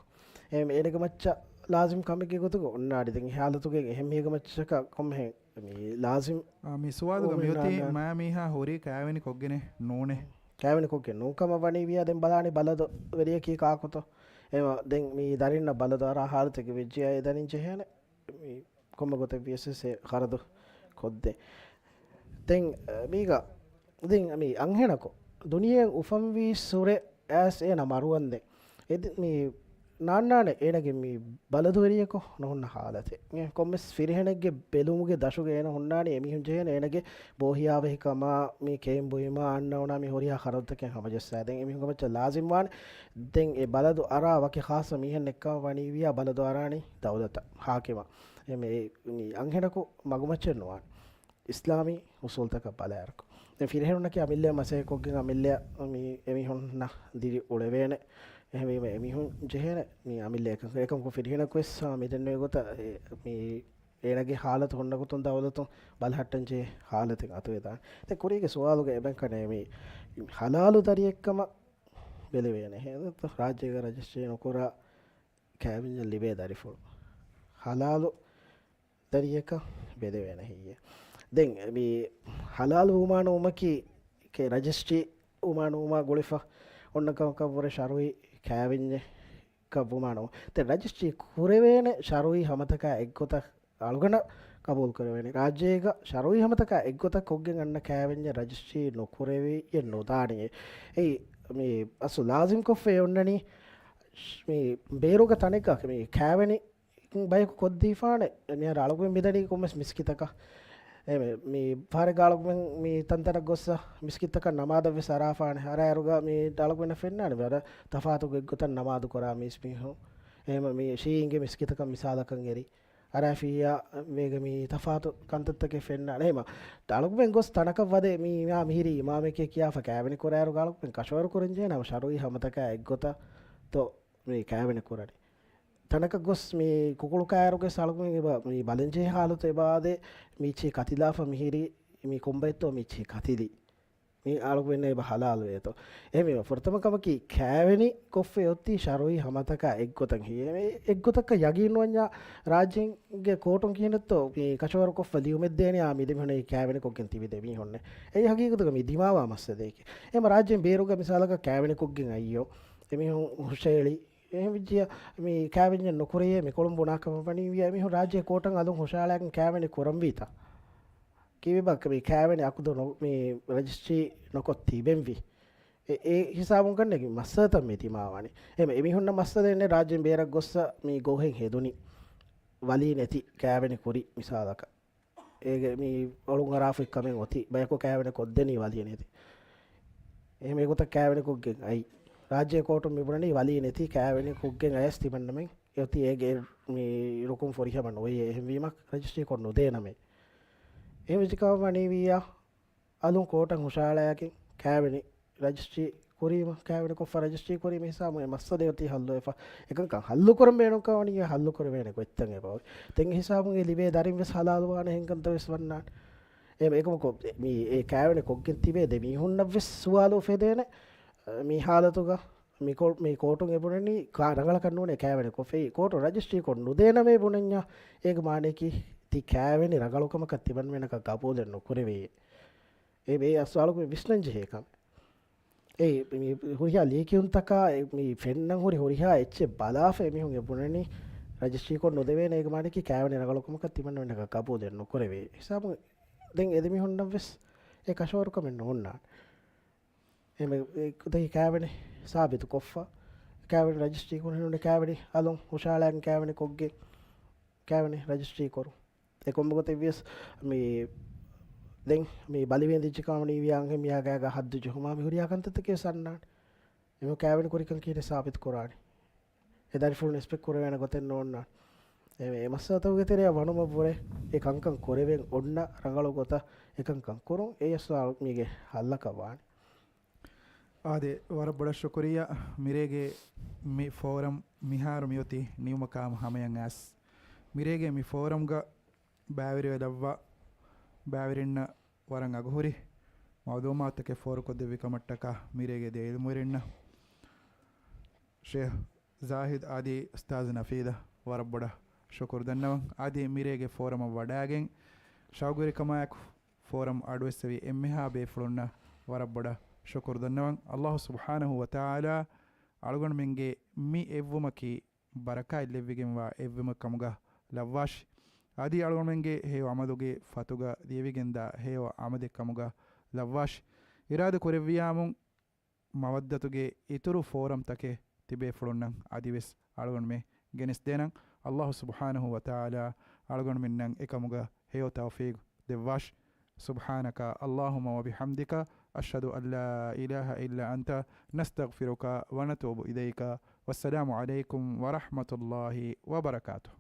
އެ އޭނަގެ މައްޗަށް ލާޒިމް ކަމެއްގެ ގޮތުގަ އޮންނާނީ. ދެން އެ ހާލަތުގައި އެހެން މީހެއްގެ މައްޗަކަށް ކޮންމެހެން މި ލާޒިމް މި ސުވާލުގަ މިއޮތީ މާ މީހާ ހުރީ ކާވެނި ކޮށްގެނެއް ނޫނޭ. ކާވެނި ކޮށްގެން ނޫން ކަމަށް ވަނީ ވިޔާ ދެން ބަލާނީ ބަލަދު ވެރިޔަކީ ކާކުތޯ؟ އެ ދެން މި ދަރިންނަށް ބަލަދު އަރާ ހާލަތެއްގަ ވެއްޖިއްޔާ އެ ދަރިން ޖެހޭނެ މި ކޮންމެ ގޮތެއް ވިޔަސް އެ ޚަރަދު ކޮށްދޭ. ދެން މީގަ ދެން މި އަންހެނަކު ދުނިޔެއަށް އުފަންވީ ސުރެ އައިސް އޭނަ މަރުވަންދެން އެ ދެ-، މި ނާންނާނެ އޭނަގެ މި ބަލަދުވެރިޔަކު ނުހުންނަ ހާލަތެއް. އެ ކޮންމެސް ފިރިހެނެއްގެ ބެލުމުގެ ދަށުގަ އޭނަ ހުންނާނީ އެމީހުން ޖެހޭނެ އޭނަގެ ބޯހިޔާވަހިކަމާ، މި ކެއިން ބުއިމާ އަންނަ އޮނާ މި ހުރިހާ ޚަރަދުތަކެއް ހަމަޖައްސާ. ދެން އެމީހުންގެ މައްޗަށް ލާޒިމް ވާނެ. ދެން އެ ބަލަދު އަރާ ވަކި ޚާއްޞަ މީހެއް ނެއްކަމަށް ވަނީ ވިޔާ ބަލަދު އަރާނީ ދައުލަތަށް، ހާކިމަށް. އެ މި، މި އަންހެނަކު މަގުމައްޗެއް ނުވާނެ. އިސްލާމީ އުސޫލްތަކަށް ބަލާއިރަކު. ދެން ފިރިހެނުންނަކީ އަމިއްލައަށް މަސައްކަތްކޮށްގެން އަމިއްލައަށް މި އެމީހުންނަށް ދިރި އުޅެވޭނެ. އެހެންވީމަ އެމީހުން ޖެހޭނެ މި އަމިއްލަ އެކަން، އެކަމަކު ފިރިހެނަކު ވެސް މި ދެންނެވި ގޮތަށް އެ، މި އޭނަގެ ހާލަތު ހުންނަ ގޮތުން ދައުލަތުން ބަލަހައްޓަން ޖެހޭ ހާލަތެއް އަތުވެދާނެ. ދެން ކުރީގެ ސުވާލުގަ އެބައިން ކަނޭ މި ހަލާލު ދަރިއެއްކަމަށް ބެލެވޭނެ. ރާއްޖޭގަ ރަޖިސްޓްރީ ނުކުރާ ކާވެންޏަށް ލިބޭ ދަރިފުޅު ހަލާލު ދަރިއަކަށް ބެލެވޭނެ ހެއްޔޭ؟ ދެން މި ހަލާލު ވުމާ ނުވުމަކީ ކެ-، ރަޖިސްޓްރީ ވުމާ ނުވުމާ ގުޅިފަ އޮންނަ ކަމަކަށްވުރެ ޝަރުއީ ކާވެންޏެއް ކަށްވުމާ ނުވު. ދެން ރަޖިސްޓްރީ ކުރެވޭނެ ޝަރުއީ ހަމަތަކާ އެއްގޮތަށް އަޅުގަނޑަށް ޤަބޫލު ކުރެވޭނެ. ރާއްޖޭގަ ޝަރުއީ ހަމަތަކާ އެއްގޮތަށް ކޮށްގެން އަންނަ ކާވެންޏެއް ރަޖިސްޓްރީ ނުކުރެވިއެއް ނުދާނެ. އެއީ މި އަސްލު ލާޒިމް ކޮށްފައި އޮންނަނީ މި ބޭރުގެ ތަނެއްގަ މި ކާވެނި ބަޔަކު ކޮށްދީފާނެ، މިހާރު އަޅުގަނޑު މިދަނީ ކޮންމެސް މިސްކިތަކަށް. އެ މި، މި ފަހަރެއްގަ އަޅުގަނޑު މި ތަންތަނަށް ގޮއްސަ މިސްކިތަކަށް ނަމާދަށް ވެސް އަރާފާނެ. އަރާއިރުގަ މި އަޅުގަނޑަށް ފެންނާނެ ވަރަށް ތަފާތު ގޮތްގޮތަށް ނަމާދު ކުރާ މީސް މީހުން. އެހެމަ މި ޝީޢީންގެ މިސްކިތަކަށް މިސާލަކަށް އެރި. އަރާފިއްޔާ ވޭގެ މި ތަފާތު ކަންތައްތަކެއް ފެންނާނެ. އެހެމަ އަޅުގަނޑުމެން ގޮސް ތަނަކަށް ވަދެ މި މިހިރީ އިމާމެކޭ ކިޔާފަ ކާވެނި ކުރާއިރު އަޅުގަނޑުމެން ކަށަވަރު ކުރަންޖެހޭނެ ހަމަ ޝަރުޢީ ހަމަތަކާ އެއްގޮތަށް ތޯ މި ކާވެނި ކުރަނީ. ތަނަކަށް ގޮސް މި ކުކުޅު ކާއިރުގެ ސަޅުމި އެބަ މި ބަލަންޖެހޭ ހާލަތު އެބައާދޭ، މިއްޗި ކަތިލާފަ މިހިރީ މި ކޮންބައެއްތޯ މިއްޗި ކަތިލި. މި އަޅުގަނޑުމެންނަށް އެބަ ހަލާލުވޭތޯ. އެހެންވީމަ ފުރަތަމަ ކަމަކީ ކާވެނި ކޮށްފަ އޮތީ ޝަރުޢީ ހަމަތަކާ އެއްގޮތަށް ހިޔޭ. އެއްގޮތަކަށް ޔަގީން ނުވަންޏާ ރާއްޖޭގެ ކޯޓުން ކިހިނެއްތޯ މި ކަށަވަރު ކޮށްފަ ލިޔުމެއް ދޭނެ އާ މި ދެމީހުންނަށް ކާވެނި ކޮށްގެން ތިބި ދެމީހުންނެއް. އެއީ ހަގީގަތުގަ މި ދިމާވާ މައްސަލައެކޭ. އެހެމަ ރާއްޖޭން ބޭރުގަ މިސާލަކަށް ކާވެނި ކޮށްގެން އައިޔޯ އެމީހުން ހުށައެޅި. އެހެން ވެއްޖިޔާ މި ކާވެންޏެއް ނުކުރެޔޭ މި ކޮޅުން ބުނާ ކަމަށް ވަނީ ވިޔަ އެމީހުން ރާއްޖޭ ކޯޓަށް އަލުން ހުށަހަޅާގެން ކާވެނި ކުރަންވީތަ؟ ކީއްވެބާ މި ކާވެނި އަކުދު ނު-، މި ރަޖިސްޓްރީ ނުކޮށް ތިބެންވީ. އެ، އެ ހިސާބުން ކަންނޭނގެ މައްސަލަތައް މި ދިމާވާނީ. އެހެމަ އެމީހުންނަށް މައްސަލައެއް ނެތް ރާއްޖޭން ބޭރަށް ގޮއްސަ މި ގޯހެއް ހެދުނީ ވަލީ ނެތި ކާވެނި ކުރި މިސާލަކަށް. އޭގެ މި އޮޅުން އަރާފައި ކަމެއް އޮތީ ބަޔަކު ކާވެނި ކޮށްދެނީ ވަލީ ނެތި. އެހެމަ އެގޮތަށް ކާވެނި ކޮށްގެން އައި. ރާއްޖޭ ކޯޓުން މި ބުނަނީ ވަލީ ނެތި ކާވެނި ކޮށްގެން އަޔަސް ތިމަންނަމެން އެ އޮތީ އޭގެ މި ރުކުން ފުރިހަމަ ނުވެޔޭ. އެހެންވީމަ ރަޖިސްޓްރީ ކޮށް ނުދޭނަމޭ. އެހެން ވެއްޖެ ކަމަށް ވަނީ ވިއްޔާ އަލުން ކޯޓަށް ހުށަހަޅާގެން ކާވެނި ރަޖިސްޓްރީ ކުރީމަ، ކާވެނި ކޮށްފަ ރަޖިސްޓްރީ ކުރީމަ ހިސާބުން އެ މައްސަލަ އޮތީ ހައްލުވެފަ. އެކަންކަން ހައްލު ކުރަން ބޭނުން ކަމަނީ ހައްލު ކުރެވޭނެ ގޮތްތައް އެބައޮތް. ދެން ހިސާބުން އެ ލިބޭ ދަރިން ވެސް ހަލާލުވާނެ ހެންކަންތައް ވެސް ވަންނާނެ. އެ އެކަމަކު މި އެ ކާވެނި ކޮށްގެން ތިބޭ ދެ މީހުންނަށް ވެސް ސުވާލު އުފެދޭނެ. މި ހާލަތުގަ މި ކޯ-، މި ކޯޓުން އެބުނަނީ ކާ-، ރަނގަޅަކަށް ނޫނޭ ކާވެނި ކޮށްފައި. ކޯޓު ރަޖިސްޓްރީ ކޮށް ނުދޭނަމޭ ބުނަންޏާ އޭގެ މާނަޔަކީ ތި ކާވެނި ރަނގަޅުކަމަކަށް ތިމަންމެނަކަށް ގަބޫލެއް ނުކުރެވޭ. އެ އެ ސުވާލު ވިސްނަން ޖެހޭ ކަމެއް. އެ މި ހުރިހާ ލިޔެކިޔުންތަކާ އެ މި ފެންނަން ހުރި ހުރިހާ އެއްޗެއް ބަލާފަ އެމީހުން އެ ބުނަނީ ރަޖިސްޓްރީ ކޮށް ނުދެވޭނެ އޭގެ މާނަޔަކީ ކާވެނި ރަނގަޅުކަމަކަށް ތިމަންމެނަކަށް ގަބޫލެއް ނުކުރެވޭ. ހިސާބުން ދެން އެ ދެ މީހުންނަށް ވެސް އެ ކަށަވަރުކަމެއް ނޯންނާނެ. އެމެ-، އެ ކުދަހި ކާވެނި ސާބިތު ކޮށްފަ، ކާވެނި ރަޖިސްޓްރީ ކުރެވުނު ކާވެނި އަލުން ހުށަހަޅާގެން ކާވެނި ކޮށްގެން، ކާވެނި ރަޖިސްޓްރީ ކުރުން. އެ ކޮންމެ ގޮތެއް ވިޔަސް މި ދެން މި ބަލިވެން ދިއްޖެ ކާވެނި ވިޔާ އަންހެން މިޔާ ގާގާ ހައްދު ޖެހުމާ މި ހުރިހާ ކަންތައްތަކެއް ވެސް އަންނާނެ. އެމެ ކާވެނި ކުރިކަން ކީނެ ސާބިތު ކުރާނެ. އެ ދަރިފުޅުން އެސްޕެކްޓް ކުރެވޭނެ ގޮތެއް ނޯންނާނެ. އެ، އެ މައްސަލަތަކުގެ ތެރެއަށް ވަނުމަށްވުރެ އެ ކަންކަން ކުރެވެން އޮންނަ ރަނގަޅު ގޮތަށް އެ ކަންކަން ކުރުން އެޔަސް މީގެ ހައްލަކަށް ވާނެ. އާދެ، ވަރަށް ބޮޑަށް ޝުކުރިއްޔާ. މިރޭގެ މި ފޯރަމް މިހާރު މިއޮތީ ނިމުމަކާމު ހަމަޔަށް އައިސް. މިރޭގެ މި ފޯރަމްގަ ބައިވެރިވެލައްވާ ބައިވެރިންނަށް ވަރަށް އަގުހުރި މައުލޫމާތުތަކެއް ފޯރުކޮށްދެއްވި ކަމަށްޓަކާ މިރޭގެ ދެ އިލްމުވެރިންނަށް ޝޭޚް ޒާހިދް އާދި އުސްތާޒް ނަފީދަށް ވަރަށް ބޮޑަށް ޝުކުރު ދަންނަވަން. އާދި މިރޭގެ ފޯރަމަށް ވަޑައިގެން ޝައުގުވެރިކަމާއެކު ފޯރަމް އަޑުއެއްސެވި އެންމެހާ ބޭފުޅުންނަށް ވަރަށް ބޮޑަށް ޝުކުރު ދަންނަވަން. އައްލާހު ސުބްޙާނަހު ވަތަޢާލާ އަޅުގަނޑުމެންގެ މި އެއްވުމަކީ ބަރަކާތް ލެއްވިގެންވާ އެއްވުމެއް ކަމުގަ ލައްވާށި. އަދި އަޅުގަނޑުމެންގެ ހެޔޮ ޢަމަލުގެ ފަތުގަ ލިޔެވިގެންދާ ހެޔޮ ޢަމަލެއް ކަމުގަ ލައްވާށި. އިރާދަ ކުރެއްވިޔާމުން މަވައްދަތުގެ އިތުރު ފޯރަމްތަކެއް ތިބޭފުޅުންނަށް އަދިވެސް އަޅުގަނޑުމެ ގެނެސްދޭނަން. އައްލާހު ސުބްޙާނަހު ވަތަޢާލާ އަޅުގަނޑުމެންނަށް އެކަމުގަ ހެޔޮ ތައުފީޤު ދެއްވާށި. سبحانك اللهم وبحمدك، أشهد أن لا إله إلا أنت، نستغفرك ونتوب إليك. والسلام عليكم ورحمة الله وبركاته.